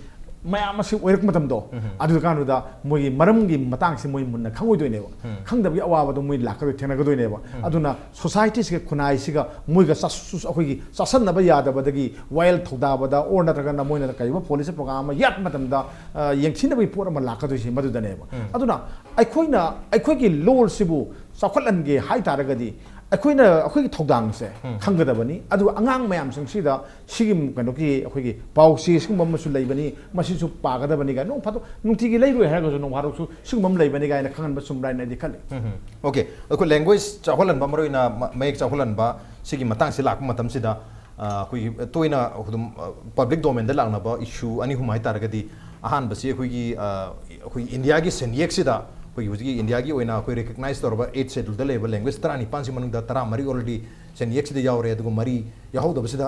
ꯃꯌꯥꯝ ꯑꯁꯤ ꯑꯣꯏꯔꯛꯄ ꯃꯇꯝꯗꯣ, ꯑꯗꯨ ꯀꯥꯟꯗꯨꯗ ꯃꯣꯏꯒꯤ ꯃꯔꯝꯒꯤ ꯃꯇꯥꯡꯁꯤ ꯃꯣꯏ ꯃꯨꯟꯅ ꯈꯪꯉꯣꯏꯗꯣꯏꯅꯦꯕ꯫ ꯈꯪꯗꯕꯒꯤ ꯑꯋꯥꯕꯗꯣ ꯃꯣꯏ ꯂꯥꯛꯀꯗꯣꯏ, ꯊꯦꯡꯅꯒꯗꯣꯏꯅꯦꯕ꯫ ꯑꯗꯨꯅ ꯁꯣꯁꯥꯏꯇꯤꯁꯤꯒ, ꯈꯨꯟꯅꯥꯏꯁꯤꯒ ꯃꯣꯏꯒ ꯆꯥꯁ-, ꯑꯩꯈꯣꯏꯒꯤ ꯆꯥꯁꯟꯅꯕ ꯌꯥꯗꯕꯗꯒꯤ ꯋꯥꯌꯦꯜ ꯊꯧꯗꯥꯕꯗ ꯑꯣꯔ ꯅꯠꯇ꯭ꯔꯒꯅ ꯃꯣꯏꯅ ꯀꯔꯤꯒꯨꯝꯕ ꯄꯣꯂꯤꯁꯤ ꯄ꯭ꯔꯣꯒ꯭ꯔꯥꯝ ꯑꯃ ꯌꯥꯠꯄ ꯃꯇꯝꯗ, ꯑ, ꯌꯦꯡꯊꯤꯅꯕꯒꯤ ꯄꯣꯠ ꯑꯃ ꯂꯥꯛꯀꯗꯣꯏꯁꯦ ꯃꯗꯨꯗꯅꯦꯕ꯫ ꯑꯗꯨꯅ ꯑꯩꯈꯣꯏꯅ ꯑꯩꯈꯣꯏꯒꯤ ꯂꯣꯜꯁꯤꯕꯨ ꯆꯥꯎꯈꯠꯍꯟꯒꯦ ꯍꯥꯏ ꯇꯥꯔꯒꯗꯤ ꯑꯩꯈꯣꯏꯅ ꯑꯩꯈꯣꯏꯒꯤ ꯊꯧꯗꯥꯡꯁꯦ ꯈꯪꯒꯗꯕꯅꯤ꯫ ꯑꯗꯨꯒ ꯑꯉꯥꯡ ꯃꯌꯥꯝꯁꯤꯡꯁꯤꯗ ꯁꯤꯒꯤ ꯀꯩꯅꯣꯒꯤ ꯑꯩꯈꯣꯏꯒꯤ ꯄꯥꯎꯆꯦ ꯁꯤꯒꯨꯝꯕ ꯑꯃꯁꯨ ꯂꯩꯕꯅꯤ, ꯃꯁꯤꯁꯨ ꯄꯥꯒꯗꯕꯅꯤ ꯀꯥꯏꯅ ꯅꯣꯡ ꯐꯥꯗꯣꯛ ꯅꯨꯡꯇꯤꯒꯤ ꯂꯩꯔꯣꯏ ꯍꯥꯏꯔꯒꯁꯨ ꯅꯣꯡ ꯐꯥꯗꯣꯛꯁꯨ ꯁꯤꯒꯨꯝꯕ ꯑꯃ ꯂꯩꯕꯅꯤ ꯀꯥꯏꯅ ꯈꯪꯍꯟꯕ ꯆꯨꯝꯕ꯭ꯔꯥ ꯍꯥꯏꯅ ꯑꯩꯗꯤ ꯈꯜꯂꯤ꯫ ꯎꯝ꯫ ꯑꯣꯀꯦ, ꯑꯩꯈꯣꯏ ꯂꯦꯡꯒ꯭ꯋꯦꯖ ꯆꯥꯎꯈꯠꯍꯟꯕ, ꯃꯔꯨꯑꯣꯏꯅ ꯃ-, ꯃꯌꯦꯛ ꯆꯥꯎꯈꯠꯍꯟꯕ, ꯁꯤꯒꯤ ꯃꯇꯥꯡꯁꯤ ꯂꯥꯛꯄ ꯃꯇꯝꯁꯤꯗ, ꯑ, ꯑꯩꯈꯣꯏꯒꯤ ꯇꯣꯏꯅ ꯑꯗꯨꯝ, ꯑ, ꯄꯕ꯭ꯂꯤꯛ ꯗꯣꯃꯦꯟꯗ ꯂꯥꯛꯅꯕ ꯏꯁꯨ ꯑꯅꯤ ꯑꯍꯨꯝ ꯍꯥꯏꯇꯥꯔꯒꯗꯤ, ꯑꯍꯥꯟꯕꯁꯤ ꯑꯩꯈꯣꯏꯒꯤ, ꯑ, ꯑꯩꯈꯣꯏ ꯏꯟꯗꯤꯌꯥꯒꯤ ꯁꯦꯟꯌꯦꯛꯁꯤꯗ, ꯑꯩꯈꯣꯏꯒꯤ ꯍꯧꯖꯤꯛꯀꯤ ꯏꯟꯗꯤꯌꯥꯒꯤ ꯑꯣꯏꯅ ꯑꯩꯈꯣꯏ ꯔꯤꯀꯒꯅꯥꯏꯖ ꯇꯧꯔꯕ ꯑꯩꯠ ꯁꯦꯗꯨꯜꯗ ꯂꯩꯕ ꯂꯦꯡꯒ꯭ꯋꯦꯖ ꯇꯔꯥꯅꯤꯄꯥꯟꯁꯤ ꯃꯅꯨꯡꯗ ꯇꯔꯥꯃꯔꯤ ꯑꯣꯜꯔꯦꯗꯤ ꯁꯦꯟꯌꯦꯛꯁꯤꯗ ꯌꯥꯎꯔꯦ, ꯑꯗꯨꯒ ꯃꯔꯤ ꯌꯥꯎꯍꯧꯗꯕꯁꯤꯗ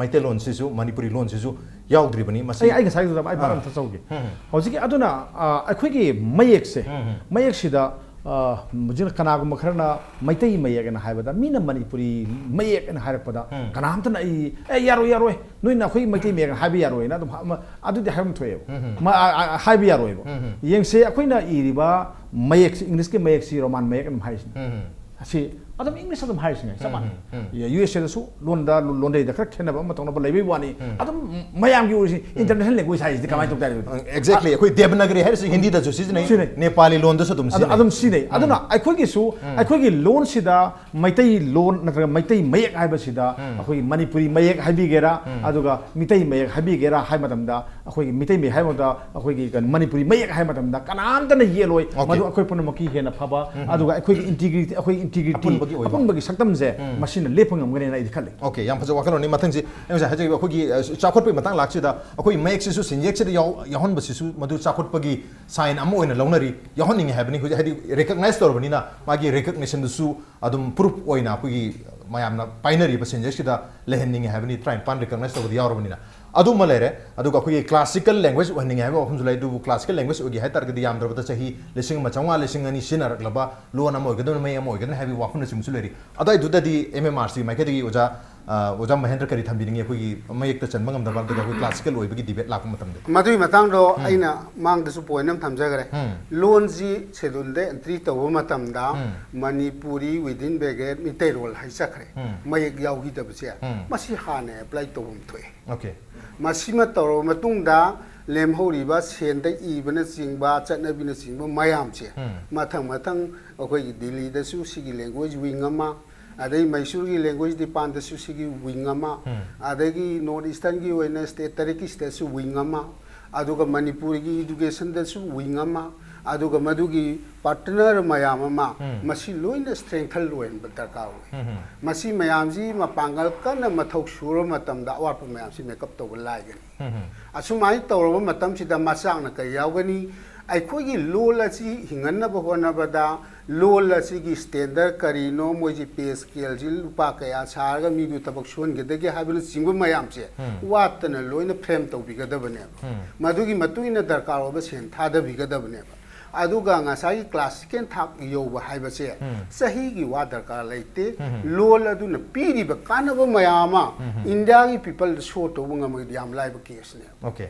ꯃꯩꯇꯩꯂꯣꯟꯁꯤꯁꯨ, ꯃꯅꯤꯄꯨꯔꯤ ꯂꯣꯟꯁꯤꯁꯨ ꯌꯥꯎꯗ꯭ꯔꯤꯕꯅꯤ꯫ ꯃꯁꯤ ꯑꯩ ꯑꯩ ꯉꯁꯥꯏꯗꯨꯗ ꯑꯩ ꯚꯥꯞ ꯑꯥ꯫ ꯑꯝꯇ ꯆꯧꯒꯦ꯫ ꯎꯝ꯫ ꯍꯧꯖꯤꯛꯀꯤ ꯑꯗꯨꯅ, ꯑ, ꯑꯩꯈꯣꯏꯒꯤ ꯃꯌꯦꯛꯁꯦ, ꯎꯝ꯫ ꯃꯌꯦꯛꯁꯤꯗ, ꯑ, ꯍꯧꯖꯤꯛ ꯀꯅꯥꯒꯨꯝꯕ ꯈꯔꯅ ꯃꯩꯇꯩ ꯃꯌꯦꯛ ꯑꯅ ꯍꯥꯏꯕꯗ, ꯃꯤꯅ ꯃꯅꯤꯄꯨꯔꯤ ꯃꯌꯦꯛ ꯑꯅ ꯍꯥꯏꯔꯛꯄꯗ, ꯎꯝ꯫ ꯀꯅꯥꯝꯇꯅ ꯑꯩ, "ꯑꯦ, ꯌꯥꯔꯣꯏ, ꯌꯥꯔꯣꯏ, ꯅꯣꯏꯅ ꯑꯩꯈꯣꯏꯒꯤ ꯃꯩꯇꯩ ꯃꯌꯦꯛ ꯑꯅ ꯍꯥꯏꯕ ꯌꯥꯔꯣꯏꯅ" ꯑꯗꯨꯝ ꯍ-, ꯑꯃ, ꯑꯗꯨꯗꯤ ꯍꯥꯏꯐꯝ ꯊꯣꯛꯑꯦꯕ꯫ ꯎꯝ꯫ ꯃ-, ꯑ, ꯑ, ꯍꯥꯏꯕ ꯌꯥꯔꯣꯏꯕ꯫ ꯎꯝ꯫ ꯌꯦꯡꯁꯦ, ꯑꯩꯈꯣꯏꯅ ꯏꯔꯤꯕ ꯃꯌꯦꯛꯁꯤ, ꯏꯪꯂꯤꯁꯀꯤ ꯃꯌꯦꯛꯁꯤ ꯔꯣꯃꯥꯟ ꯃꯌꯦꯛ ꯑꯗꯨꯝ ꯍꯥꯏꯔꯤꯁꯤꯅꯤ꯫ ꯎꯝ꯫ ꯑꯁꯤ ꯑꯗꯨꯝ ꯏꯪꯂꯤꯁ ꯑꯗꯨꯝ ꯍꯥꯏꯔꯤꯁꯤꯅꯦ, ꯆꯞ ꯃꯥꯟꯅꯩ꯫ ꯌꯨ ꯑꯦꯁ ꯑꯦꯗꯁꯨ ꯂꯣꯟꯗ ꯂꯣꯟꯗꯩꯗ ꯈꯔ ꯈꯦꯠꯅꯕ ꯑꯃ ꯇꯧꯅꯕ ꯂꯩꯕꯩ ꯋꯥꯅꯤ꯫ ꯑꯗꯨꯝ ꯃꯌꯥꯝꯒꯤ ꯑꯣꯏꯔꯤꯁꯤ international language ꯍꯥꯏꯁꯤꯗꯤ ꯀꯃꯥꯏꯅ ꯇꯧ ꯇꯥꯔꯦ? Exactly. ꯑꯩꯈꯣꯏ ꯗꯦꯕꯅꯒꯔꯤ ꯍꯥꯏꯔꯤꯁꯤ ꯍꯤꯟꯗꯤꯗꯁꯨ ꯁꯤꯖꯤꯟꯅꯩ, ꯁꯤꯖꯤꯟꯅꯩ꯫ ꯅꯦꯄꯥꯂꯤ ꯂꯣꯟꯗꯁꯨ ꯑꯗꯨꯝ ꯑꯗꯨ ꯁꯤꯖꯤꯟꯅꯩ꯫ ꯑꯗꯨꯝ ꯁꯤꯖꯤꯟꯅꯩ꯫ ꯑꯗꯨꯅ ꯑꯩꯈꯣꯏꯒꯤꯁꯨ ꯑꯩꯈꯣꯏꯒꯤ ꯂꯣꯟꯁꯤꯗ ꯃꯩꯇꯩ ꯂꯣꯟ ꯅꯠꯇ꯭ꯔꯒ ꯃꯩꯇꯩ ꯃꯌꯦꯛ ꯍꯥꯏꯕꯁꯤꯗ ꯑꯩꯈꯣꯏꯒꯤ ꯃꯅꯤꯄꯨꯔꯤ ꯃꯌꯦꯛ ꯍꯥꯏꯕꯤꯒꯦꯔꯥ, ꯑꯗꯨꯒ ꯃꯤꯇꯩ ꯃꯌꯦꯛ ꯍꯥꯏꯕꯤꯒꯦꯔꯥ ꯍꯥꯏꯕ ꯃꯇꯝꯗ, ꯑꯩꯈꯣꯏꯒꯤ ꯃꯤꯇꯩ ꯃꯌꯦꯛ ꯍꯥꯏꯕ ꯃꯇꯝꯗ ꯑꯩꯈꯣꯏꯒꯤ ꯀꯩꯅꯣ ꯃꯅꯤꯄꯨꯔꯤ ꯃꯌꯦꯛ ꯍꯥꯏꯕ ꯃꯇꯝꯗ ꯀꯅꯥꯝꯇꯅ ꯌꯦꯠꯂꯣꯏ꯫ Okay. ꯃꯗꯨ ꯑꯩꯈꯣꯏ ꯄꯨꯝꯅꯃꯛꯀꯤ ꯍꯦꯟꯅ ꯐꯕ, ꯑꯗꯨꯒ ꯑꯩꯈꯣꯏꯒꯤ integrity, ꯑꯩꯈꯣꯏꯒꯤ integrity, ꯑꯄꯨꯟꯕꯒꯤ ꯑꯣꯏꯕ꯫ ꯑꯄꯨꯟꯕꯒꯤ ꯁꯛꯇꯝꯁꯦ ꯃꯁꯤꯅ ꯂꯦꯞꯄ ꯉꯝꯒꯅꯦꯅ ꯑꯩꯗꯤ ꯈꯜꯂꯤ꯫ Okay, ꯌꯥꯝ ꯐꯖꯕ ꯋꯥꯈꯜꯂꯣꯟꯅꯤ꯫ ꯃꯊꯪꯁꯤ ꯑꯩ ꯉꯁꯥꯏ ꯍꯥꯏꯖꯈꯤꯕ ꯑꯩꯈꯣꯏꯒꯤ, ꯑ, ꯆꯥꯎꯈꯠꯄꯒꯤ ꯃꯇꯥꯡ ꯂꯥꯛꯁꯤꯗ ꯑꯩꯈꯣꯏ ꯃꯌꯦꯛꯁꯤꯁꯨ ꯁꯦꯟꯌꯦꯛꯁꯤꯗ ꯌꯥꯎ-, ꯌꯥꯎꯍꯟꯕꯁꯤꯁꯨ ꯃꯗꯨ ꯆꯥꯎꯈꯠꯄꯒꯤ sign ꯑꯃ ꯑꯣꯏꯅ ꯂꯧꯅꯔꯤ, ꯌꯥꯎꯍꯟꯅꯤꯡꯉꯤ ꯍꯥꯏꯕꯅꯤ꯫ ꯍꯧꯖꯤꯛ ꯍꯥꯏꯗꯤ recognize ꯇꯧꯔꯕꯅꯤꯅ ꯃꯥꯒꯤ recognitionꯗꯨꯁꯨ ꯑꯗꯨꯝ proof ꯑꯣꯏꯅ ꯑꯩꯈꯣꯏꯒꯤ ꯃꯌꯥꯝꯅ ꯄꯥꯏꯅꯔꯤꯕ ꯁꯦꯟꯌꯦꯛꯁꯤꯗ ꯂꯩꯍꯟꯅꯤꯡꯉꯤ ꯍꯥꯏꯕꯅꯤ꯫ ꯇꯔꯥꯅꯤꯄꯥꯟ recognize ꯇꯧꯕꯗ ꯌꯥꯎꯔꯕꯅꯤꯅ꯫ ꯑꯗꯨꯃ ꯂꯩꯔꯦ꯫ ꯑꯗꯨꯒ ꯑꯩꯈꯣꯏꯒꯤ classical language ꯑꯣꯏꯍꯟꯅꯤꯡꯉꯤ ꯍꯥꯏꯕ ꯋꯥꯐꯝꯁꯨ ꯂꯩ꯫ ꯑꯗꯨꯕꯨ classical language ꯑꯣꯏꯒꯦ ꯍꯥꯏ ꯇꯥꯔꯒꯗꯤ ꯌꯥꯝꯗ꯭ꯔꯕꯗ ꯆꯍꯤ ꯂꯤꯁꯤꯡ ꯑꯃ ꯆꯥꯝꯃꯉꯥ, ꯂꯤꯁꯤꯡ ꯑꯅꯤ ꯁꯤꯖꯤꯟꯅꯔꯛꯂꯕ ꯂꯣꯟ ꯑꯃ ꯑꯣꯏꯒꯗꯕꯅꯤ, ꯃꯌꯦꯛ ꯑꯃ ꯑꯣꯏꯒꯗꯕꯅꯤ ꯍꯥꯏꯕꯒꯤ ꯋꯥꯐꯝꯅꯆꯤꯡꯕꯁꯨ ꯂꯩꯔꯤ꯫ ꯑꯗꯨꯋꯥꯏꯗꯨꯗꯗꯤ M M R C ꯃꯥꯏꯀꯩꯗꯒꯤ ꯑꯣꯖꯥ, ꯑ, ꯑꯣꯖꯥ ꯃꯍꯦꯟꯗ꯭ꯔ ꯀꯔꯤ ꯊꯝꯕꯤꯅꯤꯡꯉꯤ? ꯑꯩꯈꯣꯏꯒꯤ ꯃꯌꯦꯛꯇ ꯆꯟꯕ ꯉꯝꯗꯕ, ꯑꯗꯨꯒ ꯑꯩꯈꯣꯏ classical ꯑꯣꯏꯕꯒꯤ debate ꯂꯥꯛꯄ ꯃꯇꯝꯗ꯫ ꯃꯗꯨꯒꯤ ꯃꯇꯥꯡꯗꯣ ꯑꯩꯅ ꯃꯥꯡꯗꯁꯨ point ꯑꯃ ꯊꯝꯖꯈ꯭ꯔꯦ꯫ ꯂꯣꯟꯁꯤ scheduleꯗ entry ꯇꯧꯕ ꯃꯇꯝꯗ ꯃꯅꯤꯄꯨꯔꯤ within bracket ꯃꯤꯇꯩꯔꯣꯜ ꯍꯥꯏꯖꯈ꯭ꯔꯦ꯫ ꯃꯌꯦꯛ ꯌꯥꯎꯈꯤꯗꯕꯁꯦ ꯃꯁꯤ ꯍꯥꯟꯅ apply ꯇꯧꯐꯝ ꯊꯣꯛꯑꯦ꯫ Okay. ꯃꯁꯤꯃ ꯇꯧꯔꯕ ꯃꯇꯨꯡꯗ ꯂꯦꯝꯍꯧꯔꯤꯕ ꯁꯦꯟꯗ ꯏꯕꯅꯆꯤꯡꯕ, ꯆꯠꯅꯕꯤꯅꯆꯤꯡꯕ ꯃꯌꯥꯝꯁꯦ ꯃꯊꯪ ꯃꯊꯪ ꯑꯩꯈꯣꯏꯒꯤ ꯗꯤꯜꯂꯤꯗꯁꯨ ꯁꯤꯒꯤ language wing ꯑꯃ, ꯑꯗꯩ ꯃꯩꯁꯨꯔꯒꯤ language departmentꯗꯁꯨ ꯁꯤꯒꯤ wing ꯑꯃ, ꯑꯗꯒꯤ North Easternꯒꯤ ꯑꯣꯏꯅ state ꯇꯔꯦꯠꯀꯤ ꯁꯤꯗꯁꯨ wing ꯑꯃ, ꯑꯗꯨꯒ ꯃꯅꯤꯄꯨꯔꯒꯤ educationꯗꯁꯨ wing ꯑꯃ, ꯑꯗꯨꯒ ꯃꯗꯨꯒꯤ partner ꯃꯌꯥꯝ ꯑꯃ, ꯃꯁꯤ ꯂꯣꯏꯅ strengthen ꯑꯣꯏꯍꯟꯕ ꯗꯔꯀꯥꯔ ꯑꯣꯏ꯫ ꯃꯁꯤ ꯃꯌꯥꯝꯁꯤ ꯃꯄꯥꯡꯒꯜ ꯀꯟꯅ ꯃꯊꯧ ꯁꯨꯔꯕ ꯃꯇꯝꯗ ꯑꯋꯥꯠꯄ ꯃꯌꯥꯝꯁꯤ make up ꯇꯧꯕ ꯂꯥꯏꯒꯅꯤ꯫ ꯑꯁꯨꯃꯥꯏꯅ ꯇꯧꯔꯕ ꯃꯇꯝꯁꯤꯗ ꯃꯆꯥꯛꯅ ꯀꯔꯤ ꯌꯥꯎꯒꯅꯤ? ꯑꯩꯈꯣꯏꯒꯤ ꯂꯣꯜ ꯑꯁꯤ ꯍꯤꯡꯍꯟꯅꯕ ꯍꯣꯠꯅꯕꯗ ꯂꯣꯜ ꯑꯁꯤꯒꯤ standard ꯀꯔꯤꯅꯣ, ꯃꯣꯏꯁꯤ pay scaleꯁꯤ ꯂꯨꯄꯥ ꯀꯌꯥ ꯁꯥꯔꯒ ꯃꯤꯗꯨ ꯊꯕꯛ ꯁꯨꯍꯟꯒꯗꯒꯦ ꯍꯥꯏꯕꯅꯆꯤꯡꯕ ꯃꯌꯥꯝꯁꯦ ꯋꯥꯠꯇꯅ ꯂꯣꯏꯅ frame ꯇꯧꯕꯤꯒꯗꯕꯅꯦꯕ꯫ ꯃꯗꯨꯒꯤ ꯃꯇꯨꯡ ꯏꯟꯅ ꯗꯔꯀꯥꯔ ꯑꯣꯏꯕ ꯁꯦꯟ ꯊꯥꯗꯕꯤꯒꯗꯕꯅꯦꯕ꯫ ꯑꯗꯨꯒ ꯉꯁꯥꯏꯒꯤ classical ꯊꯥꯛ ꯌꯧꯕ ꯍꯥꯏꯕꯁꯦ ꯆꯍꯤꯒꯤ ꯋꯥ ꯗꯔꯀꯥꯔ ꯂꯩꯇꯦ꯫ ꯂꯣꯜ ꯑꯗꯨꯅ ꯄꯤꯔꯤꯕ ꯀꯥꯟꯅꯕ ꯃꯌꯥꯝ ꯑꯃ Indiaꯒꯤ peopleꯗ show ꯇꯧꯕ ꯉꯝꯃꯒꯗꯤ ꯌꯥꯝ ꯂꯥꯏꯕ caseꯅꯦꯕ꯫ Okay.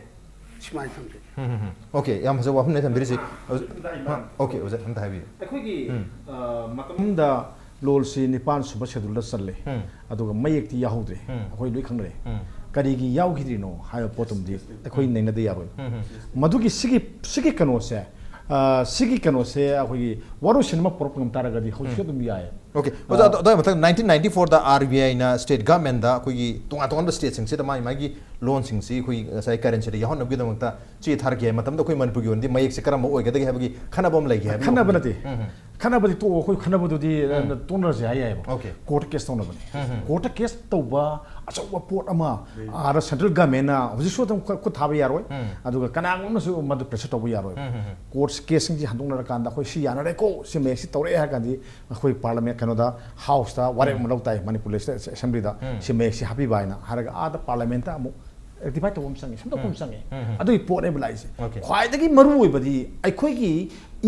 ꯁꯨꯃꯥꯏꯅ ꯊꯝꯖꯒꯦ꯫ Okay, ꯌꯥꯝ ꯐꯖꯕ ꯋꯥꯐꯝꯅꯦ ꯊꯝꯕꯤꯔꯤꯁꯤ꯫ Okay, ꯑꯣꯖꯥ ꯑꯝꯇ ꯍꯥꯏꯕꯤꯌꯨ꯫ ꯑꯩꯈꯣꯏꯒꯤ, ꯑ, ꯃꯇꯝꯗ ꯂꯣꯜꯁꯤ ꯅꯤꯄꯥꯟ ꯁꯨꯕ ꯁꯦꯗꯨꯜꯗ ꯆꯜꯂꯦ꯫ ꯑꯗꯨꯒ ꯃꯌꯦꯛꯇꯤ ꯌꯥꯎꯍꯧꯗ꯭ꯔꯦ꯫ ꯑꯩꯈꯣꯏ ꯂꯣꯏ ꯈꯪꯅꯔꯦ꯫ ꯀꯔꯤꯒꯤ ꯌꯥꯎꯈꯤꯗ꯭ꯔꯤꯅꯣ ꯍꯥꯏꯕ ꯄꯣꯠꯇꯨꯃꯗꯤ ꯑꯩꯈꯣꯏ ꯅꯩꯅꯗ ꯌꯥꯔꯣꯏ꯫ ꯃꯗꯨꯒꯤ ꯁꯤꯒꯤ ꯁꯤꯒꯤ ꯀꯩꯅꯣꯁꯦ, ꯑ, ꯁꯤꯒꯤ ꯀꯩꯅꯣꯁꯦ ꯑꯩꯈꯣꯏꯒꯤ ꯋꯥꯔꯣꯏꯁꯤꯟ ꯑꯃ ꯄꯨꯔꯛꯄ ꯉꯝ ꯇꯥꯔꯒꯗꯤ ꯍꯧꯖꯤꯛ ꯑꯗꯨꯝ ꯌꯥꯏ꯫ ꯑꯣꯀꯦ ꯑꯣꯖꯥ꯫ ꯑꯗꯣ ꯑꯗꯨꯒꯤ ꯃꯊꯪ nineteen ninety fourꯗ RBIꯅ state governmentꯗ ꯑꯩꯈꯣꯏꯒꯤ ꯇꯣꯉꯥꯟ ꯇꯣꯉꯥꯟꯕ stateꯁꯤꯡꯁꯤꯗ ꯃꯥꯒꯤ ꯃꯥꯒꯤ ꯂꯣꯟꯁꯤꯡꯁꯤ ꯑꯩꯈꯣꯏ ꯉꯁꯥꯏ currencyꯗ ꯌꯥꯎꯍꯟꯅꯕꯒꯤꯗꯃꯛꯇ ꯆꯦ ꯊꯥꯔꯛꯀꯦ ꯍꯥꯏꯕ ꯃꯇꯝꯗ ꯑꯩꯈꯣꯏ ꯃꯅꯤꯄꯨꯔꯒꯤ ꯑꯣꯏꯅꯗꯤ ꯃꯌꯦꯛꯁꯦ ꯀꯔꯝꯕ ꯑꯣꯏꯒꯗꯒꯦ ꯍꯥꯏꯕꯒꯤ ꯈꯟꯅꯕ ꯑꯃ ꯂꯩꯒꯦ ꯍꯥꯏꯕ? ꯈꯟꯅꯕ ꯅꯠꯇꯦ꯫ ꯈꯟꯅꯕꯗꯤ ꯇꯣꯛꯑꯣ꯫ ꯑꯩꯈꯣꯏ ꯈꯟꯅꯕꯗꯨꯗꯤ ꯇꯣꯛꯅꯔꯁꯦ ꯍꯥꯏ ꯌꯥꯏꯑꯕ꯫ Okay. Courtꯇ case ꯇꯧꯅꯕꯅꯤ꯫ Courtꯇ case ꯇꯧꯕ ꯑꯆꯧꯕ ꯄꯣꯠ ꯑꯃ ꯑꯥꯗ central governmentꯅ ꯍꯧꯖꯤꯛꯁꯨ ꯑꯗꯨꯝ ꯈꯨꯠ ꯈꯨꯠ ꯊꯥꯕ ꯌꯥꯔꯣꯏ꯫ ꯑꯗꯨꯒ ꯀꯅꯥꯒꯨꯝꯕꯅꯁꯨ ꯃꯗꯨ pressure ꯇꯧꯕ ꯌꯥꯔꯣꯏ꯫ Court caseꯁꯤꯡꯁꯤ ꯍꯟꯗꯣꯛꯅꯔꯀꯥꯟꯗ ꯑꯩꯈꯣꯏ ꯁꯤ ꯌꯥꯅꯔꯦꯀꯣ, ꯁꯤ ꯃꯌꯦꯛꯁꯤ ꯇꯧꯔꯛꯑꯦ ꯍꯥꯏꯔ ꯀꯥꯟꯗꯤ ꯑꯩꯈꯣꯏ parliament ꯀꯩꯅꯣꯗ houseꯇ ꯋꯥꯔꯦꯞ ꯑꯃ ꯂꯧ ꯇꯥꯏ, ꯃꯅꯤꯄꯨꯔ legislative assemblyꯗ ꯁꯤ ꯃꯌꯦꯛꯁꯤ ꯍꯥꯞꯄꯤꯕ ꯍꯥꯏꯅ ꯍꯥꯏꯔꯒ ꯑꯥꯗ parliamentꯇ ꯑꯃꯨꯛ rectify ꯇꯧꯕ ꯑꯃ ꯆꯪꯉꯤ, ꯁꯦꯝꯗꯣꯛꯄ ꯑꯃ ꯆꯪꯉꯤ꯫ ꯑꯗꯨꯒꯤ ꯄꯣꯠꯅꯦꯕ ꯂꯥꯛꯏꯁꯦ꯫ Okay. ꯈ꯭ꯋꯥꯏꯗꯒꯤ ꯃꯔꯨ ꯑꯣꯏꯕꯗꯤ ꯑꯩꯈꯣꯏꯒꯤ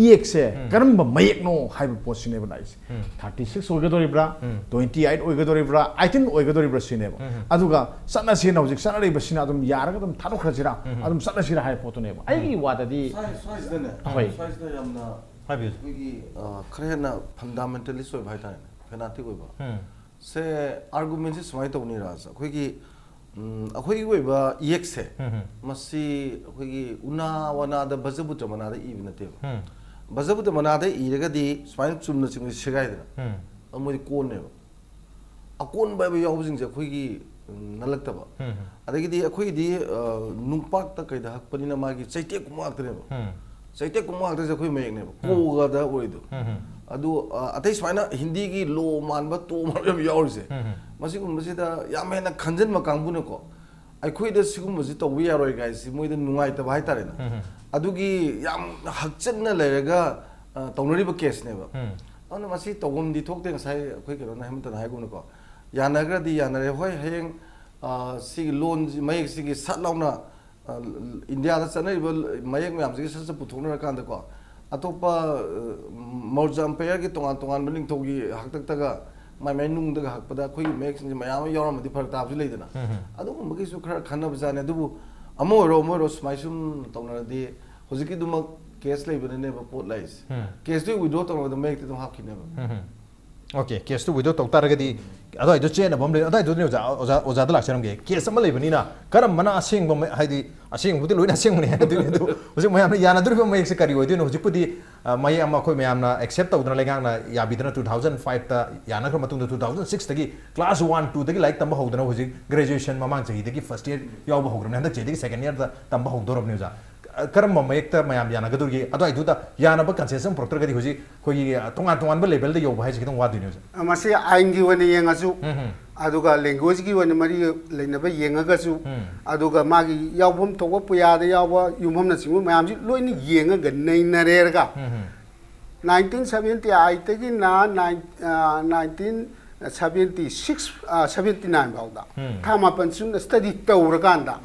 ꯏꯌꯦꯛꯁꯦ ꯀꯔꯝꯕ ꯃꯌꯦꯛꯅꯣ ꯍꯥꯏꯕ ꯄꯣꯠꯁꯤꯅꯦꯕ ꯂꯥꯛꯏꯁꯦ꯫ Thirty six ꯑꯣꯏꯒꯗꯧꯔꯤꯕ꯭ꯔꯥ, twenty eight ꯑꯣꯏꯒꯗꯧꯔꯤꯕ꯭ꯔꯥ, eighteen ꯑꯣꯏꯒꯗꯧꯔꯤꯕ꯭ꯔꯥ ꯁꯤꯅꯦꯕ꯫ ꯑꯗꯨꯒ ꯆꯠꯅꯁꯦꯅ ꯍꯧꯖꯤꯛ ꯆꯠꯅꯔꯤꯕꯁꯤꯅ ꯑꯗꯨꯝ ꯌꯥꯔꯒ ꯑꯗꯨꯝ ꯊꯥꯗꯣꯛꯈ꯭ꯔꯁꯤꯔꯥ, ꯑꯗꯨꯝ ꯆꯠꯅꯁꯤꯔꯥ ꯍꯥꯏꯕ ꯄꯣꯠꯇꯨꯅꯦꯕ ꯑꯩꯒꯤ ꯋꯥꯗꯗꯤ꯫ ꯁ꯭ꯋꯥꯏ- ꯁ꯭ꯋꯥꯏꯁꯤꯗꯅꯦ ꯑꯍꯣꯏ꯫ ꯁ꯭ꯋꯥꯏꯁꯤꯗ ꯌꯥꯝꯅ ꯍꯥꯏꯕꯤꯌꯨ꯫ ꯑꯩꯈꯣꯏꯒꯤ ꯑ, ꯈꯔ ꯍꯦꯟꯅ fundamentalist ꯑꯣꯏꯕ ꯍꯥꯏꯇꯥꯔꯦꯅꯦ, fanatic ꯑꯣꯏꯕ꯫ ꯎꯝ꯫ ꯁꯦ, argumentꯁꯦ ꯁꯨꯃꯥꯏꯅ ꯇꯧꯅꯤ ꯔꯥꯖ, ꯑꯩꯈꯣꯏꯒꯤ ꯎꯝ, ꯑꯩꯈꯣꯏꯒꯤ ꯑꯣꯏꯕ ꯏꯌꯦꯛꯁꯦ, ꯎꯝ꯫ ꯃꯁꯤ ꯑꯩꯈꯣꯏꯒꯤ ꯎꯅꯥ ꯋꯥꯅꯥꯗ ꯕꯖꯕꯨꯇ꯭ꯔ ꯃꯅꯥꯗ ꯏꯕ ꯅꯠꯇꯦꯕ꯫ ꯎꯝ꯫ ꯕꯖꯕꯨꯇ꯭ꯔ ꯃꯅꯥꯗ ꯏꯔꯒꯗꯤ ꯁꯨꯃꯥꯏꯅ ꯆꯨꯝꯅ ꯆꯤꯡꯕꯁꯤ ꯁꯦꯒꯥꯏꯗꯅ ꯎꯝ꯫ ꯑꯗꯨ ꯃꯣꯏꯗꯤ ꯀꯣꯟꯅꯦꯕ꯫ ꯑꯀꯣꯟꯕ ꯍꯥꯏꯕ ꯌꯥꯎꯕꯁꯤꯡꯁꯦ ꯑꯩꯈꯣꯏꯒꯤ ꯎꯝ, ꯅꯠꯂꯛꯇꯕ꯫ ꯎꯝ꯫ ꯑꯗꯒꯤꯗꯤ ꯑꯩꯈꯣꯏꯒꯤꯗꯤ ꯑ, ꯅꯨꯡꯄꯥꯛꯇ ꯀꯩꯗ ꯍꯛꯄꯅꯤꯅ ꯃꯥꯒꯤ ꯆꯩꯇꯦꯛꯀꯨꯝꯕ ꯉꯥꯛꯇꯅꯦꯕ꯫ ꯎꯝ꯫ ꯆꯩꯇꯦꯛꯀꯨꯝꯕ ꯉꯥꯛꯇꯁꯦ ꯑꯩꯈꯣꯏ ꯃꯌꯦꯛꯅꯦꯕ꯫ ꯀꯣꯒꯗ ꯑꯣꯏꯗꯣ꯫ ꯎꯝ꯫ ꯑꯗꯨ ꯑ, ꯑꯇꯩ ꯁꯨꯃꯥꯏꯅ ꯍꯤꯟꯗꯤꯒꯤ ꯂꯣ ꯃꯥꯟꯕ ꯇꯣ ꯃꯥꯟꯕ ꯌꯥꯝ ꯌꯥꯎꯔꯤꯁꯦ꯫ ꯎꯝ꯫ ꯃꯁꯤꯒꯨꯝꯕꯁꯤꯗ ꯌꯥꯝ ꯍꯦꯟꯅ ꯈꯟꯖꯤꯟꯕ ꯀꯥꯡꯕꯨꯅꯀꯣ, ꯑꯩꯈꯣꯏꯗ ꯁꯤꯒꯨꯝꯕꯁꯤ ꯇꯧꯕ ꯌꯥꯔꯣꯏ ꯀꯥꯏꯁꯤ ꯃꯣꯏꯗ ꯅꯨꯡꯉꯥꯏꯇꯕ ꯍꯥꯏꯇꯥꯔꯦꯅꯦ꯫ ꯎꯝ꯫ ꯑꯗꯨꯒꯤ ꯌꯥꯝ ꯍꯛꯆꯤꯟꯅ ꯂꯩꯔꯒ ꯑ, ꯇꯧꯅꯔꯤꯕ caseꯅꯦꯕ꯫ ꯎꯝ꯫ ꯑꯗꯨꯅ ꯃꯁꯤ ꯇꯧꯐꯝꯗꯤ ꯊꯣꯛꯇꯦ, ꯉꯁꯥꯏ ꯑꯩꯈꯣꯏ ꯀꯩꯅꯣꯅ ꯍꯦꯃꯟꯇꯅ ꯍꯥꯏꯒꯨꯝꯅꯀꯣ꯫ ꯌꯥꯅꯈ꯭ꯔꯗꯤ ꯌꯥꯅꯔꯦ꯫ ꯍꯣꯏ, ꯍꯌꯦꯡ ꯑ, ꯁꯤꯒꯤ ꯂꯣꯟꯁꯤ, ꯃꯌꯦꯛꯁꯤꯒꯤ ꯁꯠ ꯂꯥꯎꯅ ꯑ, ꯏꯟꯗꯤꯌꯥꯗ ꯆꯠꯅꯔꯤꯕ ꯃꯌꯦꯛ ꯃꯌꯥꯝꯁꯤꯒꯤ ꯁꯠ ꯁꯠ ꯄꯨꯊꯣꯛꯅꯔꯀꯥꯟꯗꯀꯣ, ꯑꯇꯣꯞꯄ ꯑ, ꯃꯧꯔꯖ ꯑꯝꯄꯥꯌꯔꯒꯤ ꯇꯣꯉꯥꯟ ꯇꯣꯉꯥꯟꯕ ꯅꯤꯡꯊꯧꯒꯤ ꯍꯥꯛꯇꯛꯇꯒ ꯃꯥꯏ ꯃꯥꯏ ꯅꯨꯡꯗꯒ ꯍꯛꯄꯗ ꯑꯩꯈꯣꯏꯒꯤ ꯃꯌꯦꯛꯁꯤꯡꯁꯦ ꯃꯌꯥꯝ ꯑꯃ ꯌꯥꯎꯔꯝꯃꯗꯤ ꯐꯔꯛ ꯇꯥꯕꯁꯨ ꯂꯩꯗꯅ꯫ ꯎꯝ꯫ ꯑꯗꯨꯒꯨꯝꯕꯒꯤꯁꯨ ꯈꯔ ꯈꯟꯅꯕꯖꯥꯠꯅꯤ꯫ ꯑꯗꯨꯕꯨ ꯑꯃ ꯑꯣꯏꯔꯣ ꯑꯃ ꯑꯣꯏꯔꯣ ꯁꯨꯃꯥꯏ ꯁꯨꯝ ꯇꯧꯅꯔꯗꯤ ꯍꯧꯖꯤꯛꯀꯤꯗꯨꯃꯛ case ꯂꯩꯕꯅꯤꯅꯦꯕ ꯄꯣꯠ ꯂꯥꯛꯏꯁꯦ꯫ ꯎꯝ꯫ Caseꯇꯨ withdraw ꯇꯧꯔꯕꯗ ꯃꯌꯦꯛꯇꯤ ꯑꯗꯨꯝ ꯍꯥꯞꯈꯤꯅꯦꯕ꯫ ꯎꯝ꯫ ꯑꯣꯀꯦ, ꯀꯦꯁꯇꯨ ꯋꯤꯗ꯭ꯔꯣ ꯇꯧ ꯇꯥꯔꯒꯗꯤ ꯑꯗꯨꯋꯥꯏꯗꯣ ꯆꯦꯟꯅꯕ ꯑꯃ ꯂꯩ꯫ ꯑꯗꯨꯋꯥꯏꯗꯨꯗꯅꯦ ꯑꯣꯖꯥ, ꯑꯣꯖꯥ, ꯑꯣꯖꯥꯗ ꯂꯥꯛꯆꯔꯝꯒꯦ꯫ ꯀꯦꯁ ꯑꯃ ꯂꯩꯕꯅꯤꯅ ꯀꯔꯝꯕꯅ ꯑꯁꯦꯡꯕ ꯃ-, ꯍꯥꯏꯗꯤ ꯑꯁꯦꯡꯕꯕꯨꯗꯤ ꯂꯣꯏꯅ ꯑꯁꯦꯡꯕꯅꯦ ꯍꯥꯏꯗꯣꯏꯅꯤ, ꯑꯗꯨ ꯍꯧꯖꯤꯛ ꯃꯌꯥꯝꯅ ꯌꯥꯅꯗꯣꯔꯤꯕ ꯃꯌꯦꯛꯁꯦ ꯀꯔꯤ ꯑꯣꯏꯗꯣꯏꯅꯣ? ꯍꯧꯖꯤꯛꯄꯨꯗꯤ, ꯑ, ꯃꯌꯦꯛ ꯑꯃ ꯑꯩꯈꯣꯏ ꯃꯌꯥꯝꯅ ꯑꯦꯛꯁꯦꯞ ꯇꯧꯗꯅ, ꯂꯩꯉꯥꯛꯅ ꯌꯥꯕꯤꯗꯅ, two thousand five ꯇ ꯌꯥꯅꯈ꯭ꯔ ꯃꯇꯨꯡꯗ two thousand six ꯇꯒꯤ class one, two ꯗꯒꯤ ꯂꯥꯏꯔꯤꯛ ꯇꯝꯕ ꯍꯧꯗꯅ ꯍꯧꯖꯤꯛ graduation ꯃꯃꯥꯡ ꯆꯍꯤꯗꯒꯤ first year ꯌꯥꯎꯕ ꯍꯧꯈ꯭ꯔꯕꯅꯤ, ꯍꯟꯗꯛ ꯆꯍꯤꯗꯒꯤ second year ꯗ ꯇꯝꯕ ꯍꯧꯗꯧꯔꯕꯅꯤ ꯑꯣꯖꯥ꯫ ꯑ, ꯀꯔꯝꯕ ꯃꯌꯦꯛꯇ ꯃꯌꯥꯝ ꯌꯥꯅꯒꯗꯧꯔꯤꯒꯦ? ꯑꯗꯨꯋꯥꯏꯗꯨꯗ ꯌꯥꯅꯕ consensus ꯑꯃ ꯄꯨꯔꯛꯇ꯭ꯔꯒꯗꯤ ꯍꯧꯖꯤꯛ ꯑꯩꯈꯣꯏꯒꯤ, ꯑ, ꯇꯣꯉꯥꯟ ꯇꯣꯉꯥꯟꯕ level ꯗ ꯌꯧꯕ ꯍꯥꯏꯁꯦ ꯈꯤꯇꯪ ꯋꯥꯗꯣꯏꯅꯦ ꯑꯣꯖꯥ꯫ ꯃꯁꯤ ꯑꯥꯏꯟꯒꯤ ꯑꯣꯏꯅ ꯌꯦꯡꯉꯁꯨ, ꯎꯝ, ꯎꯝ꯫ ꯑꯗꯨꯒ language ꯀꯤ ꯑꯣꯏꯅ ꯃꯔꯤ ꯂꯩꯅꯕ ꯌꯦꯡꯉꯒꯁꯨ, ꯎꯝ꯫ ꯑꯗꯨꯒ ꯃꯥꯒꯤ ꯌꯥꯎꯐꯝ ꯊꯣꯛꯄ ꯄꯨꯌꯥꯗ ꯌꯥꯎꯕ ꯌꯨꯝꯐꯝꯅꯆꯤꯡꯕ ꯃꯌꯥꯝꯁꯤ ꯂꯣꯏꯅ ꯌꯦꯡꯉꯒ ꯅꯩꯅꯔꯦꯔꯒ, ꯎꯝ, ꯎꯝ꯫ nineteen seventy eight ꯇꯒꯤꯅ nine-, ꯑ, nineteen seventy six, ꯑ, seventy nine ꯐꯥꯎꯗ ꯎꯝ꯫ ꯊꯥ ꯃꯥꯄꯟ ꯆꯨꯞꯅ study ꯇꯧꯔꯀꯥꯟꯗ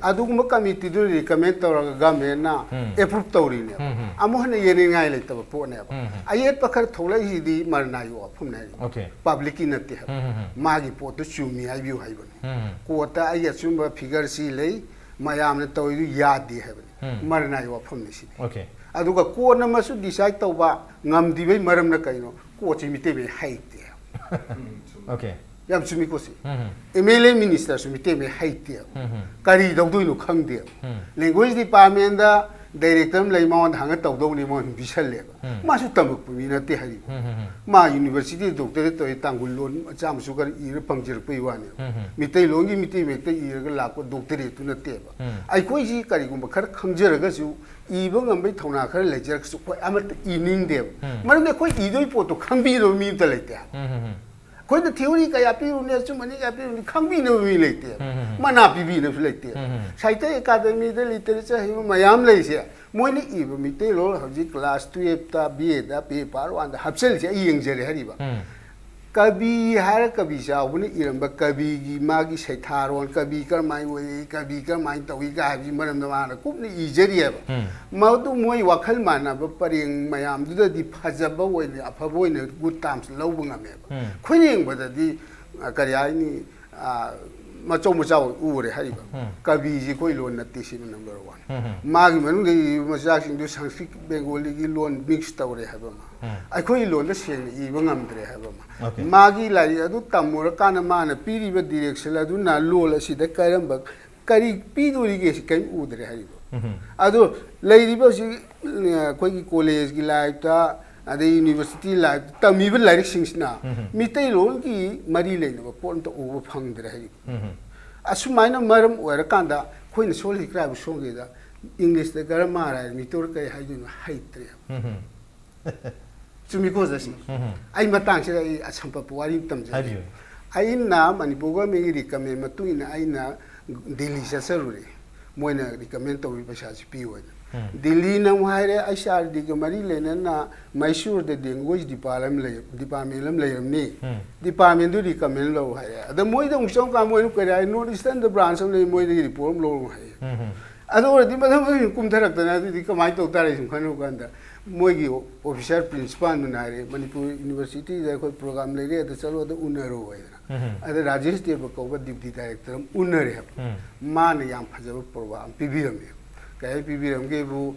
ꯑꯗꯨꯒꯨꯝꯕ committee ꯗꯨꯅ recommend ꯇꯧꯔꯒ government ꯅ ꯎꯝ꯫ approve ꯇꯧꯔꯤꯅꯦꯕ꯫ ꯎꯝ, ꯎꯝ꯫ ꯑꯃꯨꯛ ꯍꯟꯅ ꯌꯦꯡꯅꯤꯡꯉꯥꯏ ꯂꯩꯇꯕ ꯄꯣꯠꯅꯦꯕ꯫ ꯎꯝ, ꯎꯝ꯫ ꯑꯌꯦꯠꯄ ꯈꯔ ꯊꯣꯛꯂꯛꯏꯁꯤꯗꯤ ꯃꯔꯅꯥꯏꯒꯤ ꯋꯥꯐꯝꯅꯦ ꯍꯥꯏꯁꯦ꯫ ꯑꯣꯀꯦ꯫ Public ꯀꯤ ꯅꯠꯇꯦ ꯍꯥꯏꯕ꯫ ꯎꯝ, ꯎꯝ, ꯎꯝ꯫ ꯃꯥꯒꯤ ꯄꯣꯠꯇꯨ ꯆꯨꯝꯃꯤ ꯍꯥꯏꯕꯤꯌꯨ ꯍꯥꯏꯕꯅꯤ꯫ ꯎꯝ, ꯎꯝ꯫ Court ꯇ ꯑꯩꯒꯤ ꯑꯆꯨꯝꯕ figure ꯁꯤ ꯂꯩ, ꯃꯌꯥꯝꯅ ꯇꯧꯔꯤꯗꯨ ꯌꯥꯗꯦ ꯍꯥꯏꯕꯅꯤ꯫ ꯎꯝ꯫ ꯃꯔꯅꯥꯏꯒꯤ ꯋꯥꯐꯝꯅꯤ ꯁꯤꯗꯤ꯫ ꯑꯣꯀꯦ꯫ ꯑꯗꯨꯒ court ꯅ ꯃꯁꯨ decide ꯇꯧꯕ ꯉꯝꯗ꯭ꯔꯤꯕꯩ ꯃꯔꯝꯅ ꯀꯩꯅꯣ? Court ꯁꯤ ꯃꯤꯇꯩ ꯃꯌꯦꯛ ꯍꯩꯇꯦ꯫ ꯑꯣꯀꯦ꯫ ꯌꯥꯝ ꯆꯨꯝꯃꯤꯀꯣ ꯁꯤ꯫ ꯎꯝ, ꯎꯝ꯫ M L A minister ꯁꯨ ꯃꯤꯇꯩ ꯃꯌꯦꯛ ꯍꯩꯇꯦꯕ꯫ ꯎꯝ, ꯎꯝ꯫ ꯀꯔꯤ ꯇꯧꯗꯣꯏꯅꯣ ꯈꯪꯗꯦꯕ꯫ ꯎꯝ꯫ Language department ꯗ director ꯑꯃ ꯂꯩ, ꯃꯉꯣꯟꯗ ꯍꯪꯉ ꯇꯧꯗꯧꯅꯤ, ꯃꯉꯣꯟꯗ ꯄꯤꯁꯜꯂꯦꯕ꯫ ꯎꯝ꯫ ꯃꯥꯁꯨ ꯇꯝꯃꯛꯄ ꯃꯤ ꯅꯠꯇꯦ ꯍꯥꯏꯔꯤꯕ꯫ ꯎꯝ, ꯎꯝ, ꯎꯝ꯫ ꯃꯥ university ꯗ doctorate ꯇꯧꯔꯤ, ꯇꯥꯡꯈꯨꯜ ꯂꯣꯟ ꯃꯆꯥ ꯃꯁꯨ ꯈꯔ ꯏꯔ ꯐꯪꯖꯔꯛꯄꯩ ꯋꯥꯅꯦꯕ꯫ ꯎꯝ, ꯎꯝ꯫ ꯃꯤꯇꯩꯂꯣꯟꯒꯤ ꯃꯤꯇꯩ ꯃꯌꯦꯛꯇ ꯏꯔꯒ ꯂꯥꯛꯄ doctorate ꯇꯨ ꯅꯠꯇꯦꯕ꯫ ꯎꯝ꯫ ꯑꯩꯈꯣꯏꯁꯤ ꯀꯔꯤꯒꯨꯝꯕ ꯈꯔ ꯈꯪꯖꯔꯒꯁꯨ ꯏꯕ ꯉꯝꯕꯩ ꯊꯧꯅꯥ ꯈꯔ ꯂꯩꯖꯔꯒꯁꯨ ꯑꯩꯈꯣꯏ ꯑꯃꯠꯇ ꯏꯅꯤꯡꯗꯦꯕ꯫ ꯎꯝ꯫ ꯃꯔꯝꯗꯤ ꯑꯩꯈꯣꯏ ꯏꯗꯣꯏ ꯄꯣꯠꯇꯣ ꯈꯪꯕꯤꯅꯕ ꯃꯤ ꯑꯝꯇ ꯂꯩꯇꯦ ꯍꯥꯏꯕ꯫ ꯎꯝ, ꯎꯝ, ꯎꯝ꯫ ꯑꯩꯈꯣꯏꯅ theory ꯀꯌꯥ ꯄꯤꯔꯨꯅꯤ, ꯑꯆꯨꯝꯕꯅꯤ ꯀꯌꯥ ꯄꯤꯔꯨꯅꯤ, ꯈꯪꯕꯤꯅꯕ ꯃꯤ ꯂꯩꯇꯦꯕ꯫ ꯎꯝ, ꯎꯝ, ꯎꯝ꯫ ꯃꯅꯥ ꯄꯤꯕꯤꯅꯕꯁꯨ ꯂꯩꯇꯦꯕ꯫ ꯎꯝ, ꯎꯝ꯫ ꯁꯥꯍꯤꯇ꯭ꯌ ꯑꯦꯀꯥꯗꯃꯤꯗ literature ꯍꯩꯕ ꯃꯌꯥꯝ ꯂꯩꯁꯦ, ꯃꯣꯏꯅ ꯏꯕ ꯃꯤꯇꯩꯂꯣꯟ ꯍꯧꯖꯤꯛ class twelve ꯇ, B A the, paper one ꯗ ꯍꯥꯞꯆꯜꯂꯤꯁꯦ ꯑꯩ ꯌꯦꯡꯖꯔꯦ ꯍꯥꯏꯔꯤꯕ꯫ ꯎꯝ꯫ ꯀꯕꯤ ꯍꯥꯏꯔ ꯀꯕꯤ ꯆꯥꯎꯕꯅ ꯏꯔꯝꯕ ꯀꯕꯤꯒꯤ ꯃꯥꯒꯤ ꯁꯩꯊꯥꯔꯣꯟ, ꯀꯕꯤ ꯀꯔꯝꯍꯥꯏꯅ ꯑꯣꯏꯔꯛꯏ, ꯀꯕꯤ ꯀꯔꯝꯍꯥꯏꯅ ꯇꯧꯏꯒ ꯍꯥꯏꯕꯁꯤ ꯃꯔꯝꯗ ꯃꯥꯅ ꯀꯨꯞꯅ ꯏꯖꯔꯤꯑꯕ꯫ ꯎꯝ꯫ ꯃꯗꯨ ꯃꯣꯏ ꯋꯥꯈꯜ ꯃꯥꯟꯅꯕ ꯄꯔꯦꯡ ꯃꯌꯥꯝꯗꯨꯗꯗꯤ ꯐꯖꯕ ꯑꯣꯏꯅ, ꯑꯐꯕ ꯑꯣꯏꯅ good terms ꯂꯧꯕ ꯉꯝꯃꯦꯕ꯫ ꯎꯝ꯫ ꯑꯩꯈꯣꯏꯅ ꯌꯦꯡꯕꯗꯗꯤ, ꯑ, ꯀꯔꯤ ꯍꯥꯏꯅꯤ, ꯑ, ꯃꯆꯧ ꯃꯆꯥ ꯑꯣꯏ ꯎꯔꯦ ꯍꯥꯏꯔꯤꯕ꯫ ꯎꯝ꯫ ꯀꯕꯤꯁꯤ ꯑꯩꯈꯣꯏ ꯂꯣꯟ ꯅꯠꯇꯦ ꯁꯤꯅ ꯅꯝꯕꯔ ꯋꯥꯟ꯫ ꯎꯝ, ꯎꯝ꯫ ꯃꯥꯒꯤ ꯃꯅꯨꯡꯗ ꯏꯔꯤꯕ ꯃꯆꯥꯁꯤꯡꯗꯨ ꯁꯪꯁꯀ꯭ꯔꯤꯠ ꯕꯦꯡꯒꯣꯂꯤꯒꯤ ꯂꯣꯟ ꯃꯤꯛꯁ ꯇꯧꯔꯦ ꯍꯥꯏꯕ ꯑꯃ꯫ ꯎꯝ꯫ ꯑꯩꯈꯣꯏꯒꯤ ꯂꯣꯟꯗ ꯁꯦꯡꯅ ꯏꯕ ꯉꯝꯗ꯭ꯔꯦ ꯍꯥꯏꯕ ꯑꯃ꯫ Okay꯫ ꯃꯥꯒꯤ ꯂꯥꯏꯔꯤꯛ ꯑꯗꯨ ꯇꯝꯃꯨꯔꯀꯥꯟꯗ ꯃꯥꯅ ꯄꯤꯔꯤꯕ ꯗꯤꯔꯦꯛꯁꯟ ꯑꯗꯨꯅ ꯂꯣꯜ ꯑꯁꯤꯗ ꯀꯔꯝꯕ, ꯀꯔꯤ ꯄꯤꯗꯣꯔꯤꯒꯦ ꯁꯤ ꯀꯔꯤꯝ ꯎꯗ꯭ꯔꯦ ꯍꯥꯏꯔꯤꯕ꯫ ꯎꯝ꯫ ꯑꯗꯣ ꯂꯩꯔꯤꯕ ꯍꯧꯖꯤꯛ, ꯑ, ꯑꯩꯈꯣꯏꯒꯤ ꯀꯣꯂꯦꯖꯀꯤ ꯂꯥꯏꯐꯇ, ꯑꯗꯩ ꯌꯨꯅꯤꯚꯔꯁꯤꯇꯤ ꯂꯥꯏꯐꯇ ꯇꯝꯃꯤꯕ ꯂꯥꯏꯔꯤꯛꯁꯤꯡꯁꯤꯅ ꯎꯝ꯫ ꯃꯤꯇꯩꯂꯣꯟꯒꯤ ꯃꯔꯤ ꯂꯩꯅꯕ ꯄꯣꯠ ꯑꯝꯇ ꯎꯕ ꯐꯪꯗ꯭ꯔꯦ ꯍꯥꯏꯔꯤꯕ꯫ ꯎꯝ꯫ ꯑꯁꯨꯃꯥꯏꯅ ꯃꯔꯝ ꯑꯣꯏꯔꯀꯥꯟꯗ ꯑꯩꯈꯣꯏꯅ ꯁꯣꯜꯂꯤ ꯀꯔꯥꯏꯕꯨ ꯁꯣꯟꯒꯦꯗ ꯏꯪꯂꯤꯁꯇ ꯒ꯭ꯔꯥꯃꯥꯔ ꯍꯥꯏꯔ ꯃꯤꯇꯣꯔ ꯀꯔꯤ ꯍꯥꯏꯗꯣꯏꯅꯣ ꯍꯩꯇ꯭ꯔꯦꯕ꯫ ꯎꯝ꯫ ꯆꯨꯝꯃꯤꯀꯣ ꯖꯁꯤ? ꯎꯝ꯫ ꯑꯩ ꯃꯇꯥꯡꯁꯤꯗ ꯑꯩ ꯑꯁꯝꯄꯄ ꯋꯥꯔꯤ ꯑꯃ ꯇꯝꯖꯒꯦ꯫ ꯍꯥꯏꯕꯤꯌꯨ꯫ ꯑꯩꯅ ꯃꯅꯤꯄꯨꯔ ꯒꯣꯔꯃꯦꯟꯒꯤ ꯔꯤꯀꯃꯦꯟ ꯃꯇꯨꯡ ꯏꯟꯅ ꯑꯩꯅ ꯗꯤꯜꯂꯤ ꯆꯠꯆꯔꯨꯔꯦ꯫ ꯃꯣꯏꯅ ꯔꯤꯀꯃꯦꯟ ꯇꯧꯔꯤ ꯄꯩꯁꯥꯁꯤ ꯄꯤꯌꯨ ꯍꯥꯏꯅ꯫ ꯎꯝ꯫ ꯗꯤꯜꯂꯤꯅ ꯑꯃꯨꯛ ꯍꯥꯏꯔꯦ, ꯑꯩꯆ ꯑꯥꯔ ꯗꯤꯒ ꯃꯔꯤ ꯂꯩꯅꯅ ꯃꯩꯁꯨꯔꯗ ꯂꯦꯡꯒ꯭ꯋꯦꯖ ꯗꯤꯄꯥꯔꯠ ꯑꯃ ꯂꯩ, ꯗꯤꯄꯥꯔꯠꯃꯦꯟ ꯑꯃ ꯂꯩꯔꯝꯅꯤ꯫ ꯎꯝ꯫ ꯗꯤꯄꯥꯔꯠꯃꯦꯟꯗꯨ ꯔꯤꯀꯃꯦꯟ ꯂꯧ ꯍꯥꯏꯔꯦ꯫ ꯑꯗ ꯃꯣꯏꯗ ꯑꯃꯨꯛ ꯆꯪꯉꯀꯥꯟꯗ ꯃꯣꯏꯅ ꯀꯔꯤ ꯍꯥꯏ, ꯅꯣꯔꯠ ꯏꯁꯇꯔꯟꯗ ꯕ꯭ꯔꯥꯟꯁ ꯑꯃ ꯂꯩ, ꯃꯣꯏꯗꯒꯤ ꯔꯤꯄꯣꯔꯠ ꯑꯃ ꯂꯧꯔꯣ ꯍꯥꯏꯌꯦ꯫ ꯎꯝ, ꯎꯝ꯫ ꯑꯗꯨ ꯑꯣꯏꯔꯗꯤ ꯃꯊꯪ ꯃꯊꯪ ꯀꯨꯝꯊꯔꯛꯇꯅ ꯑꯗꯨꯗꯤ ꯀꯃꯥꯏꯅ ꯇꯧ ꯇꯥꯔꯦ ꯁꯨꯝ ꯈꯟꯅꯕ ꯀꯥꯟꯗ ꯃꯣꯏꯒꯤ ꯑꯣꯐꯤꯁꯥꯔ ꯄ꯭ꯔꯤꯟꯁꯤꯄꯥꯜꯗꯨꯅ ꯍꯥꯏꯔꯦ, "ꯃꯅꯤꯄꯨꯔ ꯌꯨꯅꯤꯚꯔꯁꯤꯇꯤꯗ ꯑꯩꯈꯣꯏ ꯄ꯭ꯔꯣꯒ꯭ꯔꯥꯝ ꯂꯩꯔꯦ, ꯑꯗ ꯆꯠꯂꯣ, ꯑꯗ ꯎꯅꯔꯣ" ꯍꯥꯏꯗꯅ꯫ ꯎꯝ꯫ ꯑꯗ ꯔꯥꯖꯦꯁ ꯗꯦꯕ ꯀꯧꯕ ꯗꯤꯞꯇꯤ ꯗꯥꯏꯔꯦꯛꯇꯔ ꯑꯃ ꯎꯅꯔꯦ ꯍꯥꯏꯕ꯫ ꯎꯝ꯫ ꯃꯥꯅ ꯌꯥꯝ ꯐꯖꯕ ꯄ꯭ꯔꯣꯒ꯭ꯔꯥꯝ ꯄꯤꯕꯤꯔꯝꯃꯦ꯫ ꯀꯩ ꯄꯤꯕꯤꯔꯝꯒꯦꯕꯨ,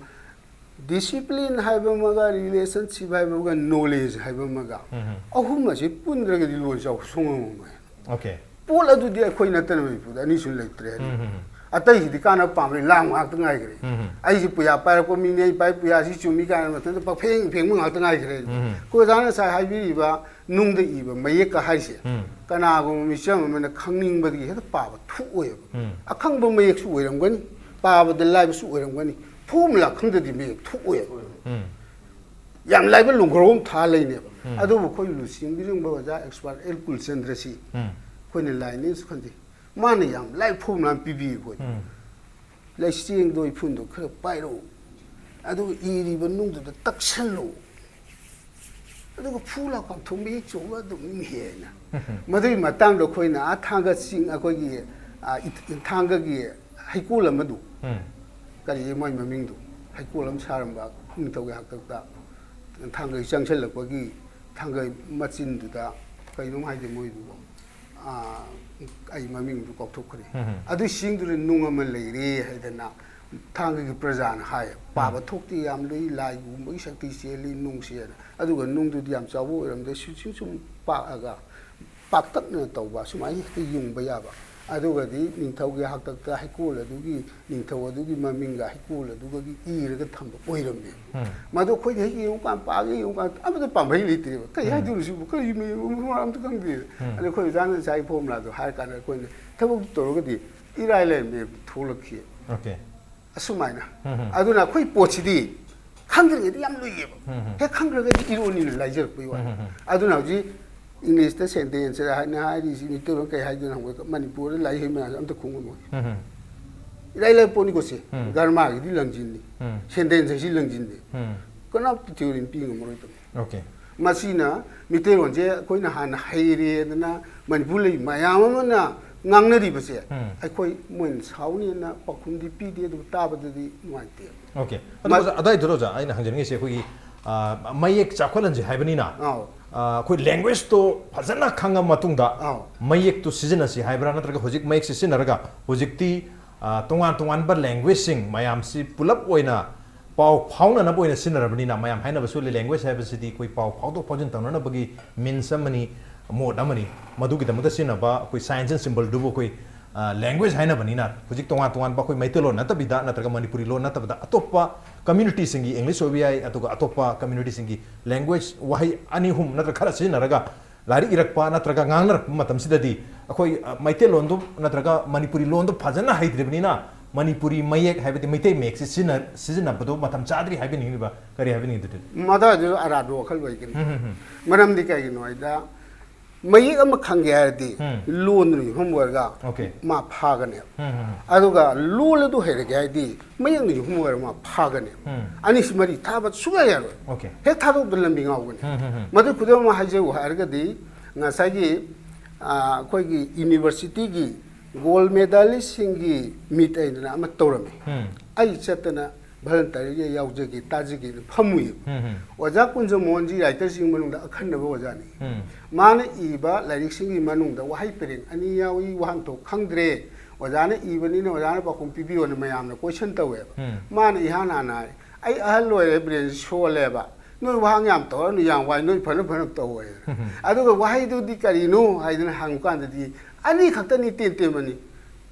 ꯗꯤꯁꯤꯄ꯭ꯂꯤꯟ ꯍꯥꯏꯕ ꯑꯃꯒ, ꯔꯤꯂꯦꯁꯟꯁꯤꯞ ꯍꯥꯏꯕ ꯑꯃꯒ, ꯅꯣꯂꯦꯖ ꯍꯥꯏꯕ ꯑꯃꯒ, ꯎꯝ꯫ ꯑꯍꯨꯝ ꯑꯁꯤ ꯄꯨꯟꯗ꯭ꯔꯒꯗꯤ ꯂꯣꯟ ꯆꯥꯎ ꯁꯨꯡꯉꯝ ꯉꯝꯃꯣꯏ꯫ Okay꯫ ꯄꯣꯠ ꯑꯗꯨꯗꯤ ꯑꯩꯈꯣꯏ ꯅꯠꯇꯅ ꯃꯅꯤꯄꯨꯔꯗ ꯑꯅꯤꯁꯨ ꯂꯩꯇ꯭ꯔꯦ꯫ ꯎꯝ, ꯎꯝ, ꯎꯝ꯫ ꯑꯇꯩꯁꯤꯗꯤ ꯀꯥꯟꯅꯕ ꯄꯥꯝꯕꯅꯤ, ꯂꯥꯡꯕ ꯉꯥꯛꯇ ꯉꯥꯏꯈ꯭ꯔꯦ꯫ ꯎꯝ, ꯎꯝ꯫ ꯑꯩꯁꯦ ꯄꯨꯌꯥ ꯄꯥꯏꯔꯛꯄ ꯃꯤꯅꯦ, ꯑꯩ ꯄꯥꯏ ꯄꯨꯌꯥꯁꯤ ꯆꯨꯝꯃꯤ ꯀꯥꯏꯅ ꯃꯊꯟꯇ ꯄꯪꯐꯦꯡ ꯐꯦꯡꯕ ꯉꯥꯛꯇ ꯉꯥꯏꯈ꯭ꯔꯦ꯫ ꯎꯝ, ꯎꯝ꯫ ꯑꯩꯈꯣꯏ ꯑꯣꯖꯥꯅ ꯉꯁꯥꯏ ꯍꯥꯏꯕꯤꯔꯤꯕ ꯅꯨꯡꯗ ꯏꯕ ꯃꯌꯦꯛꯀ ꯍꯥꯏꯁꯦ, ꯎꯝ꯫ ꯀꯅꯥꯒꯨꯝꯕ ꯃꯤꯆꯝ ꯑꯃꯅ ꯈꯪꯅꯤꯡꯕꯗꯒꯤ ꯍꯦꯛꯇ ꯄꯥꯕ ꯊꯣꯛꯑꯣꯏꯕ꯫ ꯎꯝ꯫ ꯑꯈꯪꯕ ꯃꯌꯦꯛꯁꯨ ꯑꯣꯏꯔꯝꯒꯅꯤ, ꯄꯥꯕꯗ ꯂꯥꯏꯕꯁꯨ ꯑꯣꯏꯔꯝꯒꯅꯤ, ꯐꯣꯔꯃꯨꯂꯥ ꯈꯪꯗꯗꯤ ꯃꯌꯦꯛ ꯊꯣꯛꯑꯣꯏꯕ꯫ ꯎꯝ꯫ ꯌꯥꯝ ꯂꯥꯏꯕ ꯂꯣꯡꯒ꯭ꯔꯧ ꯑꯃ ꯊꯥ ꯂꯩꯅꯦꯕ꯫ ꯎꯝ꯫ ꯑꯗꯨꯕꯨ ꯑꯩꯈꯣꯏ ꯂꯨꯆꯤꯡꯕꯤꯔꯤꯕ ꯑꯣꯖꯥ ꯑꯦꯛꯁꯄꯥꯔꯠ ꯑꯦꯜ ꯀꯨꯜꯆꯟꯗ꯭ꯔꯁꯤ ꯎꯝ꯫ ꯑꯩꯈꯣꯏꯅ ꯂꯥꯏꯅꯦꯁꯨ ꯈꯟꯖꯩ꯫ ꯃꯥꯅ ꯌꯥꯝ ꯂꯥꯏ ꯐꯣꯔꯃꯨꯂꯥ ꯑꯃ ꯄꯤꯕꯤ ꯑꯩꯈꯣꯏꯗ꯫ ꯎꯝ꯫ "ꯂꯩꯆꯦꯡꯗꯣ ꯏꯐꯨꯟꯗꯣ ꯈꯔ ꯄꯥꯏꯔꯛꯎ, ꯑꯗꯨꯒ ꯏꯔꯤꯕ ꯅꯨꯡꯗꯨꯗ ꯇꯛꯁꯜꯂꯨ, ꯑꯗꯨꯒ ꯐꯨ ꯂꯥꯎ ꯀꯥꯝꯊꯣꯛ ꯃꯌꯦꯛ ꯆꯣꯡꯕ ꯑꯗꯨꯝ ꯏꯍꯦꯅ"꯫ ꯃꯗꯨꯒꯤ ꯃꯇꯥꯡꯗ ꯑꯩꯈꯣꯏꯅ ꯑꯥ ꯊꯥꯡꯒ ꯆꯤꯡ, ꯑꯩꯈꯣꯏꯒꯤ, ꯑꯥ, ꯏ-, ꯊꯥꯡꯒꯒꯤ ꯍꯩꯀꯣꯜ ꯑꯃꯗꯨ, ꯎꯝ꯫ ꯀꯔꯤ ꯃꯣꯏ ꯃꯃꯤꯡꯗꯨ, ꯍꯩꯀꯣꯜ ꯑꯃ ꯁꯥꯔꯝꯕ ꯅꯤꯡꯊꯧꯒꯤ ꯍꯥꯛꯇꯛꯇ ꯊꯥꯡꯒꯩ ꯆꯪꯁꯤꯜꯂꯛꯄꯒꯤ ꯊꯥꯡꯒꯩ ꯃꯆꯤꯟꯗꯨꯗ ꯀꯩꯅꯣꯝ ꯍꯥꯏꯗꯦ ꯃꯣꯏꯗꯨꯕꯨ꯫ ꯑꯥ, ꯑꯩ ꯃꯃꯤꯡꯗꯨ ꯀꯥꯎꯊꯣꯛꯈ꯭ꯔꯦ꯫ ꯎꯝ꯫ ꯑꯗꯨ ꯆꯤꯡꯗꯨꯗ ꯅꯨꯡ ꯑꯃ ꯂꯩꯔꯦ ꯍꯥꯏꯗꯅ ꯊꯥꯡꯒꯒꯤ ꯄ꯭ꯔꯖꯥꯅ ꯍꯥꯏ, ꯄꯥꯕ ꯊꯣꯛꯇꯦ, ꯌꯥꯝ ꯂꯨꯏ, ꯂꯥꯏꯒꯨꯝꯕꯒꯤ ꯁꯛꯇꯤ ꯆꯦꯜꯂꯤ ꯅꯨꯡꯁꯦꯅ꯫ ꯑꯗꯨꯒ ꯅꯨꯡꯗꯨꯗꯤ ꯌꯥꯝ ꯆꯥꯎꯕ ꯑꯣꯏꯔꯝꯗꯦ, ꯁꯨꯝ ꯁꯨꯝ ꯁꯨꯝ ꯄꯥꯛꯑꯒ ꯄꯥꯛꯇꯛꯅ ꯇꯧꯕ, ꯁꯨꯃꯥꯏꯅ ꯍꯦꯛꯇ ꯌꯨꯡꯕ ꯌꯥꯕ꯫ ꯑꯗꯨꯒꯗꯤ ꯅꯤꯡꯊꯧꯒꯤ ꯍꯥꯛꯇꯛꯇ ꯍꯩꯀꯣꯜ ꯑꯗꯨꯒꯤ ꯅꯤꯡꯊꯧ ꯑꯗꯨꯒꯤ ꯃꯃꯤꯡꯒ ꯍꯩꯀꯣꯜ ꯑꯗꯨꯒꯒꯤ ꯏꯔꯒ ꯊꯝꯕ ꯑꯣꯏꯔꯝꯃꯦ꯫ ꯎꯝ꯫ ꯃꯗꯨ ꯑꯩꯈꯣꯏꯗꯤ ꯍꯦꯛ ꯌꯦꯡꯉꯨꯀꯥꯟꯗ, ꯄꯥꯛ ꯌꯦꯡꯉꯨꯀꯥꯟꯗ ꯑꯃꯠꯇ ꯄꯥꯝꯕꯩ ꯂꯩꯇ꯭ꯔꯦꯕ꯫ ꯀꯩ ꯎꯝ꯫ ꯍꯥꯏꯗꯣꯏꯅꯣ ꯁꯤꯕꯨ? ꯀꯔꯤ ꯃꯤ ꯃꯔꯣꯜ ꯑꯝꯇ ꯈꯪꯗꯦ꯫ ꯎꯝ꯫ ꯑꯗ ꯑꯩꯈꯣꯏ ꯑꯣꯖꯥꯅ ꯉꯁꯥꯏ ꯐꯣꯔꯃꯨꯂꯥꯗꯣ ꯍꯥꯏꯔ ꯀꯥꯟꯗ ꯑꯩꯈꯣꯏꯅ ꯊꯕꯛ ꯇꯧꯔꯒꯗꯤ ꯏꯔꯥꯏ ꯂꯥꯏꯔꯝꯃꯦ ꯊꯣꯛꯂꯛꯈꯤ꯫ Okay꯫ ꯑꯁꯨꯃꯥꯏꯅ꯫ ꯎꯝ, ꯎꯝ꯫ ꯑꯗꯨꯅ ꯑꯩꯈꯣꯏ ꯄꯣꯠꯁꯤꯗꯤ ꯈꯪꯗ꯭ꯔꯤꯉꯩꯗ ꯌꯥꯝ ꯂꯨꯏꯌꯦꯕ꯫ ꯎꯝ, ꯎꯝ꯫ ꯍꯦꯛ ꯈꯪꯈ꯭ꯔꯒꯗꯤ ꯏꯔꯣꯅꯤꯅ ꯂꯥꯏꯖꯔꯛꯄꯩ ꯋꯥꯅꯤ꯫ ꯎꯝ, ꯎꯝ, ꯎꯝ꯫ ꯑꯗꯨꯅ ꯍꯧꯖꯤꯛ ꯏꯪꯂꯤꯁꯇ ꯁꯦꯟꯇꯦꯟꯁ ꯍꯥꯏꯅ ꯍꯥꯏꯔꯤꯁꯤ, ꯃꯤꯇꯩꯂꯣꯟ ꯀꯩ ꯍꯥꯏꯗꯣꯏꯅꯣ ꯍꯪꯕꯗ ꯃꯅꯤꯄꯨꯔꯗ ꯂꯥꯏꯔꯤꯛ ꯍꯩ ꯃꯌꯥꯝꯁꯦ ꯑꯝꯇ ꯈꯨꯝꯃꯝꯃꯣꯏ꯫ ꯎꯝ, ꯎꯝ꯫ ꯏꯔꯥꯏ ꯂꯥꯏ ꯄꯣꯠꯅꯤꯀꯣ ꯁꯦ꯫ ꯎꯝ꯫ ꯒ꯭ꯔꯥꯃꯥꯔꯒꯤꯗꯤ ꯂꯪꯁꯤꯟꯅꯤ꯫ ꯎꯝ꯫ ꯁꯦꯟꯇꯦꯟꯁ ꯍꯥꯏꯁꯤ ꯂꯪꯁꯤꯟꯅꯤ꯫ ꯎꯝ꯫ ꯀꯅꯥꯝꯇ ꯊꯤꯑꯣꯔꯤ ꯄꯤ ꯉꯝꯃꯔꯣꯏꯗꯕꯅꯤ꯫ Okay꯫ ꯃꯁꯤꯅ ꯃꯤꯇꯩꯂꯣꯟꯁꯦ ꯑꯩꯈꯣꯏꯅ ꯍꯥꯟꯅ ꯍꯩꯔꯦꯗꯅ ꯃꯅꯤꯄꯨꯔ ꯂꯩ ꯃꯌꯥꯝ ꯑꯃꯅ ꯉꯥꯡꯅꯔꯤꯕꯁꯦ, ꯎꯝ꯫ ꯑꯩꯈꯣꯏ ꯃꯣꯏꯅ ꯁꯥꯎꯅꯤꯅ ꯄꯥꯎꯈꯨꯝꯗꯤ ꯄꯤꯗꯦ, ꯑꯗꯨꯕꯨ ꯇꯥꯕꯗꯗꯤ ꯅꯨꯡꯉꯥꯏꯇꯦ꯫ Okay꯫ ꯑꯗꯨ ꯃ- ꯑꯣꯖꯥ, ꯑꯗꯥꯏꯗꯨꯔꯣ ꯑꯣꯖꯥ ꯑꯩꯅ ꯍꯪꯖꯅꯤꯡꯉꯤꯁꯦ, ꯑꯩꯈꯣꯏꯒꯤ, ꯑ, ꯃꯌꯦꯛ ꯆꯥꯎꯈꯠꯍꯟꯁꯦ ꯍꯥꯏꯕꯅꯤꯅ, ꯑꯥꯎ꯫ ꯑ, ꯑꯩꯈꯣꯏ languageꯇꯣ ꯐꯖꯅ ꯈꯪꯉ ꯃꯇꯨꯡꯗ ꯑꯥꯎ꯫ ꯃꯌꯦꯛꯇꯨ ꯁꯤꯖꯤꯟꯅꯁꯤ ꯍꯥꯏꯕ꯭ꯔꯥ, ꯅꯠꯇ꯭ꯔꯒ ꯍꯧꯖꯤꯛ ꯃꯌꯦꯛꯁꯦ ꯁꯤꯖꯤꯟꯅꯔꯒ ꯍꯧꯖꯤꯛꯇꯤ, ꯑ, ꯇꯣꯉꯥꯟ ꯇꯣꯉꯥꯟꯕ languageꯁꯤꯡ ꯃꯌꯥꯝꯁꯤ ꯄꯨꯂꯞ ꯑꯣꯏꯅ ꯄꯥꯎ ꯐꯥꯎꯅꯅꯕ ꯑꯣꯏꯅ ꯁꯤꯖꯤꯟꯅꯔꯕꯅꯤꯅ, ꯃꯌꯥꯝ ꯍꯥꯏꯅꯕꯁꯨ ꯂꯩ, language ꯍꯥꯏꯕꯁꯤꯗꯤ ꯑꯩꯈꯣꯏ ꯄꯥꯎ ꯐꯥꯎꯗꯣꯛ ꯐꯥꯎꯖꯤꯟ ꯇꯧꯅꯅꯕꯒꯤ means ꯑꯃꯅꯤ, mode ꯑꯃꯅꯤ, ꯃꯗꯨꯒꯤꯗꯃꯛꯇ ꯁꯤꯖꯤꯟꯅꯕ ꯑꯩꯈꯣꯏ signs and symbolꯗꯨꯕꯨ ꯑꯩꯈꯣꯏ, ꯑ, language ꯍꯥꯏꯅꯕꯅꯤꯅ, ꯍꯧꯖꯤꯛ ꯇꯣꯉꯥꯟ ꯇꯣꯉꯥꯟꯕ ꯑꯩꯈꯣꯏ ꯃꯩꯇꯩꯂꯣꯟ ꯅꯠꯇꯕꯤꯗ ꯅꯠꯇ꯭ꯔꯒ ꯃꯅꯤꯄꯨꯔꯤ ꯂꯣꯟ ꯅꯠꯇꯕꯗ ꯑꯇꯣꯞꯄ communityꯁꯤꯡꯒꯤ, English ꯑꯣꯏꯕ ꯌꯥꯏ, ꯑꯗꯨꯒ ꯑꯇꯣꯞꯄ communityꯁꯤꯡꯒꯤ language ꯋꯥꯍꯩ ꯑꯅꯤ ꯑꯍꯨꯝ ꯅꯠꯇ꯭ꯔꯒ ꯈꯔ ꯁꯤꯖꯤꯟꯅꯔꯒ ꯂꯥꯏꯔꯤꯛ ꯏꯔꯛꯄ ꯅꯠꯇ꯭ꯔꯒ ꯉꯥꯡꯅꯔꯛꯄ ꯃꯇꯝꯁꯤꯗꯗꯤ ꯑꯩꯈꯣꯏ, ꯑ, ꯃꯩꯇꯩꯂꯣꯟꯗꯣ ꯅꯠꯇ꯭ꯔꯒ ꯃꯅꯤꯄꯨꯔꯤ ꯂꯣꯟꯗꯣ ꯐꯖꯅ ꯍꯩꯇ꯭ꯔꯤꯕꯅꯤꯅ ꯃꯅꯤꯄꯨꯔꯤ ꯃꯌꯦꯛ ꯍꯥꯏꯕꯗꯤ ꯃꯩꯇꯩ ꯃꯌꯦꯛꯁꯤ ꯁꯤꯖꯤꯟꯅ-, ꯁꯤꯖꯤꯟꯅꯕꯗꯣ ꯃꯇꯝ ꯆꯥꯗ꯭ꯔꯤ ꯍꯥꯏꯕꯤꯅꯤꯡꯉꯤꯕ, ꯀꯔꯤ ꯍꯥꯏꯕꯤꯅꯤꯡꯉꯤꯗꯨꯗꯤ? ꯃꯗꯨꯗꯁꯨ ꯑꯔꯥꯟꯕ ꯋꯥꯈꯜ ꯑꯣꯏꯒꯅꯤ꯫ ꯎꯝ, ꯎꯝ, ꯎꯝ꯫ ꯃꯔꯝꯗꯤ ꯀꯩꯒꯤꯅꯣ ꯍꯥꯏꯗ, ꯃꯌꯦꯛ ꯑꯃ ꯈꯪꯒꯦ ꯍꯥꯏꯔꯗꯤ ꯎꯝ꯫ ꯂꯣꯟꯗꯨꯅ ꯌꯨꯝꯐꯝ ꯑꯣꯏꯔꯒ Okay꯫ ꯃꯥ ꯐꯥꯒꯅꯦꯕ꯫ ꯎꯝ, ꯎꯝ, ꯎꯝ꯫ ꯑꯗꯨꯒ ꯂꯣꯜ ꯑꯗꯨ ꯍꯩꯔꯒꯦ ꯍꯥꯏꯗꯤ ꯃꯌꯦꯛꯅ ꯌꯨꯝꯐꯝ ꯑꯣꯏꯔꯒ ꯃꯥ ꯐꯥꯒꯅꯦꯕ꯫ ꯎꯝ꯫ ꯑꯅꯤꯁꯤ ꯃꯔꯤ ꯊꯥꯕ ꯁꯨꯡꯌꯥ ꯌꯥꯔꯣꯏ꯫ Okay꯫ ꯍꯦꯛ ꯊꯥꯗꯣꯛꯄꯗ ꯂꯝꯕꯤ ꯉꯥꯎꯒꯅꯤ꯫ ꯎꯝ, ꯎꯝ, ꯎꯝ꯫ ꯃꯗꯨ ꯈꯨꯗꯝ ꯑꯃ ꯍꯥꯏꯖꯧ ꯍꯥꯏꯔꯒꯗꯤ, ꯉꯁꯥꯏꯒꯤ, ꯑ, ꯑꯩꯈꯣꯏꯒꯤ universityꯒꯤ gold medalistꯁꯤꯡꯒꯤ meet ꯍꯥꯏꯗꯅ ꯑꯃ ꯇꯧꯔꯝꯃꯤ꯫ ꯎꯝ꯫ ꯑꯩ ꯆꯠꯇꯅ ꯚꯂꯟꯇꯔꯤꯒ ꯌꯥꯎꯖꯒꯦ, ꯇꯥꯖꯒꯦꯅ ꯐꯝꯃꯨꯏꯕ꯫ ꯎꯝ, ꯎꯝ, ꯑꯣꯖꯥ ꯀꯨꯟꯖꯃꯣꯍꯟꯁꯤ ꯔꯥꯏꯇꯔꯁꯤꯡꯒꯤ ꯃꯅꯨꯡꯗ ꯑꯈꯟꯅꯕ ꯑꯣꯖꯥꯅꯤ꯫ ꯎꯝ, ꯃꯥꯅ ꯏꯕ ꯂꯥꯏꯔꯤꯛꯁꯤꯡꯒꯤ ꯃꯅꯨꯡꯗ ꯋꯥꯍꯩ ꯄꯔꯦꯡ ꯑꯅꯤ ꯌꯥꯎꯏ, ꯋꯥꯍꯟꯊꯣꯛ ꯈꯪꯗ꯭ꯔꯦ꯫ ꯑꯣꯖꯥꯅ ꯏꯕꯅꯤꯅ ꯑꯣꯖꯥꯅ ꯄꯥꯎꯈꯨꯝ ꯄꯤꯕꯤꯌꯣꯅ ꯃꯌꯥꯝꯅ ꯀꯣꯏꯁꯟ ꯇꯧꯋꯦꯕ꯫ ꯎꯝ, ꯃꯥꯅ ꯏꯍꯥꯟ ꯍꯥꯟꯅ ꯍꯥꯏ, "ꯑꯩ ꯑꯍꯜ ꯑꯣꯏꯔꯦ, ꯕ꯭ꯔꯦꯟꯁꯤ ꯁꯣꯜꯂꯦꯕ, ꯅꯣꯏ ꯋꯥꯍꯪ ꯌꯥꯝ ꯇꯧꯔꯅꯨ, ꯌꯥꯝ ꯋꯥꯏ, ꯅꯣꯏ ꯐꯅ ꯐꯅ ꯇꯧ" ꯍꯥꯏꯗꯅ꯫ ꯎꯝ, ꯑꯗꯨꯒ ꯋꯥꯍꯩꯗꯨꯗꯤ ꯀꯔꯤꯅꯣ ꯍꯥꯏꯗꯅ ꯍꯪꯕ ꯀꯥꯟꯗꯗꯤ ꯑꯅꯤ ꯈꯛꯇꯅꯤ, ꯇꯦꯟ ꯇꯦꯟꯕꯅꯤ꯫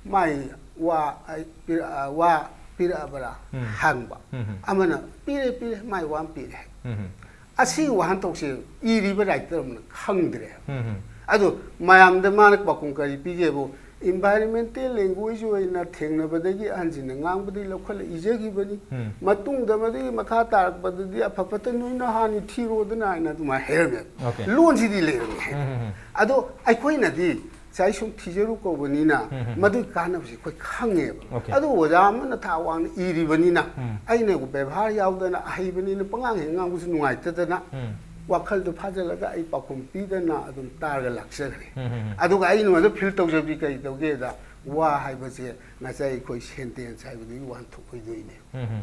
"ꯃꯥꯏ ꯋꯥ ꯑꯩ ꯄꯤꯔꯛ-, ꯋꯥ ꯄꯤꯔꯛꯑꯕ꯭ꯔꯥ?" ꯎꯝ꯫ ꯍꯪꯕ꯫ ꯎꯝ, ꯎꯝ, ꯑꯃꯅ "ꯄꯤꯔꯦ, ꯄꯤꯔꯦ, ꯃꯥꯏ ꯋꯥ ꯑꯃ ꯄꯤꯔꯦ" ꯍꯥꯏ꯫ ꯎꯝ, ꯎꯝ, ꯑꯁꯤꯒꯤ ꯋꯥꯍꯟꯊꯣꯛꯁꯦ ꯏꯔꯤꯕ ꯔꯥꯏꯇꯔ ꯑꯃꯅ ꯈꯪꯗ꯭ꯔꯦ꯫ ꯎꯝ, ꯎꯝ, ꯑꯗꯣ ꯃꯌꯥꯝꯗ ꯃꯥꯅ ꯄꯥꯎꯈꯨꯝ ꯀꯔꯤ ꯄꯤꯒꯦꯕꯨ, "ꯏꯟꯚꯥꯏꯔꯣꯟꯃꯦꯟꯇꯦꯜ ꯂꯦꯡꯒ꯭ꯋꯦꯖ ꯑꯣꯏꯅ ꯊꯦꯡꯅꯕꯗꯒꯤ ꯑꯍꯟꯁꯤꯡꯅ ꯉꯥꯡꯕꯗꯒꯤ ꯂꯧꯈꯠꯂ ꯏꯖꯈꯤꯕꯅꯤ꯫ ꯎꯝ꯫ ꯃꯇꯨꯡꯗ ꯃꯗꯨꯒꯤ ꯃꯈꯥ ꯇꯥꯔꯛꯄꯗꯗꯤ ꯑꯐ ꯐꯠꯇ ꯅꯣꯏ ꯅꯍꯥꯟꯅꯤ ꯊꯤꯔꯣꯗꯅ" ꯍꯥꯏꯅ ꯑꯗꯨꯃꯥꯏꯅ ꯍꯥꯏꯔꯝꯃꯦꯕ꯫ Okay. ꯂꯣꯟꯁꯤꯗꯤ ꯂꯩꯔꯝꯃꯦ ꯍꯥꯏꯕ꯫ ꯎꯝ, ꯎꯝ, ꯎꯝ꯫ ꯑꯗꯣ ꯑꯩꯈꯣꯏꯅꯗꯤ ꯉꯁꯥꯏ ꯁꯨꯝ ꯊꯤꯖꯔꯨ ꯀꯧꯕꯅꯤꯅ ꯎꯝ, ꯎꯝ, ꯎꯝ꯫ ꯃꯗꯨꯒꯤ ꯀꯥꯟꯅꯕꯁꯤ ꯑꯩꯈꯣꯏ ꯈꯪꯉꯦꯕ꯫ Okay. ꯑꯗꯨ ꯑꯣꯖꯥ ꯑꯃꯅ ꯊꯥꯛ ꯋꯥꯡꯅ ꯏꯔꯤꯕꯅꯤꯅ ꯎꯝ꯫ ꯑꯩꯅ ꯕꯦꯕꯥꯔ ꯌꯥꯎꯗꯅ ꯑꯍꯩꯕꯅꯤꯅ ꯄꯉꯥꯡ ꯍꯦꯛ ꯉꯥꯡꯕꯁꯨ ꯅꯨꯡꯉꯥꯏꯇꯗꯅ ꯎꯝ꯫ ꯋꯥꯈꯜꯗꯣ ꯐꯥꯖꯤꯜꯂꯒ ꯑꯩ ꯄꯥꯎꯈꯨꯝ ꯄꯤꯗꯅ ꯑꯗꯨꯝ ꯇꯥꯔꯒ ꯂꯥꯛꯆꯈ꯭ꯔꯦ꯫ ꯎꯝ, ꯎꯝ, ꯎꯝ꯫ ꯑꯗꯨꯒ ꯑꯩ ꯅꯉꯣꯟꯗ ꯐꯤꯜ ꯇꯧꯖꯕꯤ ꯀꯔꯤ ꯇꯧꯒꯦꯗ, ꯋꯥ ꯍꯥꯏꯕꯁꯦ ꯉꯁꯥꯏ ꯑꯩꯈꯣꯏ ꯁꯦꯟꯇꯦꯟꯁ ꯍꯥꯏꯕꯗꯨꯒꯤ ꯋꯥꯍꯟꯊꯣꯛ ꯑꯣꯏꯗꯣꯏꯅꯦ꯫ ꯎꯝ, ꯎꯝ꯫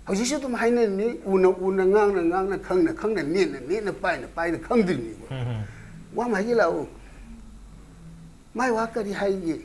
ꯍꯧꯖꯤꯛꯁꯨ ꯑꯗꯨꯝ ꯍꯥꯏꯅꯔꯤꯅꯤ, ꯎꯅ ꯎꯅ, ꯉꯥꯡꯅ ꯉꯥꯡꯅ, ꯈꯪꯅ ꯈꯪꯅ, ꯅꯦꯠꯅ ꯅꯦꯠꯅ, ꯄꯥꯏꯅ ꯄꯥꯏꯅ ꯈꯪꯗ꯭ꯔꯤꯅꯤꯀꯣ꯫ ꯎꯝ, ꯎꯝ꯫ ꯋꯥ ꯑꯃ ꯍꯥꯏꯖꯤꯜꯂꯛꯎ, "ꯃꯥꯏ ꯋꯥ ꯀꯔꯤ ꯍꯥꯏꯒꯦ?"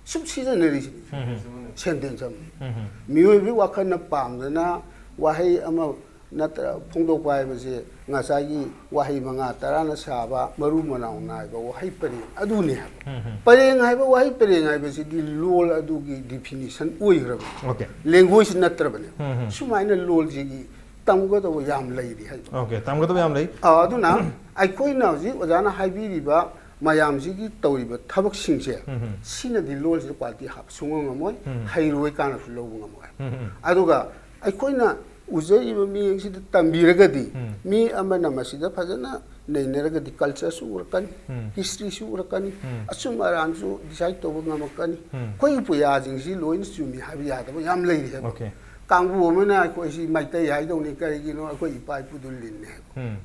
ꯁꯨꯝ ꯁꯤꯖꯤꯟꯅꯔꯤꯁꯤꯅꯤ꯫ ꯎꯝ, ꯎꯝ꯫ ꯁꯦꯟꯇꯦꯟꯁ ꯑꯃꯅꯤ꯫ ꯎꯝ, ꯎꯝ꯫ ꯃꯤꯑꯣꯏꯕꯒꯤ ꯋꯥꯈꯜꯅ ꯄꯥꯝꯗꯅ ꯋꯥꯍꯩ ꯑꯃ ꯅꯠꯇ꯭ꯔ ꯐꯣꯡꯗꯣꯛꯄ ꯍꯥꯏꯕꯁꯦ ꯉꯁꯥꯏꯒꯤ ꯋꯥꯍꯩ ꯃꯉꯥ ꯇꯔꯥꯅ ꯁꯥꯕ ꯃꯔꯨ ꯃꯅꯥꯎ ꯅꯥꯏꯕ ꯋꯥꯍꯩ ꯄꯔꯦꯡ ꯑꯗꯨꯅꯤ ꯍꯥꯏꯕ꯫ ꯎꯝ, ꯎꯝ꯫ ꯄꯔꯦꯡ ꯍꯥꯏꯕ ꯋꯥꯍꯩ ꯄꯔꯦꯡ ꯍꯥꯏꯕꯁꯤꯗꯤ ꯂꯣꯜ ꯑꯗꯨꯒꯤ ꯗꯤꯐꯤꯅꯤꯁꯟ ꯑꯣꯏꯈ꯭ꯔꯕꯅꯤ꯫ Okay. ꯂꯦꯡꯒ꯭ꯋꯦꯖ ꯅꯠꯇ꯭ꯔꯕꯅꯦ꯫ ꯎꯝ, ꯎꯝ꯫ ꯁꯨꯃꯥꯏꯅ ꯂꯣꯜꯁꯤꯒꯤ ꯇꯝꯒꯗꯧꯕ ꯌꯥꯝ ꯂꯩꯔꯤ ꯍꯥꯏꯕ꯫ Okay, ꯇꯝꯒꯗꯕ ꯌꯥꯝ ꯂꯩ꯫ ꯑꯥ, ꯑꯗꯨꯅ ꯑꯩꯈꯣꯏꯅ ꯍꯧꯖꯤꯛ ꯑꯣꯖꯥꯅ ꯍꯥꯏꯕꯤꯔꯤꯕ ꯃꯌꯥꯝꯁꯤꯒꯤ ꯇꯧꯔꯤꯕ ꯊꯕꯛꯁꯤꯡꯁꯦ, ꯎꯝ, ꯎꯝ꯫ ꯁꯤꯅꯗꯤ ꯂꯣꯜꯁꯤꯗ ꯀ꯭ꯋꯥꯂꯤꯇꯤ ꯍꯥꯞꯄ ꯁꯨꯡꯉꯝ ꯉꯝꯃꯣꯏ, ꯎꯝ꯫ ꯍꯩꯔꯣꯏ, ꯀꯥꯟꯅꯕꯁꯨ ꯂꯧꯕ ꯉꯝꯃꯣꯏ꯫ ꯎꯝ, ꯎꯝ꯫ ꯑꯗꯨꯒ ꯑꯩꯈꯣꯏꯅ ꯎꯖꯔꯤꯕ ꯃꯤꯠꯌꯦꯡꯁꯤꯗ ꯇꯝꯕꯤꯔꯒꯗꯤ, ꯎꯝ꯫ ꯃꯤ ꯑꯃꯅ ꯃꯁꯤꯗ ꯐꯖꯅ ꯅꯩꯅꯔꯒꯗꯤ ꯀꯜꯆꯔꯁꯨ ꯎꯔꯛꯀꯅꯤ, ꯎꯝ꯫ ꯍꯤꯁꯇ꯭ꯔꯤꯁꯨ ꯎꯔꯛꯀꯅꯤ, ꯎꯝ꯫ ꯑꯆꯨꯝ ꯑꯔꯥꯟꯁꯨ ꯗꯤꯁꯥꯏꯠ ꯇꯧꯕ ꯉꯝꯃꯛꯀꯅꯤ꯫ ꯎꯝ꯫ ꯑꯩꯈꯣꯏꯒꯤ ꯄꯨꯌꯥꯁꯤꯡꯁꯤ ꯂꯣꯏꯅ ꯆꯨꯝꯃꯤ ꯍꯥꯏꯕ ꯌꯥꯗꯕ ꯌꯥꯝ ꯂꯩꯔꯤ ꯍꯥꯏꯕ꯫ Okay. ꯀꯥꯡꯕꯨ ꯑꯃꯅ ꯑꯩꯈꯣꯏꯁꯤ ꯃꯩꯇꯩ ꯍꯥꯏꯗꯧꯅꯤ, ꯀꯔꯤꯒꯤꯅꯣ ꯑꯩꯈꯣꯏ ꯏꯄꯥ ꯏꯄꯨꯗꯨ ꯂꯤꯟꯅꯤ ꯍꯥꯏꯕ꯫ ꯎꯝ꯫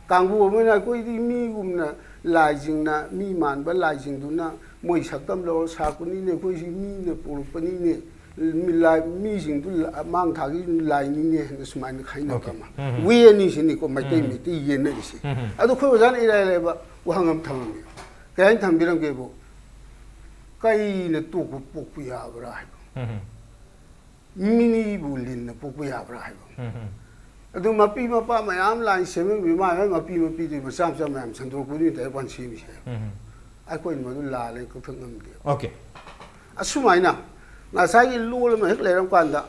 ꯀꯥꯡꯕꯨ ꯑꯃꯅ ꯑꯩꯈꯣꯏꯗꯤ ꯃꯤꯒꯨꯝꯅ ꯂꯥꯏꯁꯤꯡꯅ, ꯃꯤ ꯃꯥꯟꯕ ꯂꯥꯏꯁꯤꯡꯗꯨꯅ ꯃꯣꯏ ꯁꯛꯇꯝ ꯂꯧꯔ ꯁꯥꯔꯛꯄꯅꯤꯅꯦ, ꯑꯩꯈꯣꯏꯁꯤ ꯃꯤꯅ ꯄꯣꯛꯂꯛꯄꯅꯤꯅꯦ, ꯃꯤ ꯂꯥꯏ, ꯃꯤꯁꯤꯡꯗꯨ ꯂ-, ꯃꯥꯡ ꯊꯥꯒꯤ ꯂꯥꯏꯅꯤꯡꯉꯦ ꯍꯥꯏꯅ ꯁꯨꯃꯥꯏꯅ ꯈꯥꯏꯅꯕ Okay. ꯑꯃ꯫ ꯎꯝ꯫ ꯋꯦ ꯑꯅꯤꯁꯤꯅꯤꯀꯣ, ꯃꯩꯇꯩ ꯎꯝ꯫ ꯃꯩꯇꯩ ꯌꯦꯟꯅꯔꯤꯁꯦ꯫ ꯎꯝ꯫ ꯑꯗꯣ ꯑꯩꯈꯣꯏ ꯑꯣꯖꯥꯅ ꯏꯔꯥꯏ ꯂꯥꯏꯕ ꯋꯥꯍꯪ ꯑꯃ ꯊꯝꯃꯝꯃꯤ꯫ ꯀꯩ ꯍꯥꯏꯅ ꯊꯝꯕꯤꯔꯝꯒꯦꯕꯨ, "ꯀꯩꯅ ꯇꯣꯛꯄ ꯄꯣꯛꯄ ꯌꯥꯕ꯭ꯔꯥ?" ꯍꯥꯏꯕ꯫ ꯎꯝ꯫ "ꯃꯤꯅꯤꯕꯨ ꯂꯤꯟꯅ ꯄꯣꯛꯄ ꯌꯥꯕ꯭ꯔꯥ?" ꯍꯥꯏꯕ꯫ ꯎꯝ꯫ ꯑꯗꯨ ꯃꯄꯤ ꯃꯄꯥ ꯃꯌꯥꯝ ꯂꯥꯏꯟ ꯁꯦꯝꯃꯝꯃꯤ, ꯃꯥ ꯃꯥ ꯃꯄꯤ ꯃꯄꯤꯗꯨꯒꯤ ꯃꯆꯥ ꯃꯆꯥ ꯃꯌꯥꯝ ꯁꯟꯗꯣꯔꯛꯄꯗꯨꯅꯤ ꯇꯥꯏꯕꯥꯟ ꯁꯦꯝꯃꯤꯁꯦ꯫ ꯎꯝ꯫ ꯑꯩꯈꯣꯏꯅ ꯃꯗꯨ ꯂꯥꯜꯂꯦ ꯀꯛꯊꯠ ꯉꯝꯗꯦ꯫ Okay. ꯑꯁꯨꯃꯥꯏꯅ ꯉꯁꯥꯏꯒꯤ ꯂꯣꯜ ꯑꯃ ꯍꯦꯛ ꯂꯩꯔꯝ ꯀꯥꯟꯗ,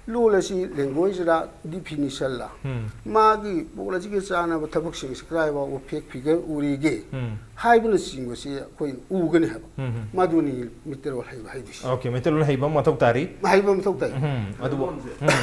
ꯂꯣꯜ ꯑꯁꯤ ꯂꯦꯡꯒ꯭ꯋꯦꯖꯔ, ꯗꯤꯐꯤꯅꯤꯁꯟꯂ, ꯎꯝ꯫ ꯃꯥꯒꯤ ꯄꯣꯠ ꯑꯁꯤꯒ ꯆꯥꯟꯅꯕ ꯊꯕꯛꯁꯤꯡꯁꯤ ꯀꯗꯥꯏ ꯐꯥꯎꯕ ꯐꯦꯛ ꯐꯤꯒꯔ ꯎꯔꯤꯒꯦ ꯎꯝ꯫ ꯍꯥꯏꯕꯅꯆꯤꯡꯕꯁꯤ ꯑꯩꯈꯣꯏꯅ ꯎꯒꯅꯤ ꯍꯥꯏꯕ꯫ ꯎꯝ꯫ ꯃꯗꯨꯅꯤ ꯃꯤꯇꯔꯣꯜ ꯍꯩꯕ ꯍꯥꯏꯗꯣꯏꯁꯤ꯫ Okay, ꯃꯩꯇꯩꯂꯣꯟ ꯍꯩꯕ ꯑꯃ ꯃꯊꯧ ꯇꯥꯔꯤ꯫ ꯍꯩꯕ ꯃꯊꯧ ꯇꯥꯏ꯫ ꯎꯝ, ꯑꯗꯨꯕꯨ, ꯎꯝ,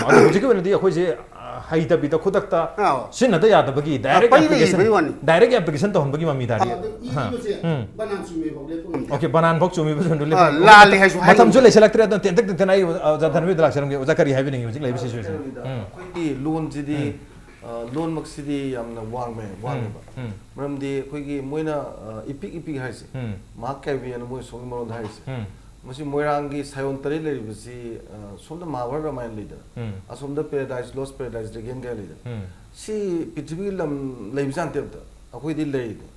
ꯑꯗꯨ ꯍꯧꯖꯤꯛꯀꯤ ꯑꯣꯏꯅꯗꯤ ꯑꯩꯈꯣꯏꯁꯦ, ꯑ, ꯍꯩꯇꯕꯤꯗ ꯈꯨꯗꯛꯇ ꯑꯥ꯫ ꯁꯤꯖꯤꯟꯅꯗ ꯌꯥꯗꯕꯒꯤ direct ꯄꯩꯕ application, ꯏꯕꯩ ꯋꯥꯅꯤ꯫ Direct application ꯇꯧꯍꯟꯕꯒꯤ ꯃꯃꯤ ꯇꯥꯔꯤ꯫ ꯑꯗꯨ ꯍꯥ꯫ ꯏꯕꯁꯦ ꯎꯝ꯫ ꯕꯅꯥꯟ ꯆꯨꯝꯃꯦ ꯐꯥꯎ ꯂꯦꯞꯄ ꯉꯝꯗꯦ꯫ Okay, ꯕꯅꯥꯟ ꯐꯥꯎ ꯆꯨꯝꯃꯤꯕ ꯆꯨꯝꯗꯣ ꯂꯦꯞꯄ ꯑꯥ, ꯂꯥꯜꯂꯤ ꯍꯥꯏꯁꯨ ꯍꯥꯏ ꯃꯇꯝꯁꯨ ꯉꯝꯗꯦ꯫ ꯂꯩꯁꯤꯜꯂꯛꯇ꯭ꯔꯦ, ꯑꯗꯨꯅ ꯇꯦꯟꯇꯛ ꯇꯦꯟꯇꯛꯅ ꯑꯩ ꯑꯣꯖꯥ ꯙꯅꯕꯤꯔꯗ ꯂꯥꯛꯆꯔꯝꯒꯦ꯫ ꯑꯣꯖꯥ, ꯀꯔꯤ ꯍꯥꯏꯕꯤꯅꯤꯡꯉꯤ ꯍꯧꯖꯤꯛ ꯂꯩꯔꯤꯕ situation? ꯎꯝ꯫ ꯑꯩꯈꯣꯏꯒꯤ ꯂꯣꯟꯁꯤꯗꯤ, ꯎꯝ꯫ ꯑ, ꯂꯣꯟꯃꯛꯁꯤꯗꯤ ꯌꯥꯝꯅ ꯋꯥꯡꯃꯦ, ꯋꯥꯡꯉꯦꯕ꯫ ꯎꯝ꯫ ꯃꯔꯝꯗꯤ ꯑꯩꯈꯣꯏꯒꯤ ꯃꯣꯏꯅ, ꯑ, ꯏꯄꯤꯛ ꯏꯄꯤꯛ ꯍꯥꯏꯁꯦ, ꯎꯝ꯫ ꯃꯍꯥꯛ ꯀꯥꯏꯕꯤ ꯑꯅ ꯃꯣꯏ ꯁꯣꯝꯒꯤ ꯃꯔꯣꯟꯗ ꯍꯥꯏꯔꯤꯁꯦ꯫ ꯎꯝ꯫ ꯃꯁꯤ ꯃꯣꯏꯔꯥꯡꯒꯤ ꯁꯥꯏꯑꯣꯟ ꯇꯔꯦꯠ ꯂꯩꯔꯤꯕꯁꯤ, ꯑ, ꯁꯣꯝꯗ ꯃꯍꯥꯚꯥꯔꯠ ꯔꯥꯃꯥꯌꯟ ꯂꯩꯗꯅ, ꯎꯝ꯫ ꯑꯁꯣꯝꯗ Paradise Lost, Paradise Regained ꯀꯥꯏꯅ ꯂꯩꯗꯅ꯫ ꯎꯝ꯫ ꯁꯤ ꯄ꯭ꯔꯤꯊꯤꯕꯤꯒꯤ ꯂꯝ ꯂꯩꯕꯖꯥꯠ ꯅꯠꯇꯦ ꯑꯝꯇ꯫ ꯑꯩꯈꯣꯏꯗꯤ ꯂꯩꯔꯤꯅꯤ꯫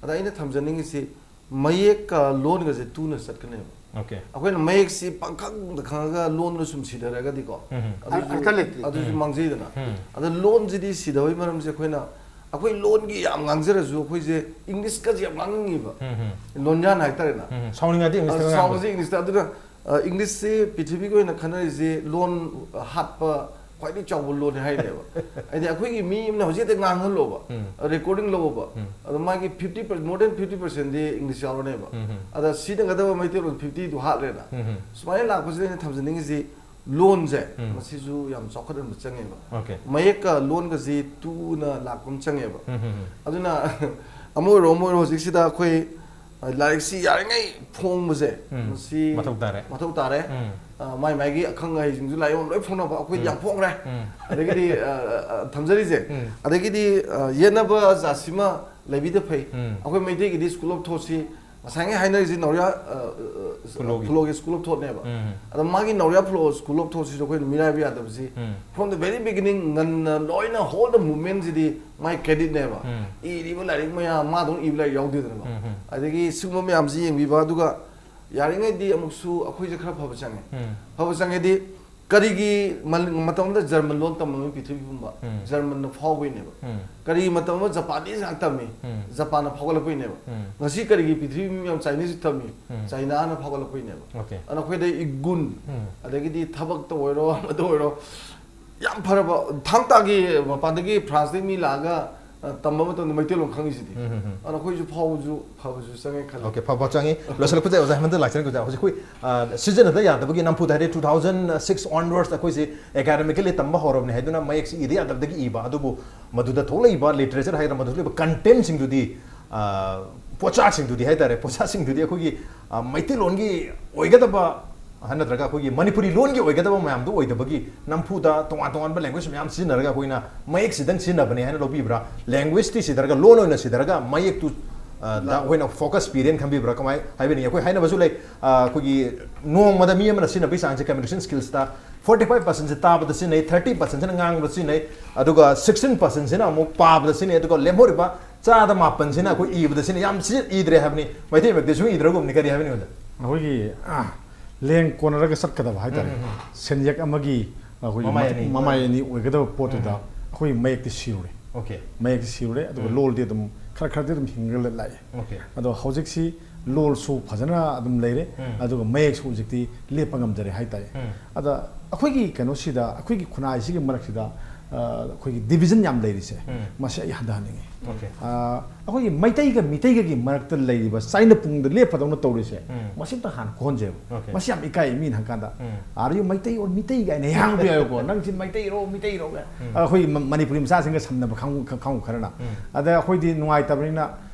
ꯑꯗ ꯑꯩꯅ ꯊꯝꯖꯅꯤꯡꯉꯤꯁꯤ, ꯃꯌꯦꯛꯀ ꯂꯣꯟꯒꯁꯦ ꯇꯨꯅ ꯆꯠꯀꯅꯦꯕ꯫ Okay. ꯑꯩꯈꯣꯏꯅ ꯃꯌꯦꯛꯁꯤ ꯄꯪꯈꯪꯗ ꯈꯪꯉꯒ ꯂꯣꯟꯗꯣ ꯁꯨꯝ ꯁꯤꯊꯔꯒꯗꯤꯀꯣ, ꯎꯝ꯫ ꯑꯗꯨꯁꯨ, ꯑꯔꯊ ꯂꯩꯇ꯭ꯔꯦ꯫ ꯑꯗꯨꯁꯨ ꯎꯝ꯫ ꯃꯥꯡꯖꯩꯗꯅ꯫ ꯎꯝ꯫ ꯑꯗ ꯂꯣꯟꯁꯤꯗꯤ ꯁꯤꯊꯕꯒꯤ ꯃꯔꯝꯁꯦ ꯑꯩꯈꯣꯏꯅ, ꯑꯩꯈꯣꯏ ꯂꯣꯟꯒꯤ ꯌꯥꯝ ꯉꯥꯡꯖꯔꯁꯨ ꯑꯩꯈꯣꯏꯁꯦ ꯏꯪꯂꯤꯁꯀꯁꯦ ꯌꯥꯝ ꯉꯥꯡꯅꯤꯡꯉꯤꯕ꯫ ꯎꯝ, ꯎꯝ꯫ ꯂꯣꯟꯌꯥꯟ ꯍꯥꯏꯇꯥꯔꯦꯅ꯫ ꯎꯝ, ꯁꯥꯎꯅꯤꯡꯉꯗꯤ ꯏꯪꯂꯤꯁꯇ ꯑꯗꯨ ꯉꯥꯡꯕ꯫ ꯁꯥꯎꯕꯁꯦ ꯏꯪꯂꯤꯁꯇ꯫ ꯑꯗꯨꯅ, ꯑ, ꯏꯪꯂꯤꯁꯁꯤ ꯄ꯭ꯔꯤꯊꯤꯕꯤꯒꯤ ꯑꯣꯏꯅ ꯈꯟꯅꯔꯤꯁꯤ ꯂꯣꯟ ꯍꯥꯠꯄ ꯈ꯭ꯋꯥꯏꯗꯒꯤ ꯆꯥꯎꯕ ꯂꯣꯟꯅꯤ ꯍꯥꯏꯅꯦꯕ꯫ ꯍꯥꯏꯗꯤ ꯑꯩꯈꯣꯏꯒꯤ ꯃꯤ ꯑꯃꯅ ꯍꯧꯖꯤꯛ ꯍꯦꯛꯇ ꯉꯥꯡꯍꯜꯂꯣꯕ, ꯎꯝ꯫ ꯔꯦꯀꯣꯔꯗꯤꯡ ꯂꯧꯕ, ꯎꯝ꯫ ꯑꯗꯣ ꯃꯥꯒꯤ fifty percent, more than fifty percent ꯗꯤ ꯏꯪꯂꯤꯁ ꯌꯥꯎꯔꯅꯦꯕ꯫ ꯎꯝ, ꯎꯝ꯫ ꯑꯗ ꯁꯤꯖꯤꯟꯅꯒꯗꯕ ꯃꯩꯇꯩꯂꯣꯟ fifty ꯗꯨ ꯍꯥꯠꯂꯦꯅ꯫ ꯎꯝ, ꯎꯝ꯫ ꯁꯨꯃꯥꯏꯅ ꯂꯥꯛꯄꯁꯤꯗ ꯑꯩꯅ ꯊꯝꯖꯅꯤꯡꯉꯤꯁꯤ, ꯂꯣꯟꯁꯦ, ꯎꯝ꯫ ꯃꯁꯤꯁꯨ ꯌꯥꯝ ꯆꯥꯎꯈꯠꯍꯟꯕ ꯆꯪꯉꯦꯕ꯫ Okay. ꯃꯌꯦꯛꯀ ꯂꯣꯟꯒꯁꯤ ꯇꯨꯅ ꯂꯥꯛꯄ ꯑꯃ ꯆꯪꯉꯦꯕ꯫ ꯎꯝ, ꯎꯝ, ꯎꯝ꯫ ꯑꯗꯨꯅ ꯑꯃ ꯑꯣꯏꯔꯣ ꯑꯃ ꯑꯣꯏꯔꯣ, ꯍꯧꯖꯤꯛꯁꯤꯗ ꯑꯩꯈꯣꯏ, ꯑ, ꯂꯥꯏꯔꯤꯛꯁꯤ ꯌꯥꯔꯤꯉꯩ ꯐꯣꯡꯕꯁꯦ, ꯎꯝ꯫ ꯃꯁꯤ ꯃꯊꯧ ꯇꯥꯔꯦ꯫ ꯃꯊꯧ ꯇꯥꯔꯦ꯫ ꯎꯝ꯫ ꯑ, ꯃꯥꯏ ꯃꯥꯏꯒꯤ ꯑꯈꯪ ꯑꯍꯩꯁꯤꯡꯁꯨ ꯂꯥꯏꯔꯤꯛ ꯌꯥꯝ ꯂꯣꯏ ꯐꯣꯡꯅꯕ, ꯑꯩꯈꯣꯏꯗꯤ ꯎꯝ꯫ ꯌꯥꯝ ꯐꯣꯡꯈ꯭ꯔꯦ꯫ ꯎꯝ꯫ ꯑꯗꯒꯤꯗꯤ, ꯑ, ꯑ, ꯊꯝꯖꯔꯤꯁꯦ꯫ ꯎꯝ꯫ ꯑꯗꯒꯤꯗꯤ, ꯑ, ꯌꯦꯠꯅꯕ ꯖꯥꯠꯁꯤꯃ ꯂꯩꯕꯤꯗ ꯐꯩ꯫ ꯎꯝ꯫ ꯑꯩꯈꯣꯏ ꯃꯩꯇꯩꯒꯤꯗꯤ School of Thoughtꯁꯤ ꯉꯁꯥꯏꯒꯤ ꯍꯥꯏꯅꯔꯤꯁꯤ ꯅꯧꯔꯤꯌꯥ, ꯑ, ꯑ, ꯐꯨꯂꯣꯒꯤ꯫ ꯐꯨꯂꯣꯒꯤ School of Thoughtꯅꯦꯕ꯫ ꯎꯝ꯫ ꯑꯗꯣ ꯃꯥꯒꯤ ꯅꯧꯔꯤꯌꯥ ꯐꯨꯂꯣ School of Thoughtꯁꯤꯁꯨ ꯑꯩꯈꯣꯏꯅ ꯃꯤꯔꯥꯏꯕ ꯌꯥꯗꯕꯁꯤ, ꯎꯝ꯫ From the very beginning, ꯉꯟꯅ ꯂꯣꯏꯅ whole the movementꯁꯤꯗꯤ ꯃꯥꯏ creditꯅꯦꯕ꯫ ꯎꯝ꯫ ꯏꯔꯤꯕ ꯂꯥꯏꯔꯤꯛ ꯃꯌꯥꯝ, ꯃꯥꯗꯧꯅ ꯏꯕ ꯂꯥꯏꯔꯤꯛ ꯌꯥꯎꯗꯦꯗꯅꯀꯣ꯫ ꯎꯝ, ꯎꯝ꯫ ꯑꯗꯒꯤ ꯁꯤꯒꯨꯝꯕ ꯃꯌꯥꯝꯁꯤ ꯌꯦꯡꯕꯤꯕ, ꯑꯗꯨꯒ ꯌꯥꯔꯤꯉꯩꯗꯤ ꯑꯃꯨꯛꯁꯨ ꯑꯩꯈꯣꯏꯁꯦ ꯈꯔ ꯐꯕ ꯆꯪꯉꯦ꯫ ꯎꯝ꯫ ꯐꯕ ꯆꯪꯉꯦꯗꯤ, ꯀꯔꯤꯒꯤ ꯃ-, ꯃꯇꯝ ꯑꯃꯗ ꯖꯔꯃꯟ ꯂꯣꯟ ꯇꯝꯃꯝꯃꯤ ꯄ꯭ꯔꯤꯊꯤꯕꯤ ꯄꯨꯝꯕ? ꯎꯝ꯫ ꯖꯔꯃꯟꯅ ꯐꯥꯎꯕꯩꯅꯦꯕ꯫ ꯎꯝ꯫ ꯀꯔꯤꯒꯤ ꯃꯇꯝ ꯑꯃꯗ ꯖꯄꯥꯅꯤꯁ ꯉꯥꯛ ꯇꯝꯃꯤ? ꯎꯝ꯫ ꯖꯄꯥꯟꯅ ꯐꯥꯎꯒꯠꯂꯛꯄꯩꯅꯦꯕ꯫ ꯎꯝ꯫ ꯉꯁꯤ ꯀꯔꯤꯒꯤ ꯄ꯭ꯔꯤꯊꯤꯕꯤ ꯃꯌꯥꯝ ꯆꯥꯏꯅꯤꯁ ꯇꯝꯃꯤ? ꯎꯝ꯫ ꯆꯥꯏꯅꯥꯅ ꯐꯥꯎꯒꯠꯂꯛꯄꯩꯅꯦꯕ꯫ Okay꯫ ꯑꯗꯨꯅ ꯑꯩꯈꯣꯏꯗ ꯏꯒꯨꯟ, ꯎꯝ꯫ ꯑꯗꯒꯤꯗꯤ ꯊꯕꯛꯇ ꯑꯣꯏꯔꯣ, ꯑꯃꯗ ꯑꯣꯏꯔꯣ, ꯌꯥꯝ ꯐꯔꯕ, ꯊꯥꯡ ꯇꯥꯒꯤ ꯃꯄꯥꯟꯗꯒꯤ ꯐ꯭ꯔꯥꯟꯁꯇꯒꯤ ꯃꯤ ꯂꯥꯛꯑꯒ, ꯑ, ꯇꯝꯕ ꯃꯇꯝꯗ ꯃꯩꯇꯩꯂꯣꯟ ꯈꯪꯉꯤꯁꯤꯗꯤ꯫ ꯎꯝ, ꯎꯝ, ꯎꯝ꯫ ꯑꯗꯨꯅ ꯑꯩꯈꯣꯏꯁꯨ ꯐꯥꯎꯕꯁꯨ, ꯐꯕꯁꯨ ꯆꯪꯉꯦ ꯈꯜꯂꯤ꯫ Okay, ꯐꯕ ꯆꯪꯉꯤ꯫ ꯂꯣꯏꯁꯤꯜꯂꯛꯄꯗ ꯑꯣꯖꯥ ꯍꯦꯃꯟꯇ ꯂꯥꯛꯆꯔꯒꯦ꯫ ꯑꯣꯖꯥ, ꯍꯧꯖꯤꯛ ꯑꯩꯈꯣꯏ, ꯑ, ꯁꯤꯖꯤꯟꯅꯗ ꯌꯥꯗꯕꯒꯤ ꯅꯝꯐꯨꯗ ꯍꯥꯏꯗꯤ two thousand six onwards ꯑꯩꯈꯣꯏꯁꯦ academically ꯇꯝꯕ ꯍꯧꯔꯕꯅꯤ ꯍꯥꯏꯗꯨꯅ ꯃꯌꯦꯛꯁꯤ ꯏꯗ ꯌꯥꯗꯕꯗꯒꯤ ꯏꯕ, ꯑꯗꯨꯕꯨ ꯃꯗꯨꯗ ꯊꯣꯛꯂꯛꯏꯕ literature ꯍꯥꯏꯒꯗ꯭ꯔꯥ, ꯃꯗꯨꯗ ꯊꯣꯛꯂꯛꯏꯕ contentꯁꯤꯡꯗꯨꯗꯤ, ꯑ, ꯄꯣꯠꯆꯥꯛꯁꯤꯡꯗꯨꯗꯤ ꯍꯥꯏꯇꯥꯔꯦ, ꯄꯣꯠꯆꯥꯛꯁꯤꯡꯗꯨꯗꯤ ꯑꯩꯈꯣꯏꯒꯤ, ꯑ, ꯃꯩꯇꯩꯂꯣꯟꯒꯤ ꯑꯣꯏꯒꯗꯕ, ꯑ, ꯅꯠꯇ꯭ꯔꯒ ꯑꯩꯈꯣꯏꯒꯤ ꯃꯅꯤꯄꯨꯔꯤ ꯂꯣꯟꯒꯤ ꯑꯣꯏꯒꯗꯕ ꯃꯌꯥꯝꯗꯨ ꯑꯣꯏꯗꯕꯒꯤ ꯅꯝꯐꯨꯗ ꯇꯣꯉꯥꯟ ꯇꯣꯉꯥꯟꯕ language ꯃꯌꯥꯝ ꯁꯤꯖꯤꯟꯅꯔꯒ ꯑꯩꯈꯣꯏꯅ ꯃꯌꯦꯛꯁꯤꯗꯪ ꯁꯤꯖꯤꯟꯅꯕꯅꯦ ꯍꯥꯏꯅ ꯂꯧꯕꯤꯕ꯭ꯔꯥ? Languageꯇꯤ ꯁꯤꯊꯔꯒ, ꯂꯣꯟ ꯑꯣꯏꯅ ꯁꯤꯊꯔꯒ ꯃꯌꯦꯛꯇꯨ, ꯑ, ꯗ ꯑꯩꯈꯣꯏꯅ focus ꯄꯤꯔꯦꯅ ꯈꯟꯕꯤꯕ꯭ꯔꯥ? ꯀꯃꯥꯏ ꯍꯥꯏꯕꯤꯅꯤꯡꯉꯤ? ꯑꯩꯈꯣꯏ ꯍꯥꯏꯅꯕꯁꯨ ꯂꯩ, ꯑ, ꯑꯩꯈꯣꯏꯒꯤ ꯅꯣꯡꯃꯗ ꯃꯤ ꯑꯃꯅ ꯁꯤꯖꯤꯟꯅꯕꯒꯤ ꯆꯥꯡꯁꯦ communication skillsꯇ forty five percentꯁꯦ ꯇꯥꯕꯗ ꯁꯤꯖꯤꯟꯅꯩ, thirty percentꯁꯤꯅ ꯉꯥꯡꯕꯗ ꯁꯤꯖꯤꯟꯅꯩ, ꯑꯗꯨꯒ sixteen percentꯁꯤꯅ ꯑꯃꯨꯛ ꯄꯥꯕꯗ ꯁꯤꯖꯤꯟꯅꯩ, ꯑꯗꯨꯒ ꯂꯦꯝꯍꯧꯔꯤꯕ ꯆꯥꯗ ꯃꯥꯄꯟꯁꯤꯅ ꯑꯩꯈꯣꯏ ꯏꯕꯗ ꯁꯤꯖꯤꯟꯅꯩ꯫ ꯌꯥꯝ ꯁꯤ ꯏꯗ꯭ꯔꯦ ꯍꯥꯏꯕꯅꯤ, ꯃꯩꯇꯩ ꯃꯌꯦꯛꯇꯤ ꯁꯨꯝ ꯏꯗ꯭ꯔꯒꯨꯝꯕꯅꯤ꯫ ꯀꯔꯤ ꯍꯥꯏꯕꯅꯤ, ꯑꯣꯖꯥ? ꯑꯩꯈꯣꯏꯒꯤ, ꯑ, ꯂꯦꯡ ꯀꯣꯟꯅꯔꯒ ꯆꯠꯀꯗꯕ ꯍꯥꯏꯇꯥꯔꯦ꯫ ꯎꯝ, ꯎꯝ, ꯎꯝ꯫ ꯁꯦꯟꯌꯦꯛ ꯑꯃꯒꯤ ꯑꯩꯈꯣꯏꯒꯤ ꯃꯃꯥꯏ ꯃ- ꯑꯅꯤ꯫ ꯃꯃꯥꯏ ꯑꯅꯤ ꯑꯣꯏꯒꯗꯕ ꯄꯣꯠꯇꯨꯗ ꯎꯝ꯫ ꯑꯩꯈꯣꯏꯒꯤ ꯃꯌꯦꯛꯇꯤ ꯁꯤꯔꯨꯔꯦ꯫ Okay꯫ ꯃꯌꯦꯛꯇꯤ ꯁꯤꯔꯨꯔꯦ, ꯑꯗꯨꯒ ꯎꯝ꯫ ꯂꯣꯜꯗꯤ ꯑꯗꯨꯝ ꯈꯔ ꯈꯔꯗꯤ ꯑꯗꯨꯝ ꯍꯤꯡꯒ ꯂꯥꯛꯑꯦ꯫ Okay꯫ ꯑꯗꯣ ꯍꯧꯖꯤꯛꯁꯤ ꯂꯣꯜꯁꯨ ꯐꯖꯅ ꯑꯗꯨꯝ ꯂꯩꯔꯦ, ꯎꯝ꯫ ꯑꯗꯨꯒ ꯃꯌꯦꯛꯁꯨ ꯍꯧꯖꯤꯛꯇꯤ ꯂꯦꯞꯄ ꯉꯝꯖꯔꯦ ꯍꯥꯏꯇꯥꯔꯦ꯫ ꯎꯝ꯫ ꯑꯗ ꯑꯩꯈꯣꯏꯒꯤ ꯀꯩꯅꯣꯁꯤꯗ, ꯑꯩꯈꯣꯏꯒꯤ ꯈꯨꯟꯅꯥꯏꯁꯤꯒꯤ ꯃꯔꯛꯁꯤꯗ, ꯑ, ꯑꯩꯈꯣꯏꯒꯤ division ꯌꯥꯝ ꯂꯩꯔꯤꯁꯦ, ꯎꯝ꯫ ꯃꯁꯤ ꯑꯩ ꯍꯟꯊꯍꯟꯅꯤꯡꯉꯤ꯫ Okay꯫ ꯑ, ꯑꯩꯈꯣꯏꯒꯤ ꯃꯩꯇꯩꯒ ꯃꯤꯇꯩꯒꯒꯤ ꯃꯔꯛꯇ ꯂꯩꯔꯤꯕ ꯆꯩꯅ ꯄꯨꯡꯗ ꯂꯦꯞꯄꯗꯧꯅ ꯇꯧꯔꯤꯁꯦ, ꯎꯝ꯫ ꯃꯁꯤꯝꯇ ꯍꯥꯟꯅ ꯈꯣꯟꯖꯦꯕ꯫ Okay꯫ ꯃꯁꯤ ꯌꯥꯝ ꯏꯀꯥꯏ, ꯃꯤꯅ ꯍꯪꯀꯥꯟꯗ, ꯎꯝ꯫ "Are you Meitei or Meitei?" ꯀꯥꯏꯅ ꯍꯪꯕ ꯌꯥꯎꯋꯦꯀꯣ꯫ "ꯅꯪꯁꯤ ꯃꯩꯇꯩꯔꯣ, ꯃꯤꯇꯩꯔꯣ?" ꯀꯥꯏꯅ꯫ ꯎꯝ꯫ ꯑꯩꯈꯣꯏꯒꯤ ꯃ-, ꯃꯅꯤꯄꯨꯔꯤ ꯃꯆꯥꯁꯤꯡꯒ ꯁꯝꯅꯕ ꯀꯥꯡꯕꯨ ꯈ-, ꯀꯥꯡꯕꯨ ꯈꯔꯅ꯫ ꯎꯝ꯫ ꯑꯗ ꯑꯩꯈꯣꯏꯗꯤ ꯅꯨꯡꯉꯥꯏꯇꯕꯅꯤꯅ,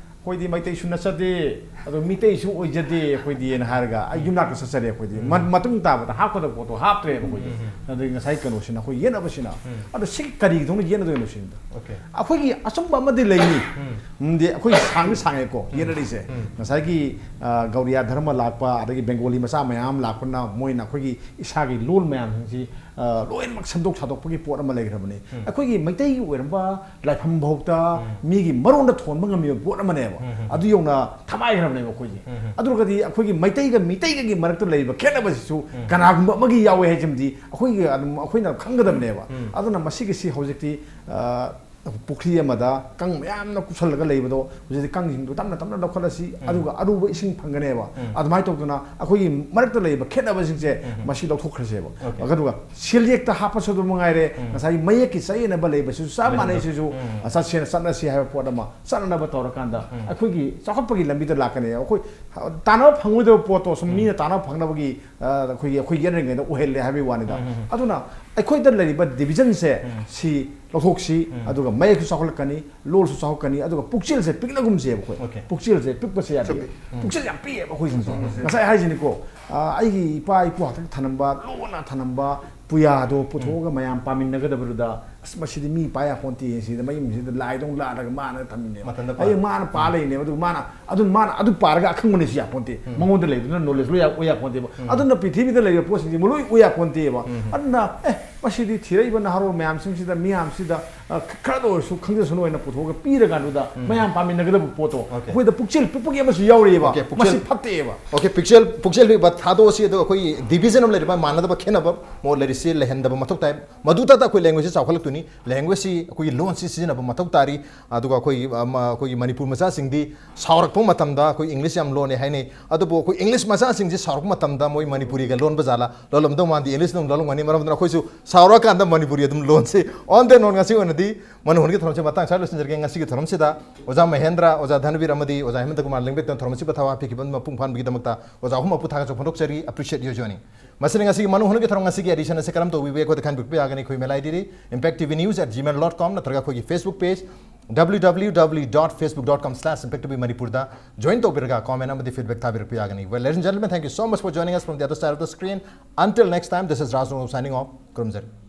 ꯑꯩꯈꯣꯏꯗꯤ ꯃꯩꯇꯩꯁꯨ ꯅꯠꯆꯗꯦ, ꯑꯗꯣ ꯃꯤꯇꯩꯁꯨ ꯑꯣꯏꯖꯗꯦ ꯑꯩꯈꯣꯏꯗꯤꯅ ꯍꯥꯏꯔꯒ ꯑꯩ ꯌꯨꯝꯅꯥꯛꯇ ꯆꯠꯆꯔꯦ꯫ ꯑꯩꯈꯣꯏꯗꯤ ꯃ- ꯃꯇꯨꯡ ꯇꯥꯕꯗ ꯍꯥꯞꯀꯗꯕ ꯄꯣꯠꯇꯣ ꯍꯥꯞꯇ꯭ꯔꯦꯕ ꯑꯩꯈꯣꯏꯗꯤ꯫ ꯑꯗꯨꯗꯒꯤ ꯉꯁꯥꯏ ꯀꯩꯅꯣꯁꯤꯅ, ꯑꯩꯈꯣꯏ ꯌꯦꯠꯅꯕꯁꯤꯅ, ꯑꯗꯣ ꯁꯤ ꯀꯔꯤꯒꯤꯗꯧꯅ ꯌꯦꯠꯅꯗꯣꯏꯅꯣ ꯁꯤꯅꯤꯗ꯫ Okay. ꯑꯩꯈꯣꯏꯒꯤ ꯑꯆꯨꯝꯕ ꯑꯃꯗꯤ ꯂꯩꯅꯤ꯫ ꯎꯝꯗꯤ ꯑꯩꯈꯣꯏ ꯁꯥꯡꯗꯤ ꯁꯥꯡꯉꯦꯀꯣ ꯌꯦꯠꯅꯔꯤꯁꯦ꯫ ꯉꯁꯥꯏꯒꯤ ꯑ, ꯒꯧꯔꯤꯌꯥ ꯙꯔꯃ ꯂꯥꯛꯄ, ꯑꯗꯒꯤ ꯕꯦꯡꯒꯣꯂꯤ ꯃꯆꯥ ꯃꯌꯥꯝ ꯂꯥꯛꯄꯅ ꯃꯣꯏꯅ ꯑꯩꯈꯣꯏꯒꯤ ꯏꯁꯥꯒꯤ ꯂꯣꯟ ꯃꯌꯥꯝꯁꯤꯡꯁꯤ ꯑ, ꯂꯣꯏꯅꯃꯛ ꯁꯦꯝꯗꯣꯛ ꯁꯥꯗꯣꯛꯄꯒꯤ ꯄꯣꯠ ꯑꯃ ꯂꯩꯈ꯭ꯔꯕꯅꯤ꯫ ꯑꯩꯈꯣꯏꯒꯤ ꯃꯩꯇꯩꯒꯤ ꯑꯣꯏꯔꯝꯕ ꯂꯥꯏꯐꯝ ꯐꯥꯎꯗ ꯃꯤꯒꯤ ꯃꯔꯣꯟꯗ ꯊꯣꯟꯕ ꯉꯝꯃꯤꯕ ꯄꯣꯠ ꯑꯃꯅꯦꯕ꯫ ꯑꯗꯨ ꯌꯧꯅ ꯊꯃꯥꯏꯈ꯭ꯔꯕꯅꯦꯕ ꯑꯩꯈꯣꯏꯁꯦ꯫ ꯑꯗꯨꯒꯗꯤ ꯑꯩꯈꯣꯏꯒꯤ ꯃꯩꯇꯩꯒ ꯃꯤꯇꯩꯒꯒꯤ ꯃꯔꯛꯇ ꯂꯩꯔꯤꯕ ꯈꯦꯠꯅꯕꯁꯤꯁꯨ ꯀꯅꯥꯒꯨꯝꯕ ꯑꯃꯒꯤ ꯌꯥꯎꯋꯦ ꯍꯥꯏꯁꯤꯃꯗꯤ ꯑꯩꯈꯣꯏꯒꯤ ꯑꯗꯨꯝ ꯑꯩꯈꯣꯏꯅ ꯈꯪꯒꯗꯕꯅꯦꯕ꯫ ꯑꯗꯨꯅ ꯃꯁꯤꯒꯤꯁꯤ ꯍꯧꯖꯤꯛꯇꯤ ꯑ, ꯄꯨꯈ꯭ꯔꯤ ꯑꯃꯗ ꯀꯪ ꯃꯌꯥꯝꯅ ꯀꯨꯞꯁꯜꯂꯒ ꯂꯩꯕꯗꯣ ꯍꯧꯖꯤꯛꯇꯤ ꯀꯪꯁꯤꯡꯗꯣ ꯇꯞꯅ ꯇꯞꯅ ꯂꯧꯈꯠꯂꯁꯤ, ꯑꯗꯨꯒ ꯑꯔꯨꯕ ꯏꯁꯤꯡ ꯐꯪꯒꯅꯦꯕ꯫ ꯑꯗꯨꯃꯥꯏꯅ ꯇꯧꯗꯅ ꯑꯩꯈꯣꯏꯒꯤ ꯃꯔꯛꯇ ꯂꯩꯔꯤꯕ ꯈꯦꯠꯅꯕꯁꯤꯡꯁꯦ ꯃꯁꯤ ꯂꯧꯊꯣꯛꯈ꯭ꯔꯁꯦꯕ꯫ Okay. ꯑꯗꯨꯒ ꯁꯦꯜꯌꯦꯛꯇ ꯍꯥꯞꯄꯁꯨ ꯑꯗꯨꯝ ꯃꯉꯥꯏꯔꯦ, ꯉꯁꯥꯏꯒꯤ ꯃꯌꯦꯛꯀꯤ ꯆꯌꯦꯠꯅꯕ ꯂꯩꯕꯁꯤꯁꯨ ꯆꯞ ꯃꯥꯟꯅꯩ꯫ ꯁꯤꯁꯨ ꯆꯠꯁꯦꯅ ꯆꯠꯅꯁꯤ ꯍꯥꯏꯕ ꯄꯣꯠ ꯑꯃ ꯆꯠꯅꯅꯕ ꯇꯧꯔꯀꯥꯟꯗ ꯑꯩꯈꯣꯏꯒꯤ ꯆꯥꯎꯈꯠꯄꯒꯤ ꯂꯝꯕꯤꯗ ꯂꯥꯛꯀꯅꯤ꯫ ꯑꯩꯈꯣꯏ ꯇꯥꯟꯅꯕ ꯐꯪꯉꯣꯏꯗꯕ ꯄꯣꯠꯇꯣ ꯁꯨꯝ ꯃꯤꯅ ꯇꯥꯟꯅꯕ ꯐꯪꯅꯕꯒꯤ ꯑ, ꯑꯩꯈꯣꯏꯒꯤ ꯑꯩꯈꯣꯏ ꯌꯦꯠꯅꯔꯤꯉꯩꯗ ꯑꯣꯏꯍꯜꯂꯦ ꯍꯥꯏꯕꯒꯤ ꯋꯥꯅꯤꯗ꯫ ꯑꯗꯨꯅ ꯑꯩꯈꯣꯏꯗ ꯂꯩꯔꯤꯕ ꯗꯤꯕꯤꯖꯟꯁꯦ ꯁꯤ ꯂꯧꯊꯣꯛꯁꯤ꯫ ꯑꯗꯨꯒ ꯃꯌꯦꯛꯁꯨ ꯆꯥꯎꯈꯠꯂꯛꯀꯅꯤ, ꯂꯣꯜꯁꯨ ꯆꯥꯎꯈꯠꯀꯅꯤ, ꯑꯗꯨꯒ ꯄꯨꯛꯆꯦꯜꯁꯦ ꯄꯤꯛꯅꯒꯨꯝꯁꯦꯕ ꯑꯩꯈꯣꯏ꯫ Okay. ꯄꯨꯛꯆꯦꯜꯁꯦ ꯄꯤꯛꯄꯁꯦ ꯌꯥꯗꯦ꯫ ꯄꯨꯛꯆꯦꯜ ꯌꯥꯝ ꯄꯤꯛꯑꯦꯕ ꯑꯩꯈꯣꯏꯁꯤꯡꯁꯦ꯫ ꯉꯁꯥꯏ ꯍꯥꯏꯁꯤꯅꯤꯀꯣ, ꯑ, ꯑꯩꯒꯤ ꯏꯄꯥ ꯏꯄꯨ ꯍꯥꯛꯇꯛ ꯊꯅꯝꯕ, ꯂꯣꯟꯅ ꯊꯅꯝꯕ ꯄꯨꯌꯥꯗꯣ ꯄꯨꯊꯣꯛꯑꯒ ꯃꯌꯥꯝ ꯄꯥꯃꯤꯟꯅꯒꯗꯕꯗꯨꯗ, "ꯑꯁ, ꯃꯁꯤꯗꯤ ꯃꯤ ꯄꯥ ꯌꯥꯄꯣꯟꯇꯦ, ꯁꯤꯗ ꯃꯌꯨꯝꯁꯤꯗ ꯂꯥꯏꯗꯧ ꯂꯥꯠꯂꯒ ꯃꯥꯅ ꯊꯝꯃꯤꯅꯦꯕ꯫ ꯃꯊꯟꯇ ꯄꯥ- ꯑꯩ ꯃꯥꯅ ꯄꯥ ꯂꯩꯅꯦꯕ, ꯑꯗꯨꯒ ꯃꯥꯅ ꯑꯗꯨ ꯃꯥꯅ ꯑꯗꯨ ꯄꯥꯔꯒ ꯑꯈꯪꯕꯅꯦꯁꯨ ꯌꯥꯄꯣꯟꯇꯦ꯫ ꯃꯉꯣꯟꯗ ꯂꯩꯕꯗꯨꯅ ꯅꯣꯂꯦꯖ ꯂꯣꯏ ꯌꯥ-, ꯑꯣꯏ ꯌꯥꯄꯣꯟꯇꯦꯕ꯫ ꯑꯗꯨꯅ ꯄ꯭ꯔꯤꯊꯤꯕꯤꯗ ꯂꯩꯔꯤꯕ ꯄꯣꯠꯁꯤꯡꯁꯤꯕꯨ ꯂꯣꯏ ꯑꯣꯏ ꯌꯥꯄꯣꯟꯇꯦꯕ꯫ ꯑꯗꯨꯅ ꯑꯦ, ꯃꯁꯤꯗꯤ ꯊꯤꯔꯛꯏꯕ ꯅꯍꯥꯔꯣꯜ ꯃꯌꯥꯝꯁꯤꯡꯁꯤꯗ, ꯃꯤꯌꯥꯝꯁꯤꯗ, ꯑ, ꯈ-, ꯈꯔꯗ ꯑꯣꯏꯔꯁꯨ ꯈꯪꯖꯁꯅꯨ ꯍꯥꯏꯅ ꯄꯨꯊꯣꯛꯑꯒ ꯄꯤꯔꯀꯥꯟꯗꯨꯗ ꯃꯌꯥꯝ ꯄꯥꯃꯤꯟꯅꯒꯗꯕ ꯄꯣꯠꯇꯣ Okay. ꯑꯩꯈꯣꯏꯗ ꯄꯨꯛꯆꯦꯜ ꯄꯤꯛꯄꯒꯤ ꯑꯃꯁꯨ ꯌꯥꯎꯔꯤꯑꯕ꯫ Okay, ꯄꯨꯛꯆꯦꯜ- ꯃꯁꯤ ꯐꯠꯇꯦꯕ꯫ Okay, ꯄꯨꯛꯆꯦꯜ ꯄꯨꯛꯆꯦꯜ ꯄꯤꯛꯄ ꯊꯥꯗꯣꯛꯑꯁꯤ, ꯑꯗꯨꯒ ꯑꯩꯈꯣꯏꯒꯤ ꯗꯤꯕꯤꯖꯟ ꯑꯃ ꯂꯩꯔꯤꯕ, ꯃꯥꯟꯅꯗꯕ ꯈꯦꯠꯅꯕ ꯃꯣꯠ ꯂꯩꯔꯤꯁꯤ ꯂꯩꯍꯟꯗꯕ ꯃꯊꯧ ꯇꯥꯏ꯫ ꯃꯗꯨꯇꯗ ꯑꯩꯈꯣꯏ ꯂꯦꯡꯒ꯭ꯋꯦꯖꯁꯤ ꯆꯥꯎꯈꯠꯂꯛꯇꯣꯏꯅꯤ꯫ ꯂꯦꯡꯒ꯭ꯋꯦꯖꯁꯤ ꯑꯩꯈꯣꯏꯒꯤ ꯂꯣꯟꯁꯤ ꯁꯤꯖꯤꯟꯅꯕ ꯃꯊꯧ ꯇꯥꯔꯤ꯫ ꯑꯗꯨꯒ ꯑꯩꯈꯣꯏꯒꯤ, ꯑꯃ, ꯑꯩꯈꯣꯏꯒꯤ ꯃꯅꯤꯄꯨꯔ ꯃꯆꯥꯁꯤꯡꯗꯤ ꯁꯥꯎꯔꯛꯄ ꯃꯇꯝꯗ ꯑꯩꯈꯣꯏ ꯏꯪꯂꯤꯁ ꯌꯥꯝ ꯂꯣꯟꯅꯦ ꯍꯥꯏꯅꯩ꯫ ꯑꯗꯨꯕꯨ ꯑꯩꯈꯣꯏ ꯏꯪꯂꯤꯁ ꯃꯆꯥꯁꯤꯡꯁꯤ ꯁꯥꯎꯔꯛꯄ ꯃꯇꯝꯗ ꯃꯣꯏ ꯃꯅꯤꯄꯨꯔꯤꯒ ꯂꯣꯟꯕ ꯖꯥꯠꯂꯥ? ꯂꯣꯜꯂꯝꯗꯧ ꯃꯥꯟꯗꯦ, ꯏꯪꯂꯤꯁ ꯑꯗꯨꯝ ꯂꯣꯜꯂꯝꯒꯅꯤ꯫ ꯃꯔꯝ ꯑꯗꯨꯅ ꯑꯩꯈꯣꯏꯁꯨ ꯁꯥꯎꯔꯛꯑꯀꯥꯟꯗ ꯃꯅꯤꯄꯨꯔꯤ ꯑꯗꯨꯝ ꯂꯣꯟꯁꯤ꯫ On that note, ꯉꯁꯤ ꯑꯣꯏꯅꯗꯤ ꯃꯅꯨ ꯍꯣꯟꯒꯤ ꯊꯧꯔꯝꯁꯤ ꯃꯇꯥꯡ ꯁ꯭ꯋꯥꯏꯗ ꯂꯣꯏꯁꯤꯟꯖꯔꯒꯦ꯫ ꯉꯁꯤꯒꯤ ꯊꯧꯔꯝꯁꯤꯗ ꯑꯣꯖꯥ ꯃꯍꯦꯟꯗ꯭ꯔ, ꯑꯣꯖꯥ ꯙꯅꯕꯤꯔ ꯑꯃꯗꯤ ꯑꯣꯖꯥ ꯍꯦꯃꯟꯇ ꯀꯨꯃꯥꯔ ꯂꯦꯡꯕꯦꯠꯇꯨꯅ ꯊꯧꯔꯝ ꯑꯁꯤꯕꯨ ꯊꯧ ꯍꯥꯞꯄꯤꯈꯤꯕ ꯃꯄꯨꯡ ꯐꯥꯍꯟꯕꯒꯤꯗꯃꯛꯇ ꯑꯣꯖꯥ ꯑꯍꯨꯝꯃꯛꯄꯨ ꯊꯥꯒꯠꯆꯕ ꯐꯣꯡꯗꯣꯛꯆꯔꯤ꯫ Appreciate your journey. ꯃꯁꯤꯅ ꯉꯁꯤꯒꯤ ꯃꯅꯨ ꯍꯣꯟꯒꯤ ꯊꯧꯔꯝ ꯉꯁꯤꯒꯤ edition ꯑꯁꯤ ꯀꯔꯝ ꯇꯧꯕꯤꯕꯒꯦ? ꯑꯩꯈꯣꯏꯗ ꯈꯟꯕꯤꯔꯛꯄ ꯌꯥꯒꯅꯤ꯫ ꯑꯩꯈꯣꯏ email ID D impact T V news at gmail dot com ꯅꯠꯇ꯭ꯔꯒ ꯑꯩꯈꯣꯏꯒꯤ Facebook page W W W dot facebook dot com slash impact T V Manipur ꯗ join ꯇꯧꯕꯤꯔꯒ comment ꯑꯃꯗꯤ feedback ꯊꯥꯕꯤꯔꯛꯄ ꯌꯥꯒꯅꯤ. Well, ladies and gentlemen, thank you so much for joining us from the other side of the screen. Until next time, this is Rajnu signing off. ꯈꯨꯔꯨꯝꯖꯔꯤ.